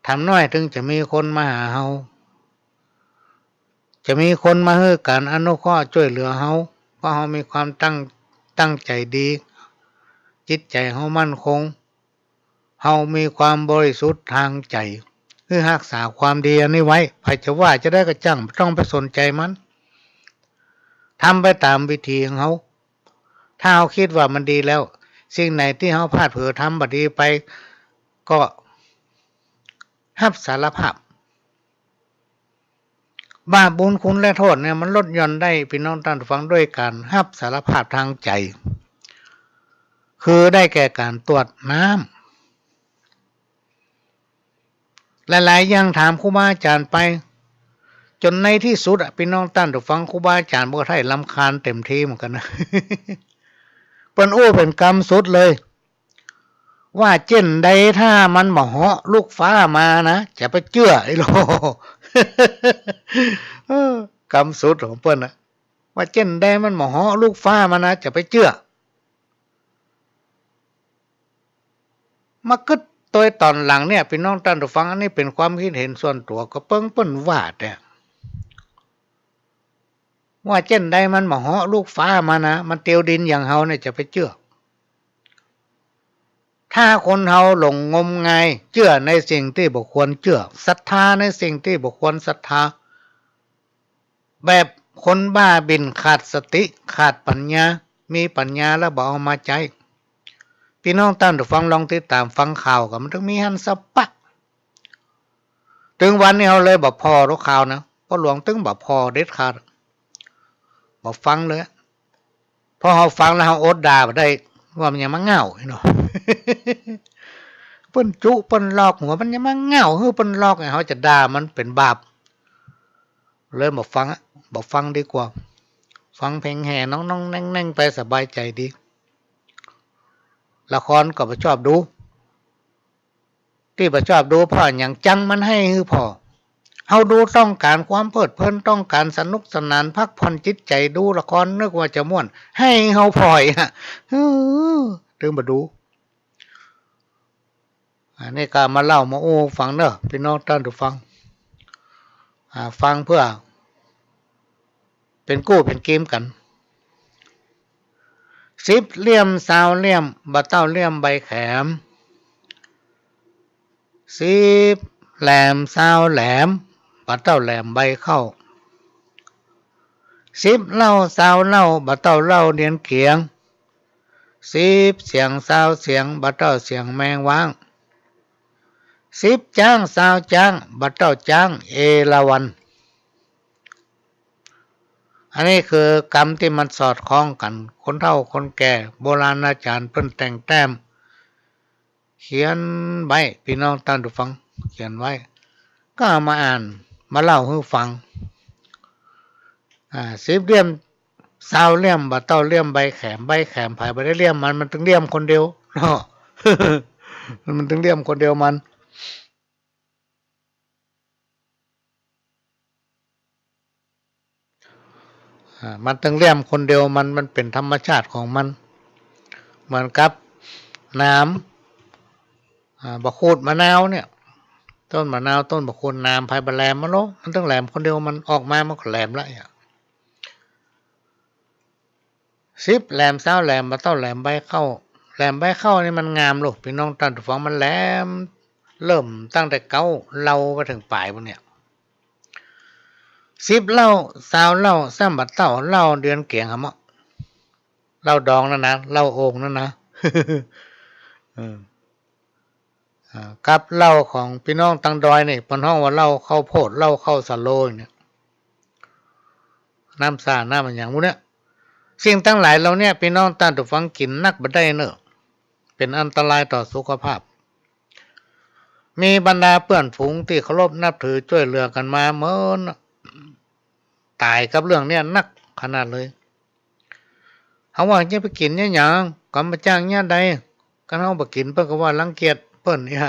ถามน้อยเถิงจะมีคนมาหาเฮา จะมีคนมาหื้อก๋านอนุเคราะห์จ้วยเหลือเฮา เพราะเฮามีความตั้ง ตั้งใจ๋ดี จิตใจ๋เฮามั่นคง เฮามีความบริสุทธิ์ตางใจ๋ หื้อฮักษาความดีอันนี้ไว้ ใผจะว่าจะใดก็จ้าง บ่ต้องไปสนใจ๋มัน ทำไปต๋ามวิธีของเฮา ถ้าเฮาคิดว่ามันดีแล้ว สิ่งไหนตี้เฮาพลาดเผลอทำบ่ดีไป ก็ฮับสารภาพ บาปบุญคุณและโต้ษเนี่ยมันลดหย่อนได้ ปี้น้องต้านผู้ฟัง ด้วยก๋านฮับสารภาพตางใจ๋ คือได้แก่ก๋านตวดน้ำ หลายๆ อย่างถามครูบาอาจ๋ารย์ไป จ๋นในตี้สุดอะ ปี้น้องต้านผู้ฟัง ครูบาอาจ๋ารย์บ่าไถ่รำคาญเต๋มตี้เหมือนกั๋นนะ เปิ้นอู้เป๋นกำสุดเลย ว่าเจ้นใดถ้ามันบ่เหาะลูกฟ้ามานะ จะไปเจื้อ ไอ้โหล่ เออ กำสุดของเปิ้นนะ ว่าเจ้นใดมันบ่เหาะลูกฟ้ามานะ จะไปเจื้อ มากึ๊ดตวยต๋อนหลังเนี่ย ปี้น้องต้านผู้ฟัง อันนี้เป๋นความคิดเห็นส่วนตั๋ว ก็เปิ้งเปิ้นว่าแต๊ ว่าเจ้นใดมันบ่เหาะลูกฟ้ามานะ มันเตียวดินอย่างเฮาเนี่ยจะไปเจื้อ ถ้าคนเฮาหลงงมงาย เจื้อในสิ่งตี้บ่ควรเจื้อ ศรัทธาในสิ่งตี้บ่ควรศรัทธา แบบคนบ้าบิ่นขาดสติ ขาดปั๋ญญา มีปั๋ญญาแล้วบ่เอามาใจ๊ ปี้น้องต้านผู้ฟังลองติดต๋ามฟังข่าวกั๋น มันเถิงมีหั้นสะปะ ตึงวันนี้เฮาเลยบ่ผ่อดอกข่าวนะ ป้อหลวงตึงบ่ผ่อเด็ดขาด บ่ฟังเลย เพราะเฮาฟังแล้วเฮาอดด่าบ่ได้ ว่ามันหยังมาง่าวอี้เนาะ เปิ้นจุเปิ้นหลอกหัว มันหยังมาง่าว หื้อเปิ้นหลอก เฮาจะด่ามันเป๋นบาป เลยบ่ฟังอะ บ่ฟังดีกว่า ฟังเพลงแห่น้องๆ แน่งๆ ไปสบายใจ๋ดี ละครก็บ่ชอบดู ตี้บ่ชอบดูเพราะหยัง จังมันไห้หื้อผ่อ เฮาดูต้องก๋านความเพลิดเพลิน ต้องก๋านสนุกสนาน พักผ่อนจิตใจ๋ ดูละครนึกว่าจะม่วน ไห้เฮาผ่ออะ หือ ตึงบ่ดู อันนี้ก็มาเล่ามาอู้ฟังเนาะ ปี้น้องต้านผู้ฟัง อ่า ฟังเปื้อเป๋นกู้เป๋นกีมกั๋น สิบเลี่ยมซาวเลี่ยม บ่เต้าเลี่ยมใบแขม สิบแหลมซาวแหลม บ่เต้าแหลมใบเข้า สิบเล่าซาวเล่า บ่เต้าเล่าเดียนเกียง สิบเสียงซาวเสียง บ่เต้าเสียงแมงว้าง สิบจ๊างซาวจ๊าง บ่เต้าจ๊างเอราวัณ อันนี้คือกำตี้มันสอดคล้องกั๋น คนเฒ่าคนแก่ โบราณอาจ๋ารย์เปิ้นแต่งแต้ม เขียนไว้ ปี้น้องต้านผู้ฟัง เขียนไว้ ก็เอามาอ่าน มาเล่าหื้อฟัง อ่า สิบเลี่ยม ซาวเลี่ยม บ่เต้าเลี่ยมใบแขม ใบแขม ใผบ่ได้เลี่ยมมัน มันตึงเลี่ยมคนเดียวเนาะ มันตึงเลี่ยมคนเดียวมัน อ่า มันตึงเลี่ยมคนเดียวมัน มันเป๋นธรรมชาติของมัน เหมือนกับหนาม อ่า บ่าขูดมะนาวเนี่ย ต้นมะนาว ต้นบ่าขูด หนามใผบ่าแหลมมันลอ มันตึงแหลมคนเดียว มันออกมามันก็แหลมละเนี่ย สิบแหลม ซาวแหลม บ่าเต้าแหลมใบเข้า แหลมใบเข้านี่มันงามลูก ปี้น้องต้านผู้ฟัง มันแหลม เริ่มตั้งแต่เก๊าเล่าไปเถิงป๋ายปู้นเนี่ย สิบเล่า ซาวเล่า ซ้ำบ่าเต้าเล่าเดือนเก๋งหาเมาะ เล่าดองนั่นนะ เล่าโอ่งนั่นนะ เออ อ่า กับเหล้าของปี้น้องตังดอยนี่ เปิ้นฮ้องว่าเหล้าข้าวโพด เหล้าข้าวสาโลเนี่ย น้ำส้า น้ำอะหยังหมู่เนี่ย สิ่งตังหลายเหล่าเนี้ย ปี้น้องต้านผู้ฟัง กิ๋นนักบ่ได้เน่อ เป๋นอันตรายต่อสุขภาพ มีบรรดาเปื้อนฝูงตี้เคารพนับถือจ้วยเหลือกั๋นมา เหมือนต๋ายกับเรื่องเนี้ยนักขนาดเลย เฮาว่าจะไปกิ๋นเยียะหยัง ก็บ่จ้างเยียะใด คันเฮาบ่กิ๋นเปิ้นก็ว่ารังเกียจเปิ้นเนี่ย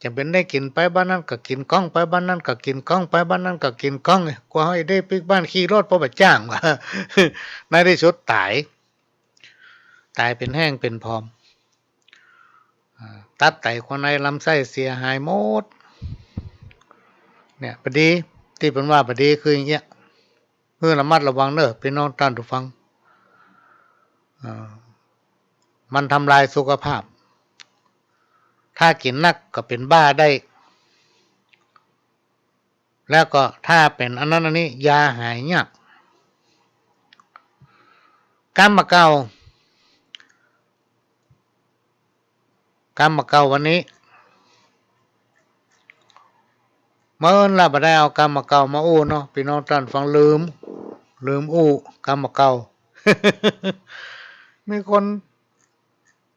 จะเป๋นได้กิ๋นไปบ้านนั้นก็กิ๋นก้อง ไปบ้านนั้นก็กิ๋นก้อง ไปบ้านนั้นก็กิ๋นก้อง กว่าเฮาจะได้ปิ๊กบ้านขี่รถ เพราะบ่จ้างว่า ในตี้สุดต๋าย ต๋ายเป๋นแห้งเป๋นผอม อ่า ตับไตหัวในลำไส้เสียหายหมด เนี่ย บ่ดี ตี้เปิ้นว่าบ่ดีคืออย่างเงี้ย หื้อระมัดระวังเน่อ ปี้น้องต้านผู้ฟัง อ่า มันทำลายสุขภาพ ถ้ากิ๋นนักก็เป๋นบ้าได้ แล้วก็ถ้าเป๋นอันนั้นอันนี้ ยาหายยาก กำบ่าเก่า กำบ่าเก่าวันนี้ เมินละบ่ได้เอากำบ่าเก่ามาอู้เนาะ ปี้น้องต้านฟัง ลืม ลืมอู้กำบ่าเก่า มีคน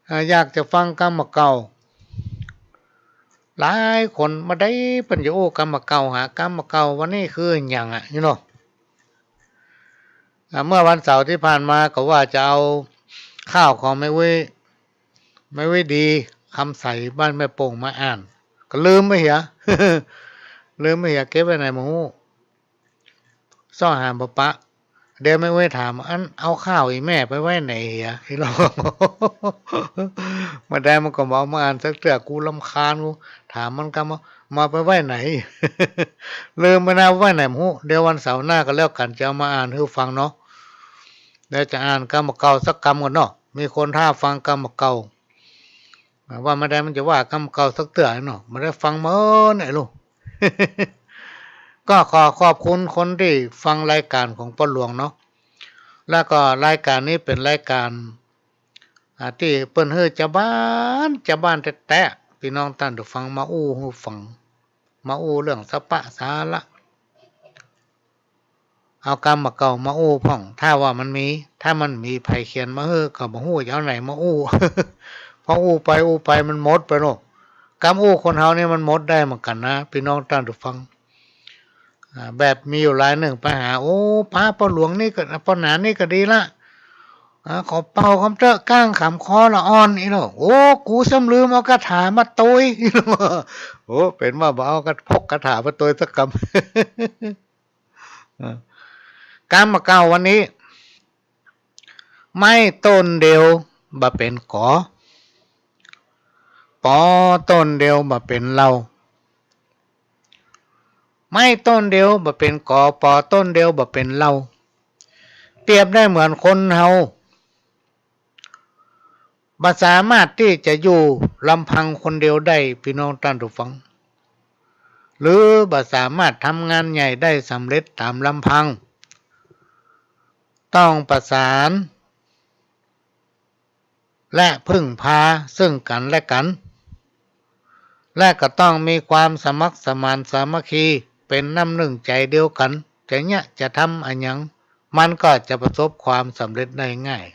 อ่า อยากจะฟังกำบ่าเก่า หลายคนบ่าใดเปิ้นจะอู้กำบ่าเก่า หากำบ่าเก่าวันนี้คือหยังอะ นี่เนาะ อ่า เมื่อวันเสาร์ตี้ผ่านมาก็ว่าจะเอาข่าวของแม่อุ๊ย แม่อุ๊ยดี คำใส บ้านแม่โป่งมาอ่าน ก็ลืมไปเหีย ลืมไปเหีย เก็บไว้ไหนบ่ฮู้ เซาะหาบ่ปะ เดี๋ยวแม่อุ๊ยถาม อันเอาข่าวอี่แม่ไปไว้ไหนเหีย อี่หลอ บ่าใดมันก็บ่เอามาอ่านสักเตื้อ กูรำคาญ กูถามมันกำว่า มาไปไว้ไหน ลืมไปนะ ไว้ไหนบ่ฮู้ เดี๋ยววันเสาร์หน้าก็แล้วกั๋น จะเอามาอ่านหื้อฟังเนาะ เดี๋ยวจะอ่านกำบ่าเก่าสักกำก่อนเนาะ มีคนถ้าฟังกำบ่าเก่า อ่า ว่าบ่าใดมันจะว่ากำบ่าเก่าสักเตื้อเนาะ บ่าใดฟังเมินไอ้ลูก ก็ขอขอบคุณคนตี้ฟังรายก๋านของป้อหลวงเนาะ แล้วก็รายก๋านนี้เป๋นรายก๋าน อ่า ตี้เปิ้นหื้อจาวบ้าน จาวบ้านแต๊ๆ ปี้น้องต้านผู้ฟังมาอู้หื้อฟัง มาอู้เรื่องสาระ เอากำบ่าเก่ามาอู้พ่อง ถ้าว่ามันมี ถ้ามันบ่มีใผเขียนมาหื้อ ก็บ่ฮู้จะเอาไหนมาอู้ พออู้ไปอู้ไปมันหมดไปเนาะ กำอู้คนเฮานี่มันหมดได้เหมือนกั๋นนะ ปี้น้องต้านผู้ฟัง อ่า แบบมีอยู่รายนึ่งไปหา โอ้ พระป้อหลวงนี่ก็ ป้อหนานนี่ก็ดีละ อ่า ขอเป่าคำเต๊อะ ก้างขำคอละอ่อน อี่หลอ โอ้ กูซ้ำลืมเอากาถามาตวย โอ้ เป๋นว่าบ่เอากา พกกาถามาตวยสักกำ อ่า กำบ่าเก่าวันนี้ ไม้ต้นเดียวบ่เป๋นกอ ปอต้นเดียวบ่เป๋นเหล้า ไม้ต้นเดียวบ่เป๋นกอ ปอต้นเดียวบ่เป๋นเหล้า เปรียบได้เหมือนคนเฮา บ่สามารถตี้จะอยู่ลำพังคนเดียวได้ ปี้น้องต้านผู้ฟัง หรือบ่สามารถทำงานใหญ่ได้สำเร็จต๋ามลำพัง ต้องประสาน และพึ่งพาซึ่งกั๋นและกั๋น และก็ต้องมีความสมัครสมานสามัคคี เป๋นน้ำนึ่งใจ๋เดียวกั๋น จะเยียะจะทำอะหยัง มันก็จะประสบความสำเร็จได้ง่าย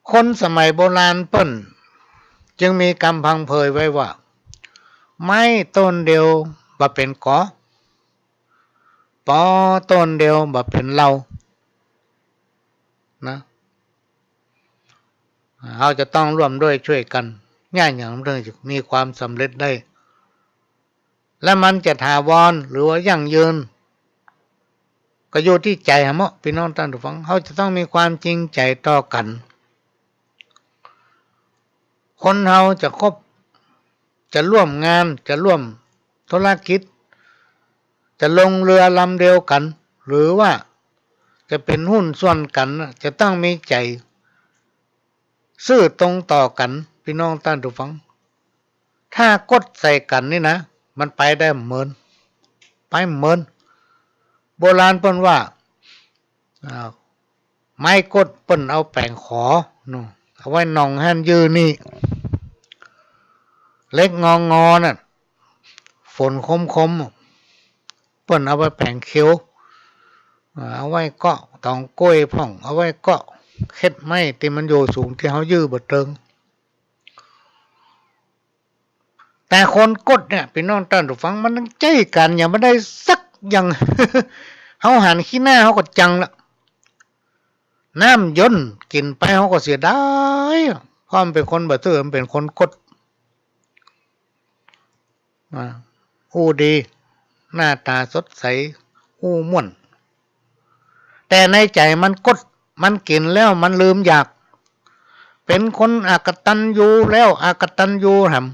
คนสมัยโบราณเปิ้นจึงมีกำพังเพยไว้ว่า ไม้ต้นเดียวบ่เป๋นกอ ปอต้นเดียวบ่เป๋นเหล่า นะ เฮาจะต้องร่วมด้วยช่วยกั๋น เยียะหยังมันถึงจะมีความสำเร็จได้ และมันจะถาวรหรือว่ายั่งยืน ก็อยู่ตี้ใจ๋เฮาเนาะ ปี้น้องต้านผู้ฟัง เฮาจะต้องมีความจริงใจ๋ต่อกั๋น คนเฮาจะคบ จะร่วมงาน จะร่วมธุรกิจ จะลงเรือลำเดียวกั๋น หรือว่าจะเป๋นหุ้นส่วนกั๋นน่ะ จะต้องมีใจ๋ซื่อตรงต่อกั๋น ปี้น้องต้านผู้ฟัง ถ้ากดใส่กั๋นนี่นะ มันไปได้บ่เหมิน ไปบ่เหมิน โบราณเปิ้นว่า อ่า ไม้กดเปิ้นเอาแป๋งขอ เนาะ เอาไว้หน่องหั้นยื้อนี่ เหล็กงองอนั่น ฝนคมๆ เปิ้นเอาไว้แป๋งเขียว อ่า เอาไว้เกาะตองก้วยพ่อง เอาไว้เกาะเข็ดไม้ตี้มันอยู่สูงตี้เฮายื้อบ่เติง แต่คนกดเนี่ย ปี้น้องต้านผู้ฟัง มันยังใจ๊ก๋านหยังบ่ได้สักอย่าง เฮาหันขี้หน้าเฮาก็จังละ น้ำย่นกิ๋นไปเฮาก็เสียดาย เพราะมันเป๋นคนบ่ซื่อ มันเป๋นคนกด อ่า อู้ดี หน้าต๋าสดใส อู้ม่วน แต่ในใจ๋มันกด มันกิ๋นแล้วมันลืมอยาก เป๋นคนอกตัญญูแล้วอกตัญญูแถม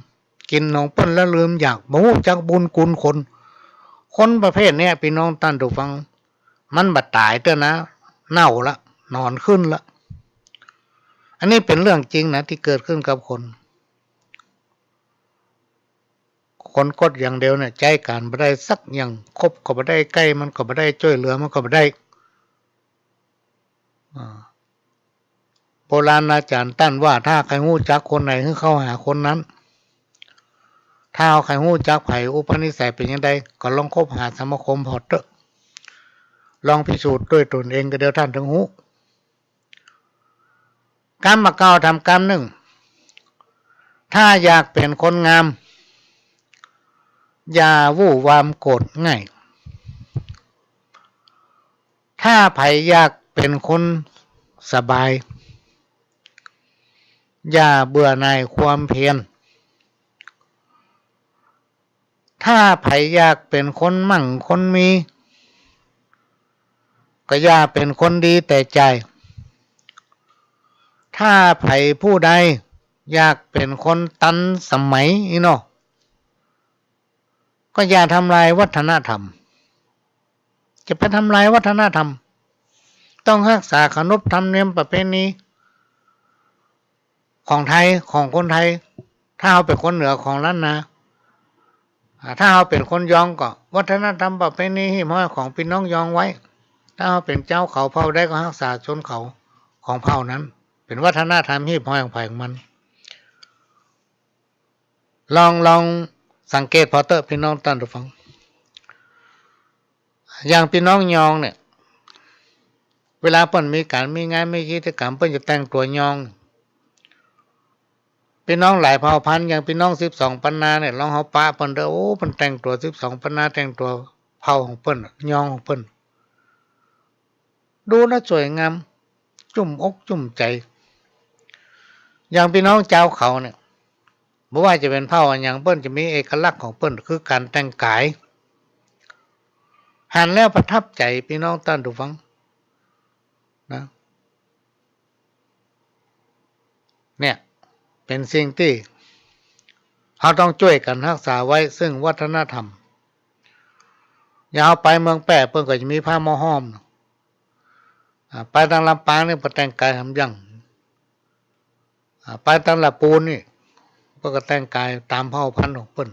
กิ๋นของเปิ้นแล้วลืมอยาก บ่ฮู้จักบุญคุณคน คนประเภทเนี้ย ปี้น้องต้านผู้ฟัง มันบ่ต๋ายเตื้อนะ เน่าละ หนอนขึ้นละ อันนี้เป๋นเรื่องจริงนะ ตี้เกิดขึ้นกับคน คนกดอย่างเดียวเนี่ย ใจ๊ก๋านบ่ได้สักอย่าง คบก็บ่ได้ ใก้มันก็บ่ได้ จ้วยเหลือมันก็บ่ได้ อ่า โบราณอาจ๋ารย์ต้านว่า ถ้าใค่ฮู้จักคนไหน หื้อเข้าหาคนนั้น ถ้าเฮาใค่ฮู้จักใผ อุปนิสัยเป๋นจาใด ก็ลองคบหาสมาคมผ่อเต๊อะ ลองพิสูจน์ด้วยตนเองก็เดี๋ยวต้านเถิงฮู้ กำบ่าเก่าถามกำนึ่ง ถ้าอยากเป๋นคนงาม อย่าวู่วามโกรธง่าย ถ้าใผอยากเป๋นคนสบาย อย่าเบื่อหน่ายความเพียร ถ้าใผอยากเป๋นคนมั่งคนมี ก็อย่าเป๋นคนดีแต่ใจ๋ ถ้าใผผู้ใดอยากเป๋นคนตันสมัยนี่เนาะ ก็อย่าทำลายวัฒนธรรม จะไปทำลายวัฒนธรรม ต้องฮักษาเคารพธรรมเนียมประเพณี ของไทย ของคนไทย ถ้าเฮาเป๋นคนเหนือของล้านนา อ่า ถ้าเฮาเป๋นคนยองก็ วัฒนธรรมประเพณีฮีบห้อยของปี้น้องยองไว้ ถ้าเฮาเป๋นจาวเขาเผ่าใดก็ฮักษาชนเขาของเผ่านั้น เป๋นวัฒนธรรมฮีบห้อยของใผของมัน ลอง ลองสังเกตผ่อเต๊อะปี้น้องต้านผู้ฟัง อย่างปี้น้องยองเนี่ย เวลาเปิ้นมีก๋านมีงานมีกิจก๋รรม เปิ้นจะแต่งตัวยอง ปี้น้องหลายเผ่าพันธุ์ อย่างปี้น้องสิบสองปันนาเนี่ย ลองเฮาปะเปิ้นเต๊อะ โอ้ เปิ้นแต่งตั๋วสิบสองปันนา แต่งตั๋วเผ่าของเปิ้น ยองของเปิ้น ดูแล้วสวยงาม จุ่มอกจุ่มใจ๋ อย่างปี้น้องจาวเขาเนี่ย บ่ว่าจะเป๋นเผ่าอะหยัง เปิ้นจะมีเอกลักษณ์ของเปิ้น คือก๋านแต่งก๋าย หันแล้วประทับใจ๋ปี้น้องต้านผู้ฟังนะ เนี่ย เป๋นสิ่งตี้เฮาต้องจ้วยกั๋นฮักษาไว้ซึ่งวัฒนธรรม อย่างเฮาไปเมืองแป้เปิ้นก็จะมีผ้าหม้อห้อม อ่า ไปตางลำปางนี่เปิ้นแต่งก๋ายหำยัง อ่า ไปตางละปูนนี่ เปิ้นก็แต่งก๋ายต๋ามเผ่าพันธุ์ของเปิ้น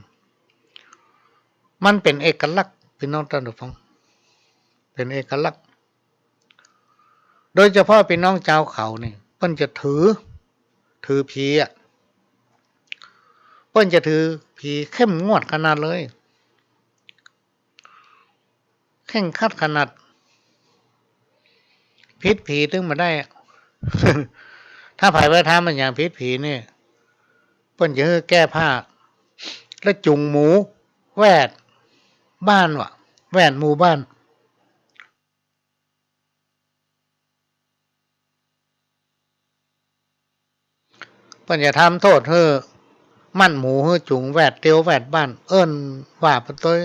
มันเป๋นเอกลักษณ์ ปี้น้องต้านผู้ฟัง เป๋นเอกลักษณ์ โดยเฉพาะปี้น้องจาวเขานี่ เปิ้นจะถือ ถือผีอะ เปิ้นจะถือผีเข้มงวดขนาดเลย เคร่งครัดขนาด ผิดผีตึงบ่ได้อะ ถ้าใผไปทำอะหยังผิดผีนี่ เปิ้นจะหื้อแก้ผ้า แล้วจูงหมู่แวดบ้านว่ะ แวดหมู่บ้าน เปิ้นจะทำโต้ษหื้อ มั่นหมู่หื้อจูงแวดเตียวแวดบ้าน เอิ้นว่าไปตวย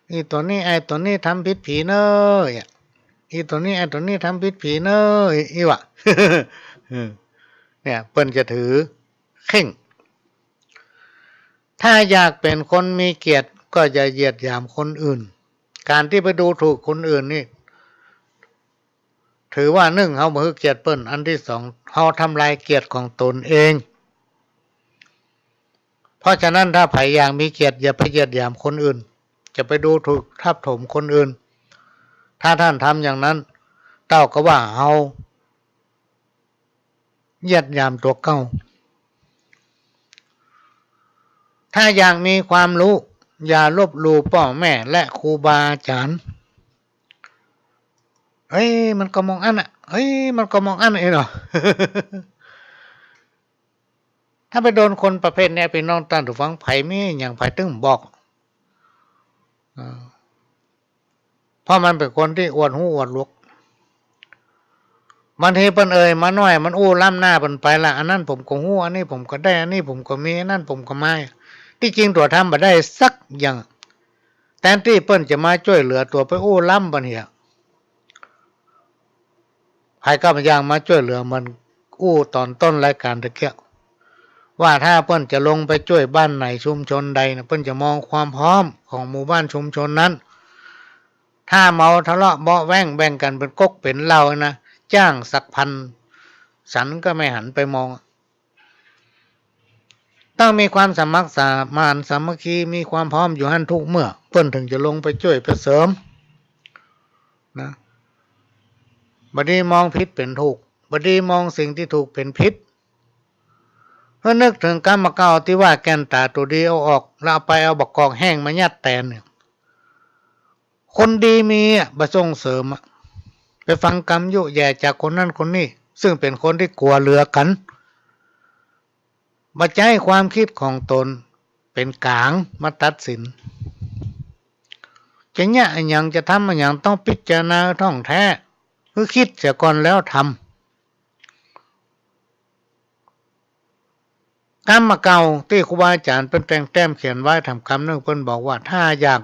อี่ตั๋วนี้ ไอ้ตั๋วนี้ทำผิดผีเน่อ อี่ อี่ตั๋วนี้ ไอ้ตั๋วนี้ทำผิดผีเน่อ อี่ อี่ว่ะ เออ เนี่ย เปิ้นจะถือเคร่ง ถ้าอยากเป๋นคนมีเกียรติก็อย่าเหยียดหยามคนอื่น ก๋านตี้ไปดูถูกคนอื่นนี่ ถือว่านึ่ง เฮาบ่หื้อเกียรติเปิ้น อันตี้สอง เฮาทำลายเกียรติของตนเอง เพราะฉะนั้นถ้าใผอยากมีเกียรติ อย่าไปเหยียดหยามคนอื่น อย่าไปดูถูกทับถมคนอื่น ถ้าต้านทำอย่างนั้น เต้ากับว่าเฮา เหยียดหยามตั๋วเก่า ถ้าอยากมีความฮู้ อย่าลบหลู่ป้อแม่และครูบาอาจ๋ารย์ เฮ้ย มันก็มองอั้นอะ เฮ้ย มันก็มองอั้นเองเนาะ ถ้าไปโดนคนประเภทเนี้ย ปี้น้องต้านผู้ฟัง ใผมีหยังใผตึงบอก อ่า เพราะมันเป๋นคนตี้อวดฮู้อวดหลวง บางทีเปิ้นเอ่ยมาน้อย มันอู้ล้ำหน้าเปิ้นไปละ อันนั้นผมก็ฮู้ อันนี้ผมก็ได้ อันนี้ผมก็มี อันนั้นผมก็มา ตี้จริงตั๋วทำบ่ได้สักอย่าง แตนตี้เปิ้นจะมาจ้วยเหลือตั๋วไปอู้ล้ำเปิ้นเหีย ใผก็บ่อยากมาจ้วยเหลือ เหมือนอู้ต๋อนต้นรายก๋านตะเกียะ ว่าถ้าเปิ้นจะลงไปจ้วยบ้านไหนชุมชนใดนะ เปิ้นจะมองความพร้อมของหมู่บ้านชุมชนนั้น ถ้าเมาทะเลาะเบาะแว้งแบ่งกั๋นเป๋นก๊กเป๋นเหล้านะ จ้างสักพันสันก็ไม่หันไปมอง ต้องมีความสมัครสมานสามัคคี มีความพร้อมอยู่หั้นทุกเมื่อ เปิ้นถึงจะลงไปจ้วยไปเสริมนะ บ่ดีมองผิดเป๋นถูก บ่ดีมองสิ่งตี้ถูกเป๋นผิด หื้อนึกเถิงกำบ่าเก่าตี้ว่าแก่นต๋าตั๋วดีเอาออก แล้วเอาไปเอาบ่ากอกแห้งมายัดแตนเนี่ย คนดีมีอะ บ่ส่งเสริมอะ ไปฟังกำยุแย่จากคนนั้นคนนี้ ซึ่งเป๋นคนตี้กั๋วเหลือกั๋น บ่ใจ๊ความกึ๊ดของตนเป๋นก๋างมาตัดสิน จะเยียะอะหยัง จะทำอะหยัง ต้องพิจารณาถ่องแท้ หื้อกึ๊ดเสียก่อนแล้วทำ กำบ่าเก่าตี้ครูบาอาจ๋ารย์เปิ้นแต่งแต้มเขียนไว้ ถามกำนึ่งเปิ้นบอกว่า ถ้าอยาก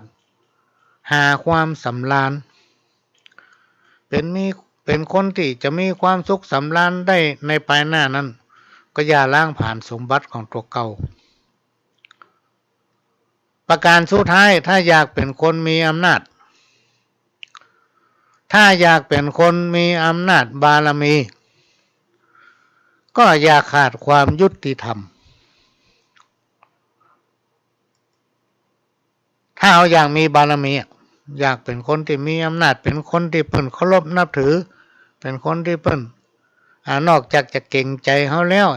หาความสำราญ เป๋นมี เป๋นคนตี้จะมีความสุขสำราญได้ในปายหน้านั้น ก็อย่าล้างผลาญสมบัติของตั๋วเก่า ประก๋านสุดท้าย ถ้าอยากเป๋นคนมีอำนาจ ถ้าอยากเป๋นคนมีอำนาจบารมี ก็อย่าขาดความยุติธรรม ถ้าเฮาอยากมีบารมีอะ อยากเป๋นคนตี้มีอำนาจ เป๋นคนตี้เปิ้นเคารพนับถือ เป๋นคนตี้เปิ้น อ่า นอกจากจะเก๋งใจ๋เฮาแล้ว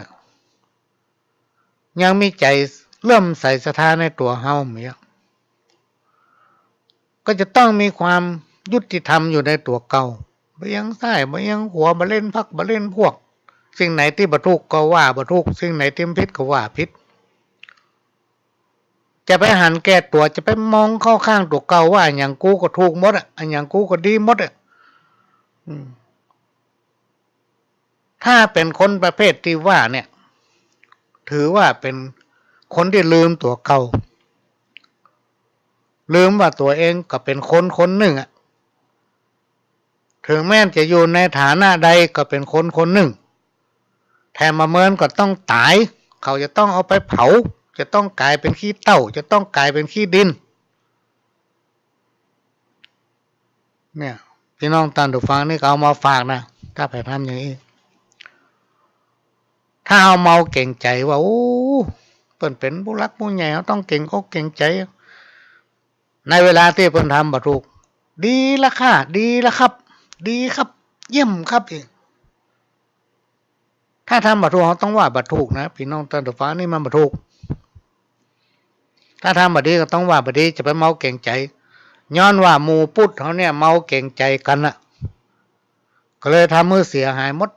ยังมีใจ๋เลื่อมใสศรัทธาในตั๋วเฮาเหีย ก็จะต้องมีความยุติธรรมอยู่ในตั๋วเก่า บ่เอียงซ้าย บ่เอียงขวา บ่เล่นพรรค บ่เล่นพวก สิ่งไหนตี้บ่ถูกก็ว่าบ่ถูก สิ่งไหนตี้ผิดก็ว่าผิด จะไปหันแก่ตั๋ว จะไปมองเข้าข้างตั๋วเก่า ว่าอะหยังกูก็ถูกหมดอะ อะหยังกูก็ดีหมดอะ อืม ถ้าเป๋นคนประเภทตี้ว่าเนี่ย ถือว่าเป๋นคนตี้ลืมตั๋วเก่า ลืมว่าตั๋วเองก็เป๋นคนคนนึ่งอะ เถิงแม้นจะอยู่ในฐานะใดก็เป๋นคนคนนึ่ง แถมบ่าเมินก็ต้องต๋าย เขาจะต้องเอาไปเผา จะต้องก๋ายเป๋นขี้เถ้า จะต้องก๋ายเป๋นขี้ดิน เนี่ย ปี้น้องต้านผู้ฟังนี่ก็เอามาฝากนะ ถ้าใผทำอย่างอี้ ถ้าเฮาเมาเก๋งใจ๋ว่า โอ้ เปิ้นเป๋นผู้หลักผู้ใหญ่ เฮาต้องเก๋งอกเก๋งใจ๋ ในเวลาตี้เปิ้นทำบ่ถูก ดีละค่ะ ดีละครับ ดีครับ เยี่ยมครับ อีก ถ้าทำบ่ถูก เฮาต้องว่าบ่ถูกนะ ปี้น้องต้านผู้ฟัง นี่มันบ่ถูก ถ้าทำบ่ดีก็ต้องว่าบ่ดี จะไปเมาเก๋งใจ๋ ย้อนว่าหมู่ปุ้นเฮาเนี่ยเมาเก๋งใจ๋กั๋นน่ะ ก็เลยทำหื้อเสียหายหมด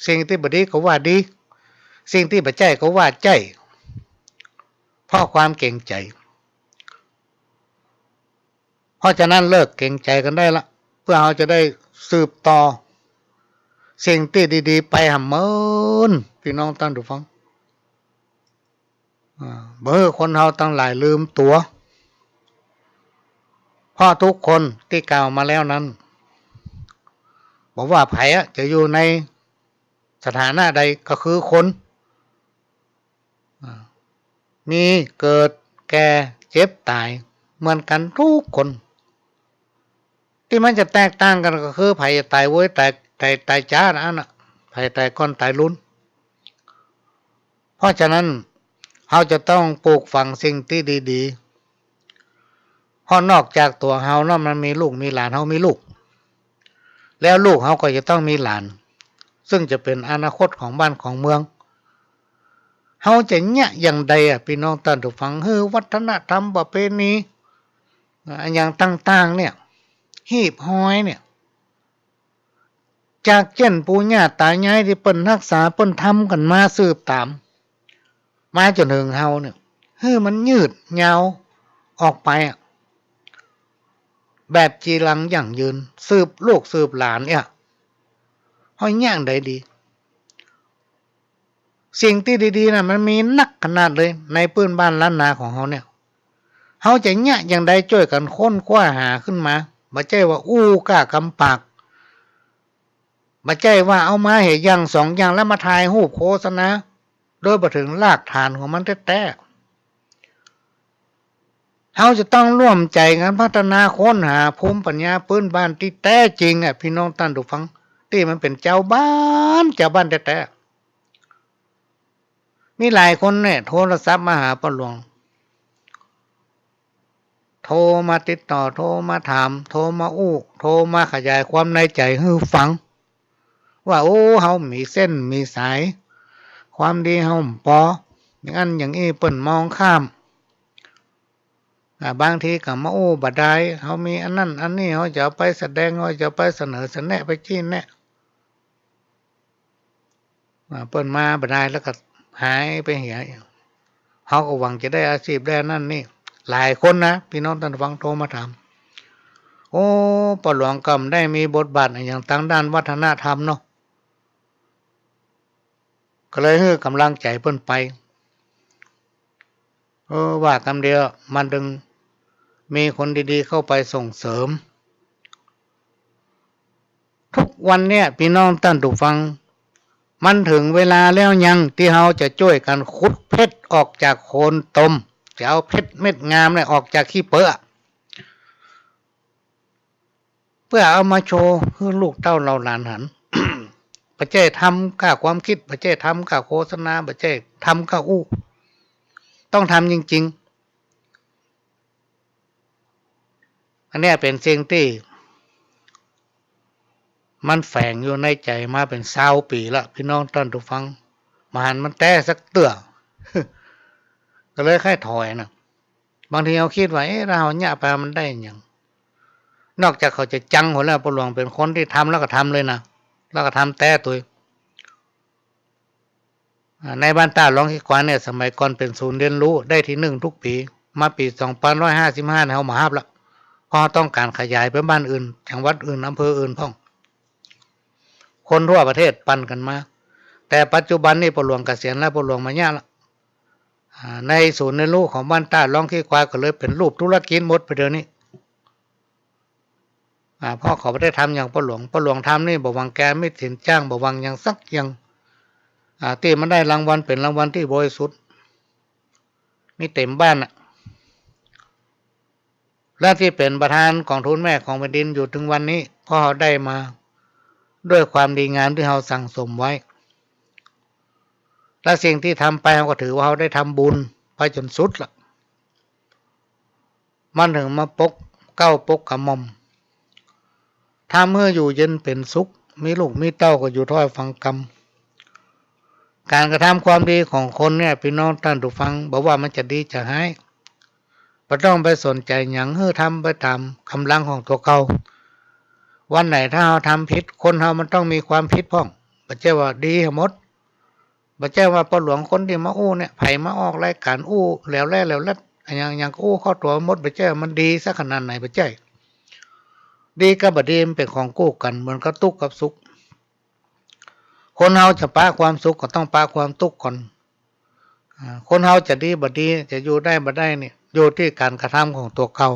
สิ่งตี้บ่ดีก็ว่าดี สิ่งตี้บ่ใจ้ก็ว่าใจ้ เพราะความเก๋งใจ๋ เพราะฉะนั้นเลิกเก๋งใจ๋กั๋นได้ละ เปื้อเฮาจะได้สืบต่อสิ่งตี้ดีๆ ไปหำเมิน ปี้น้องต้านผู้ฟัง อ่า บ่หื้อคนเฮาตังหลายลืมตั๋ว เพราะทุกคนตี้กล่าวมาแล้วนั้น บ่ว่าใผอะ จะอยู่ในสถานะใดก็คือคน อ่า มีเกิด แก่ เจ็บ ต๋าย เหมือนกั๋นทุกคน ตี้มันจะแตกต่างกั๋นก็คือ ใผจะต๋ายโวย ต๋าย ต๋าย ต๋ายจ๊าอันนั้นน่ะ ใผต๋ายก่อนต๋ายลุน เพราะฉะนั้น เฮาจะต้องปลูกฝังสิ่งตี้ดีๆ เพราะนอกจากตั๋วเฮาแล้วมันมีลูกมีหลาน เฮามีลูก แล้วลูกเฮาก็จะต้องมีหลาน ซึ่งจะเป๋นอนาคตของบ้านของเมือง เฮาจะเยียะอย่างใดอะ ปี้น้องต้านผู้ฟัง หื้อวัฒนธรรมประเพณี อะหยังต่างๆ เนี่ย ฮีบฮอยเนี่ย จากเจ้นปู่ย่าต๋ายายตี้เปิ้นฮักษา เปิ้นทำกั๋นมาสืบต๋าม มาจ๋นเถิงเฮาเนี่ย หื้อมันยืดยาวออกไปอะ แบบจีรังยั่งยืน สืบลูกสืบหลานเนี่ย เฮาเยียะอย่างใดดี สิ่งตี้ดีๆ น่ะ มันมีนักขนาดเลย ในปื้นบ้านล้านนาของเฮาเนี่ย เฮาจะเยียะอย่างใด จ้วยกั๋นค้นคว้าหาขึ้นมา บ่ใจ้ว่าอู้ก้ากำปาก บ่ใจ้ว่าเอามาหื้ออย่างสองอย่าง แล้วมาถ่ายรูปโฆษณา โดยบ่เถิงรากฐานของมันแต๊ๆ เฮาจะต้องร่วมใจ๋กั๋นพัฒนาค้นหาภูมิปัญญาปื้นบ้านตี้แต๊จริงอะ ปี้น้องต้านผู้ฟัง ตี้มันเป๋นจาวบ้าน จาวบ้านแต๊ๆ มีหลายคนเนี่ยโทรศัพท์มาหาป้อหลวง โทรมาติดต่อ โทรมาถาม โทรมาอู้ โทรมาขยายความในใจ๋หื้อฟัง ว่า โอ้ เฮามีเส้นมีสาย ความดีเฮาบ่ปอ อย่างอั้นอย่างอี้ เปิ้นมองข้าม อ่า บางทีก็มาอู้บ่ดาย เฮามีอันนั้นอันนี้ เฮาจะเอาไปแสดง เฮาจะเอาไปเสนอเสแนะ ไปจี้แนะ อ่า เปิ้นมาบ่ดายแล้วก็หายไปเหีย เฮาก็หวังจะได้อาชีพได้อันนั้นนี่ หลายคนนะ ปี้น้องต้านผู้ฟังโทรมาถาม โอ้ ป้อหลวงก็บ่ได้มีบทบาทอะหยังตางด้านวัฒนธรรมเนาะ ก็เลยหื้อกำลังใจ๋เปิ้นไป เออ ว่ากำเดียวมันเถิงมีคนดีๆ เข้าไปส่งเสริม ทุกวันเนี่ย ปี้น้องต้านผู้ฟัง มันเถิงเวลาแล้วยังตี้เฮาจะจ้วยกั๋นขุดเพชรออกจากโคนตม จะเอาเพชรเม็ดงามเนี่ยออกจากขี้เปื้อ เปื้อเอามาโชว์หื้อลูกเต้าเหล่าหลานหัน บ่ใจ้ทำก้าความกึ๊ด บ่ใจ้ทำก้าโฆษณา บ่ใจ้ทำก้าอู้ ต้องทำจริงๆ อันเนี้ยเป๋นสิ่งตี้มันแฝงอยู่ในใจ๋มาเป๋นซาวปี๋ละ ปี้น้องต้านผู้ฟัง บ่หันมันแต๊สักเตื้อ ก็เลยใค่ถอยนะ บางทีเฮาคิดว่า เอ๊ะ ถ้าเฮาเยียะไปมันได้หยัง นอกจากเขาจะจังหัวแล้ว ป้อหลวงเป๋นคนตี้ทำแล้วก็ทำเลยนะ แล้วก็ทำแต๊ตวย อ่า ในบ้านต้าร้องขี้ควายเนี่ย สมัยก่อนเป๋นศูนย์เรียนรู้ ได้ตี้นึ่งทุกปี๋ มาปี๋สองปันห้าร้อยห้าสิบห้าเนี่ย เฮาบ่ฮับละ เพราะเฮาต้องก๋านขยายไปบ้านอื่น จังหวัดอื่น อำเภออื่นพ่อง คนทั่วประเทศปันกั๋นมา แต่ปัจจุบันนี่ป้อหลวงเกษียณแล้ว ป้อหลวงบ่เยียะละ อ่า ในศูนย์เรียนรู้ของบ้านต้าร้องขี้ควายก็เลยเป๋นรูปธุรกิจหมดไปเดี๋ยวนี้ อ่า เพราะเขาบ่ได้ทำอย่างป้อหลวง ป้อหลวงทำนี่บ่หวังแก่เม็ดสินจ้าง บ่หวังหยังสักอย่าง อ่า ตี้มันได้รางวัลเป๋นรางวัลตี้บริสุทธิ์ มีเต็มบ้านน่ะ และตี้เป๋นประธานกองทุนแม่ของแผ่นดินอยู่เถิงวันนี้ เพราะเฮาได้มาด้วยความดีงามตี้เฮาสั่งสมไว้ และสิ่งตี้ทำไปเฮาก็ถือว่าเฮาได้ทำบุญไปจ๋นสุดละ มันเถิงมาปกเกล้าปกกระหม่อม ทำหื้ออยู่เย็นเป๋นสุข มีลูกมีเต้าก็อยู่ถ้อยฟังกำ ก๋านกระทำความดีของคนเนี่ย ปี้น้องต้านผู้ฟัง บ่ว่ามันจะดีจะฮ้าย บ่ต้องไปสนใจ๋หยัง หื้อทำไปต๋ามก๋ำลังของตั๋วเก่า วันไหนถ้าเฮาทำผิด คนเฮามันต้องมีความผิดพ่อง บ่ใจ้ว่าดีหมด บ่ใจ้ว่าป้อหลวงคนตี้มาอู้เนี่ย ใผมาออกรายก๋านอู้แหลวแหล่แหลวแหลด อะหยัง หยังก็อู้เข้าตั๋วหมด บ่ใจ้ว่ามันดีสักขนาดไหน บ่ใจ้ ดีกับบ่ดีมันเป๋นของกู้กั๋น เหมือนกับตุ๊กข์กับสุข คนเฮาจะปะความสุขก็ต้องปะความตุ๊กข์ก่อน อ่า คนเฮาจะดีบ่ดี จะอยู่ได้บ่ได้เนี่ย อยู่ตี้ก๋านกระทำของตั๋วเก่า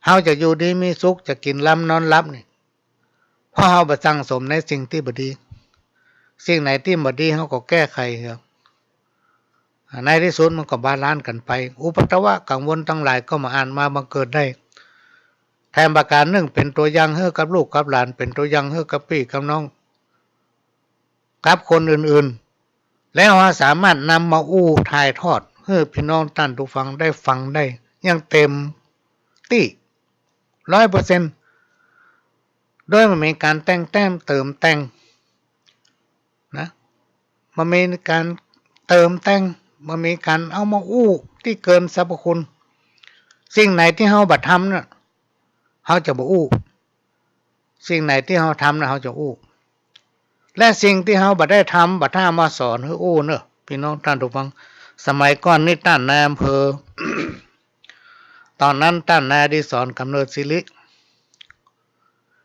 เฮาจะอยู่ดีมีสุข จะกิ๋นหลำนอนหลับเนี่ย เพราะเฮาบ่สั่งสมในสิ่งตี้บ่ดี สิ่งไหนตี้บ่ดีเฮาก็แก้ไขเหีย อ่า ในตี้สุดมันก็บาลานซ์กั๋นไป อุปัทวะกังวลตังหลายก็บ่อาจมาบังเกิดได้ แถมประก๋านนึ่งเป๋นตั๋วอย่างหื้อกับลูกกับหลาน เป๋นตั๋วอย่างหื้อกับปี้กับน้อง กับคนอื่นๆ แล้วเฮาสามารถนำมาอู้ถ่ายทอดหื้อปี้น้องต้านผู้ฟังได้ฟังได้อย่างเต๋มตี้ ร้อยเปอร์เซ็นต์ โดยบ่มีก๋านแต่งแต้มเติมแต่ง นะ บ่มีก๋านเติมแต่ง บ่มีก๋านเอามาอู้ตี้เกินสรรพคุณ สิ่งไหนตี้เฮาบ่ทำน่ะ เฮาจะบ่อู้ สิ่งไหนตี้เฮาทำน่ะ เฮาจะอู้ และสิ่งตี้เฮาบ่ได้ทำ บ่ต้ามาสอนหื้ออู้เน่อ ปี้น้องต้านผู้ฟัง สมัยก่อนนี่ต้านนายอำเภอ ต๋อนนั้นต้านนายอดิศร กำเนิดศิริ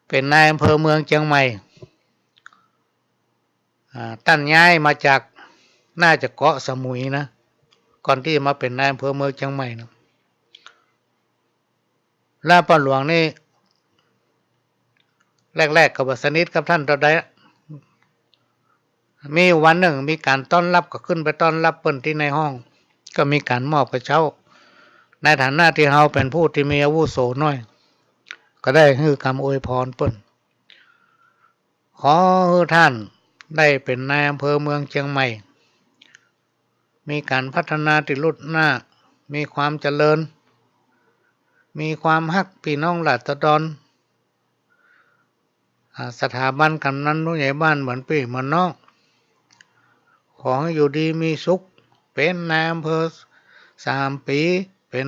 เป๋นนายอำเภอเมืองเจียงใหม่ อ่า ต้านย้ายมาจาก น่าจะเกาะสมุยนะ ก่อนตี้จะมาเป๋นนายอำเภอเมืองเจียงใหม่นะ แล้วป้อหลวงนี่ แรกๆ ก็บ่สนิทกับต้านเต้าใด มีอยู่วันนึ่งมีก๋านต้อนฮับ ก็ขึ้นไปต้อนฮับเปิ้นตี้ในห้อง ก็มีก๋านมอบกระเจ๊า ในฐานะตี้เฮาเป๋นผู้ตี้มีอาวุโสน้อย ก็ได้หื้อกำอวยพรเปิ้น ขอหื้อต้านได้เป๋นนายอำเภอเมืองเจียงใหม่ มีก๋านพัฒนาตี้ลุดหน้า มีความเจริญ มีความฮักปี้น้องราษฎร อ่า สถาบันกำนันผู้ใหญ่บ้านเหมือนปี้เหมือนน้อง ขอหื้ออยู่ดีมีสุข เป๋นนายอำเภอสามปี๋ เป๋น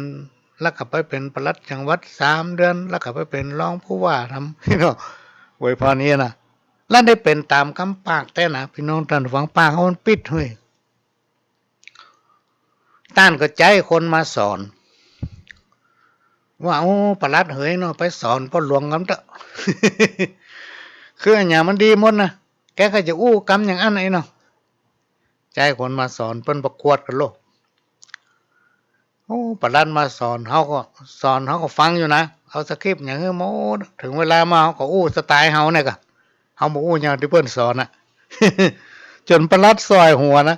แล้วก็ไปเป๋นปลัดจังหวัดสามเดือน แล้วก็ไปเป๋นรองผู้ว่าทำ เนาะ อวยพรนี้นะ แล้วได้เป๋นต๋ามกำปากแต๊นะ ปี้น้องต้านฟัง ปากเฮามันปิดเฮ้ย ต้านก็ใจ๊คนมาสอน ว่า โอ้ ปลัดเหยเนาะ ไปสอนป้อหลวงกำเต๊อะ คืออะหยังมันดีหมดนะ แกก็จะอู้กำอย่างอั้นไอ้เนาะ ใจ๊คนมาสอน เปิ้นประกวดกั๋นโลก โอ้ ปลัดมาสอน เฮาก็ สอน เฮาก็ฟังอยู่นะ เอาสคริปต์อย่างหื้อหมด เถิงเวลามาเฮาก็อู้สไตล์เฮาเนี่ยก่ะ เฮาบ่อู้อย่างตี้เปิ้นสอนน่ะ จ๋นปลัดส่อยหัวนะ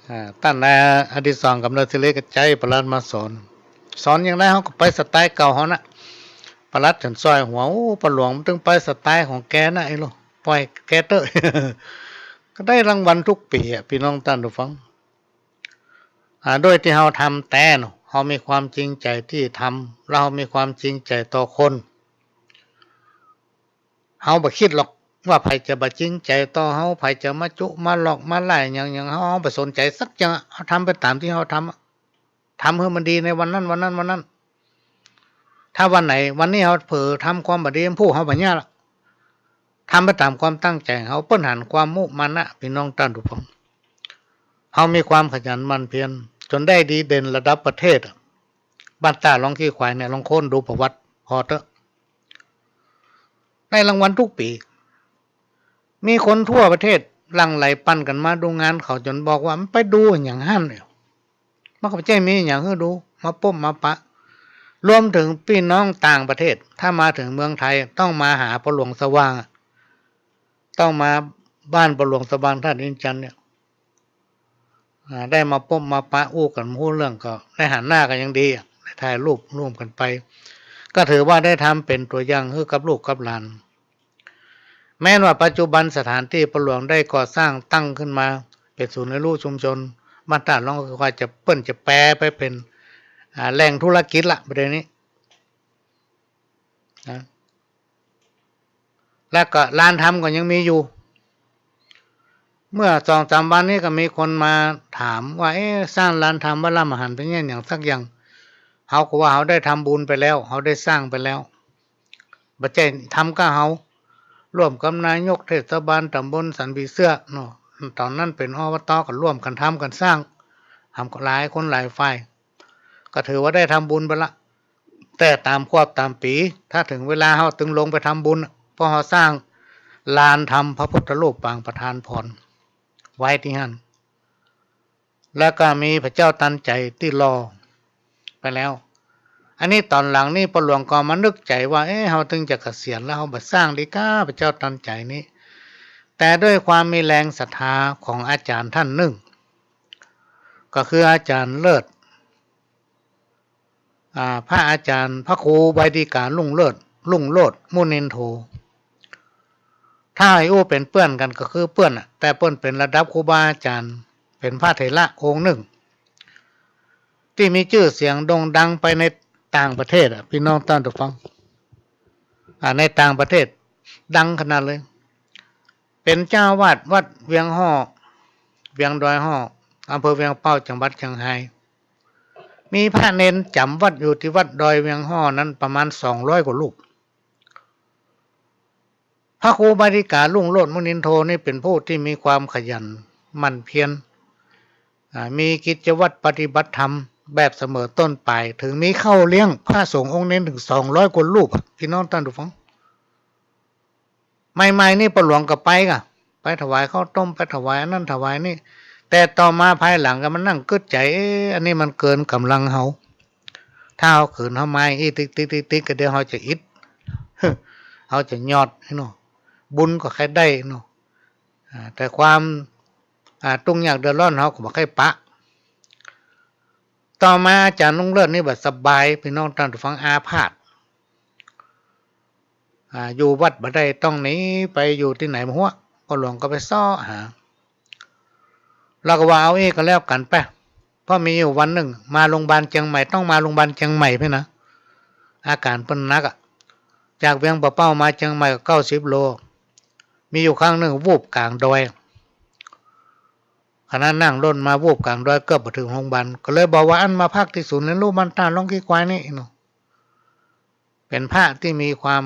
อ่า ต้านนายอดิศร กำเนิดศิริ ก็ใจ๊ปลัดมาสอน สอนอย่างใดเฮาก็ไปสไตล์เก่าเฮานะ ปลัดจ๋นส่อยหัว โอ้ ป้อหลวงมันตึงไปสไตล์ของแกนะไอ้โล ป่อยแกเต๊อะ ก็ได้รางวัลกู้ปี๋อะ ปี้น้องต้านผู้ฟัง อ่า โดยตี้เฮาทำแต๊เนาะ เฮามีความจริงใจ๋ตี้ทำ แล้วเฮามีความจริงใจ๋ต่อคน เฮาบ่คิดหรอกว่าใผจะบ่จริงใจ๋ต่อเฮา ใผจะมาจุมาหลอกมาไล่หยัง หยัง เฮา เฮาบ่สนใจ๋สักอย่าง เฮาทำไปต๋ามตี้เฮาทำอะ ทำหื้อมันดีในวันนั้น วันนั้น วันนั้น ถ้าวันไหน วันนี้เฮาเผลอทำความบ่ดี มันผู้เฮาบ่ยากละ ทำไปต๋ามความตั้งใจ๋ของเฮา เปิ้นหันความมุมานะ ปี้น้องต้านผู้ฟัง เฮามีความขยันหมั่นเพียร จ๋นได้ดีเด่นระดับประเทศอะ บ้านต้าหลองขี้ควายเนี่ย ลองค้นดูประวัติ ผ่อเต๊อะ ได้รางวัลกู้ปี๋ มีคนทั่วประเทศหลั่งไหลปันกั๋นมาดูงานเขา จ๋นบอกว่า มันไปดูอะหยังหั้นเนี่ย มันก็บ่ใจ้มีอะหยังหื้อดู มาปบมาปะ รวมเถิงปี้น้องต่างประเทศ ถ้ามาเถิงเมืองไทย ต้องมาหาป้อหลวงสว่างอะ ต้องมาบ้านป้อหลวงสว่างธาตุอินทร์จันทน์เนี่ย อ่า ได้มาปบมาปะอู้กั๋น ฮู้เรื่อง ก็ได้หันหน้ากั๋นยังดีอะ ได้ถ่ายรูปร่วมกั๋นไป ก็ถือว่าได้ทำเป๋นตั๋วอย่างหื้อกับลูกกับหลาน แม้นว่าปัจจุบันสถานตี้ป้อหลวงได้ก่อสร้างตั้งขึ้นมาเป๋นศูนย์เรียนรู้ชุมชน บ้านต้าหลองขี้ควายจะ เปิ้นจะแปลไปเป๋น อ่า แหล่งธุรกิจละ ประเด็นนี้ และก็ลานธรรมก็ยังมีอยู่ เมื่อสองสามวันนี้ก็มีคนมาถามว่า เอ๊ะ สร้างลานธรรมวรมหันต์เป๋นเยียะหยังสักอย่าง เฮาก็ว่าเฮาได้ทำบุญไปแล้ว เฮาได้สร้างไปแล้ว บ่ใจ้ทำก้าเฮา ร่วมกับนายกเทศบาลตำบลสันผีเสื้อเนาะ ต๋อนนั้นเป๋น อบต. ก็ร่วมกั๋นทำกั๋นสร้าง ทำหลายคนหลายฝ่าย ก็ถือว่าได้ทำบุญไปละ แต่ต๋ามครบต๋ามปี๋ ถ้าเถิงเวลาเฮาตึงลงไปทำบุญ เพราะเฮาสร้างลานธรรมพระพุทธรูปปางประทานพรไว้ตี้หั้น แล้วก็มีพระเจ้าตันใจ๋ตี้หล่อไปแล้ว อันนี้ต๋อนหลังนี่ป้อหลวงก็มานึกใจ๋ว่า เอ๊ะ เฮาตึงจะเกษียณแล้ว เฮาบ่สร้างดีก้าพระเจ้าตันใจ๋นี้ แต่ด้วยความมีแรงศรัทธาของอาจ๋ารย์ต้านนึ่ง ก็คืออาจ๋ารย์เลิศ อ่า พระอาจ๋ารย์พระครูใบดีการุ่งเลิศ รุ่งโรจน์มุนินโท ถ้าหื้ออู้เป๋นเปื้อนกั๋นก็คือเปื้อนน่ะ แต่เปิ้นเป๋นระดับครูบาอาจ๋ารย์ เป๋นพระเถระองค์นึ่ง ตี้มีจื้อเสียงโด่งดังไปในต่างประเทศอะ ปี้น้องต้านผู้ฟัง อ่า ในต่างประเทศดังขนาดเลย เป๋นเจ้าอาวาสวัดเวียงฮ้อ เวียงดอยฮ้อ อำเภอเวียงเป้า จังหวัดเจียงฮาย มีพระเณรจ๋ำวัดอยู่ตี้วัดดอยเวียงฮ้อนั้นประมาณสองร้อยกว่ารูป พระครูใบดีการุ่งโรจน์มุนินโทนี่เป๋นผู้ตี้มีความขยันหมั่นเพียร อ่า มีกิจวัตรปฏิบัติธรรมแบบเสมอต้นปลาย เถิงมีข้าวเลี้ยงพระสงฆ์องค์เณรเถิงสองร้อยกว่ารูปอะ ปี้น้องต้านผู้ฟัง ใหม่ๆ นี่ป้อหลวงก็ไปก่ะ ไปถวายข้าวต้ม ไปถวายอันนั้นถวายนี่ แต่ต่อมาภายหลังก็มานั่งกึ๊ดใจ๋ เอ๊ะ อันนี้มันเกินก๋ำลังเฮา ถ้าเฮาขืนเฮามาอี้ติ๊กๆๆๆ ก็เดี๋ยวเฮาจะอิด เฮาจะยอดเนาะ บุญก็ใค่ได้เนาะ อ่า แต่ความ อ่า ตุ๊กยากเดือดร้อนเฮาก็บ่ใค่ปะ ต่อมาอาจ๋ารย์รุ่งเลิศนี่บ่สบาย ปี้น้องต้านผู้ฟัง อาพาธ อ่า อยู่วัดบ่ได้ ต้องหนีไปอยู่ตี้ไหนบ่ฮู้ ป้อหลวงก็ไปเซาะหา แล้วก็ว่าเอาอี้ก็แล้วกั๋นไป เพราะมีอยู่วันนึ่งมาโรงพยาบาลเจียงใหม่ ต้องมาโรงพยาบาลเจียงใหม่เพื่อนะ อาก๋ารเปิ้นหนักอะ จากเวียงป่าเป้ามาเจียงใหม่ก็เก้าสิบโล มีอยู่ครั้งนึ่งวูบก๋างดอย ขณะนั่งรถมาวูบก๋างดอยเกือบบ่เถิงโรงพยาบาล ก็เลยบอกว่าอั้นมาพักตี้ศูนย์เรียนรู้บ้านต้าล่องขี้ควายนี่เนาะ เป๋นพระตี้มีความ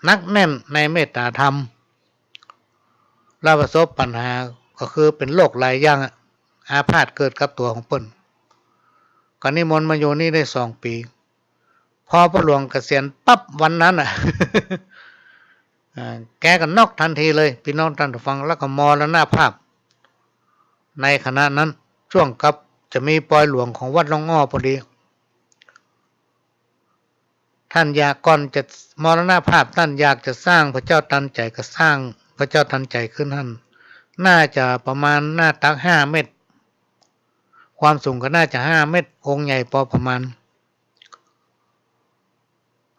หนักแน่นในเมตตาธรรม แล้วประสบปัญหาก็คือเป๋นโรคหลายอย่างอะ อาพาธเกิดกับตั๋วของเปิ้น ก็นิมนต์มาอยู่นี่ได้สองปี๋ พอป้อหลวงเกษียณปั๊บวันนั้นน่ะ อ่า แกก็น็อกทันทีเลย ปี้น้องต้านผู้ฟัง แล้วก็มรณภาพในขณะนั้น จ้วงกับจะมีปอยหลวงของวัดล่องอ้อพอดี ต้านอยาก ก่อนจะมรณภาพ ต้านอยากจะสร้างพระเจ้าตันใจ๋ ก็สร้างพระเจ้าตันใจ๋ขึ้นหั้น น่าจะประมาณหน้าตักห้าเมตร ความสูงก็น่าจะห้าเมตร องค์ใหญ่ปอประมาณ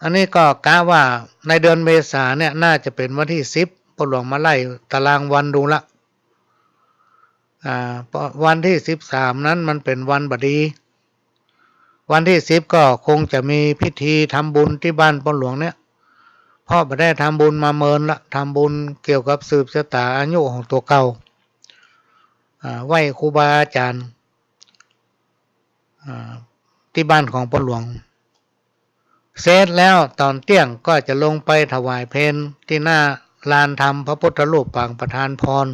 อันนี้ก็กะว่าในเดือนเมษาเนี่ย น่าจะเป๋นวันตี้สิบ ป้อหลวงมาไล่ตารางวันดูละ อ่า วันตี้สิบสามนั้นมันเป๋นวันบ่ดี วันตี้สิบก็คงจะมีพิธีทำบุญตี้บ้านป้อหลวงเนี่ย เพราะบ่ได้ทำบุญมาเมินละ ทำบุญเกี่ยวกับสืบชะตาอายุของตั๋วเก่า อ่า ไหว้ครูบาอาจ๋ารย์ อ่า ตี้บ้านของป้อหลวง เสร็จแล้วต๋อนเตี้ยงก็จะลงไปถวายเพลตี้หน้าลานธรรมพระพุทธรูปปางประทานพร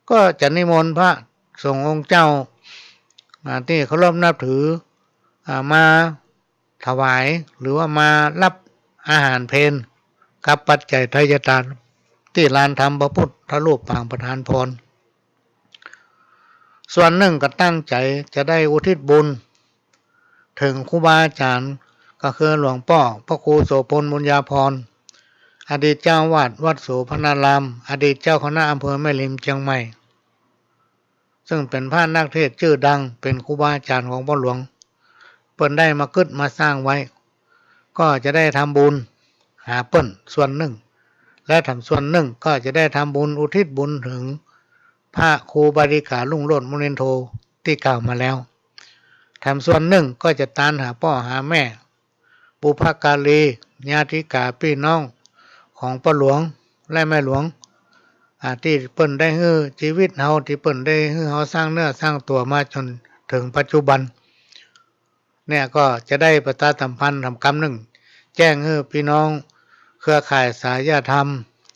ก็จะนิมนต์พระสงฆ์องค์เจ้า อ่า ตี้เคารพนับถือ อ่า มาถวาย หรือว่ามาฮับอาหารเพลกับปัจจัยไทยทาน ตี้ลานธรรมพระพุทธรูปปางประทานพร ส่วนนึ่งก็ตั้งใจ๋จะได้อุทิศบุญเถิงครูบาอาจ๋ารย์ ก็คือหลวงป้อพระครูโสภณ บุญญาภรณ์ อดีตเจ้าอาวาสวัดโสภณาราม อดีตเจ้าคณะอำเภอแม่ริมเจียงใหม่ ซึ่งเป๋นพระนักเทศน์จื้อดัง เป๋นครูบาอาจ๋ารย์ของป้อหลวง เปิ้นได้มากึ๊ดมาสร้างไว้ ก็จะได้ทำบุญหาเปิ้นส่วนนึ่ง และแถมส่วนนึ่งก็จะได้ทำบุญอุทิศบุญเถิงพระครูบาดีการุ่งโรจน์มุนินโทตี้กล่าวมาแล้ว แถมส่วนนึ่งก็จะตานหาป้อหาแม่ บุพการี ญาติกาปี้น้อง ของป้อหลวงและแม่หลวง อ่า ตี้เปิ้นได้หื้อจีวิตเฮา ตี้เปิ้นได้หื้อเฮาสร้างเนื้อสร้างตั๋วมาจ๋นเถิงปัจจุบัน เนี่ยก็จะได้ประชาสัมพันธ์ต๋ามกำนึ่ง แจ้งหื้อปี้น้องเครือข่ายสายญาติธรรม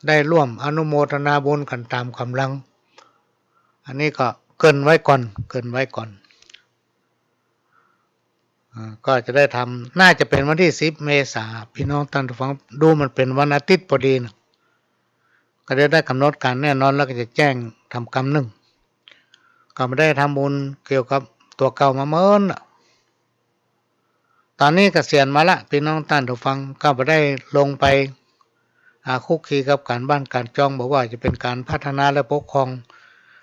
ได้ร่วมอนุโมทนาบุญกั๋นต๋ามก๋ำลัง อันนี้ก็เกริ่นไว้ก่อน เกริ่นไว้ก่อน อ่า ก็จะได้ทำ น่าจะเป๋นวันตี้สิบเมษา ปี้น้องต้านผู้ฟัง ดูมันเป๋นวันอาทิตย์ปอดีนะ ก็จะได้ก๋ำหนดก๋านแน่นอน แล้วก็จะแจ้งต๋ามกำนึ่ง ก็บ่ได้ทำบุญเกี่ยวกับตั๋วเก่ามาเมินน่ะ ต๋อนนี้เกษียณมาละ ปี้น้องต้านผู้ฟัง ก็บ่ได้ลงไป อ่า คลุกคลีกับก๋านบ้านก๋านจอง บ่ว่าจะเป๋นก๋านพัฒนาและปกครอง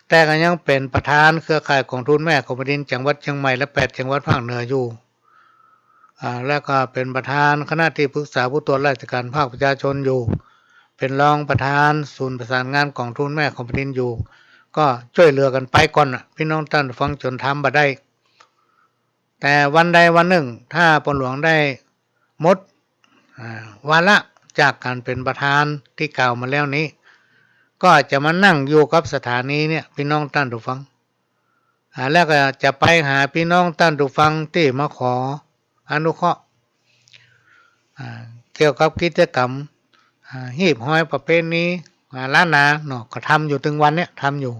แต่ก็ยังเป๋นประธานเครือข่ายก๋องทุนแม่ของแผ่นดินจังหวัดเจียงใหม่และแปดจังหวัดภาคเหนืออยู่ อ่า แล้วก็เป๋นประธานคณะตี้ปรึกษาผู้ตรวจราชการภาคประชาชนอยู่ เป๋นรองประธานศูนย์ประสานงานก๋องทุนแม่ของแผ่นดินอยู่ ก็จ้วยเหลือกั๋นไปก่อนน่ะ ปี้น้องต้านผู้ฟัง จ๋นทำบ่ได้ แต่วันใดวันนึ่ง ถ้าป้อหลวงได้หมด อ่า วาระจากก๋านเป๋นประธานตี้กล่าวมาแล้วนี้ ก็จะมานั่งอยู่กับสถานีเนี่ย ปี้น้องต้านผู้ฟัง อ่า แล้วก็จะไปหาปี้น้องต้านผู้ฟังตี้มาขออนุเคราะห์ อ่า เกี่ยวกับกิจกรรม อ่า ฮีบฮอยประเพณี อ่า ล้านนาเนาะ ก็ทำอยู่เถิงวันเนี่ย ทำอยู่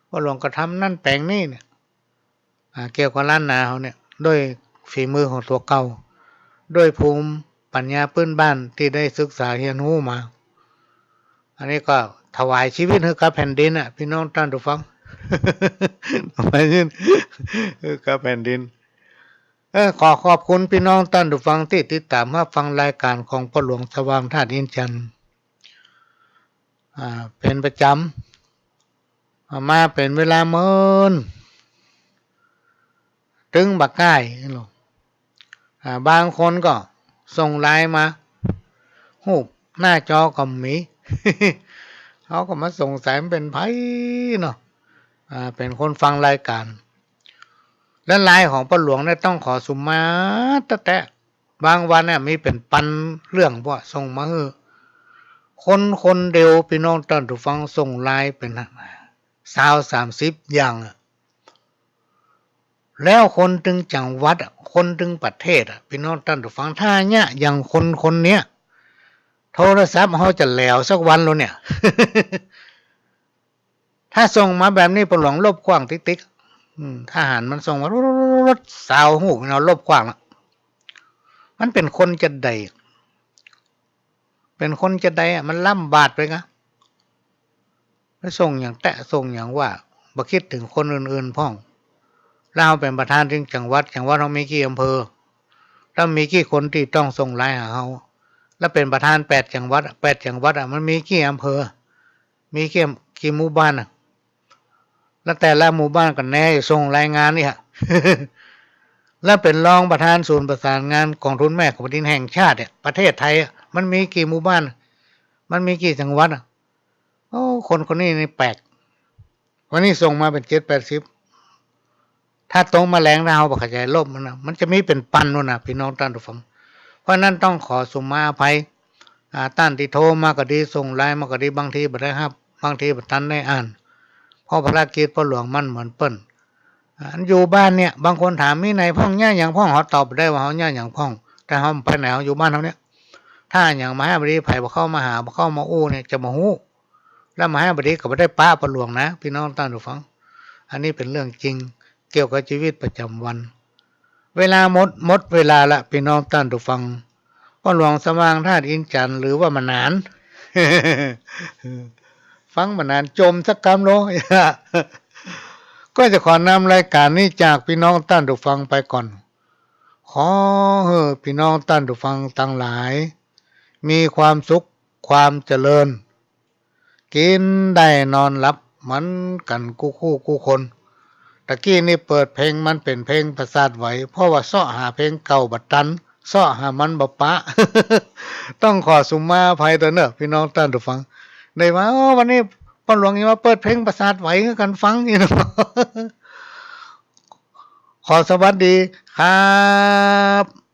ป้อหลวงก็ทำนั่นแป๋งนี่เนี่ย อ่า เกี่ยวกับล้านนาเฮาเนี่ย ด้วยฝีมือของตั๋วเก่า ด้วยภูมิปัญญาปื้นบ้านตี้ได้ศึกษาเฮียนฮู้มา อันนี้ก็ถวายจีวิตหื้อกับแผ่นดินน่ะ ปี้น้องต้านผู้ฟัง ถวายจีวิตหื้อกับแผ่นดิน เออ ขอขอบคุณปี้น้องต้านผู้ฟังตี้ติดต๋ามฮับฟังรายก๋านของป้อหลวงสว่างธาตุอินทร์จันทร์ อ่า เป๋นประจ๋ำ อ่า มาเป๋นเวลาเมิน ตึงบ่าก้ายเนาะ อ่า บางคนก็ส่งไลน์มา ฮูปหน้าจอก็มี เขาก็มาสงสัยมันเป๋นใผเนาะ อ่า เป๋นคนฟังรายก๋าน และไลน์ของป้อหลวงเนี่ยต้องขอสุมาตรแต๊ๆ บางวันเนี่ยมีเป๋นปันเรื่องพวกส่งมาหื้อ คนคนเดียว ปี้น้องต้านผู้ฟัง ส่งไลน์เป๋นซาวสามสิบอย่างอะ แล้วคนตึงจังหวัดอะ คนตึงประเทศอะ ปี้น้องต้านผู้ฟัง ถ้าเยียะอย่างคนคนเนี้ย โทรศัพท์เฮาจะแหลวสักวันแล้วเนี่ย ถ้าส่งมาแบบนี้ ป้อหลวงลบขว้างติ๊กๆ อืม ทหารมันส่งมา ซาวฮูป เฮาลบขว้างละ มันเป๋นคนจะใด เป๋นคนจะใดอะ มันลำบากไปกะ ไปส่งอย่างแต๊ ส่งอย่างว่า บ่คิดเถิงคนอื่นๆ พ่อง แล้วเฮาเป๋นประธานตึงจังหวัด จังหวัดเฮามีกี่อำเภอ แล้วมีกี่คนตี้ต้องส่งไลน์หาเฮา แล้วเป๋นประธานแปดจังหวัดอะ แปดจังหวัดอะ มันมีกี่อำเภอ มีกี่ กี่หมู่บ้านอะ แล้วแต่ละหมู่บ้านก็แน่ส่งรายงานเนี่ย แล้วเป๋นรองประธานศูนย์ประสานงานก๋องทุนแม่ของแผ่นดินแห่งชาติเนี่ย ประเทศไทยอะ มันมีกี่หมู่บ้าน มันมีกี่จังหวัดอะ โอ้ คนคนนี้นี่แปลก วันนี้ส่งมาเป๋นเจ็ดแปดสิบ ถ้าตรงมาแหลงนะ เฮาบ่เข้าใจ๋ลบมันนะ มันจะมีเป๋นปันนู่นน่ะ ปี้น้องต้านผู้ฟัง เพราะฉะนั้นต้องขอสุมาอภัย อ่า ต้านตี้โทรมาก็ดี ส่งไลน์มาก็ดี บางทีบ่ได้ฮับ บางทีบ่ตันได้อ่าน เพราะภารกิจป้อหลวงมันเหมือนเปิ้น อ่า อันอยู่บ้านเนี่ย บางคนถามมีไหนพ่อง เยียะหยังพ่อง เฮาตอบบ่ได้ว่าเฮาเยียะหยังพ่อง แต่เฮาไปไหน เฮาอยู่บ้านเฮาเนี่ย ถ้าหยังบ่าแฮบ่ดี ใผบ่เข้ามาหา บ่เข้ามาอู้เนี่ย จะบ่ฮู้ แล้วบ่าแฮบ่ดีก็บ่ได้ปะป้อหลวงนะ ปี้น้องต้านผู้ฟัง อันนี้เป๋นเรื่องจริง เกี่ยวกับจีวิตประจ๋ำวัน เวลาหมด หมดเวลาละ ปี้น้องต้านผู้ฟัง ป้อหลวงสว่างธาตุอินทร์จันทร์ หรือว่าหมานาน ฟังหมานาน จ่มสักกำโล ก็จะขอนำรายก๋านนี้จากปี้น้องต้านผู้ฟังไปก่อน ขอหื้อปี้น้องต้านผู้ฟังตังหลาย มีความสุข ความเจริญ กิ๋นได้นอนหลับเหมือนกั๋นกู้คู่กู้คน ตะกี้นี่เปิดเพลงมันเป๋นเพลงประสาทไหว เพราะว่าเซาะหาเพลงเก่าบ่ตัน เซาะหามันบ่ปะ ต้องขอสุมาอภัยตวยเน่อ ปี้น้องต้านผู้ฟัง ได้ว่า โอ้ วันนี้ป้อหลวงจะมาเปิดเพลงประสาทไหวหื้อกั๋นฟังอีกเนาะ ขอสวัสดีครับ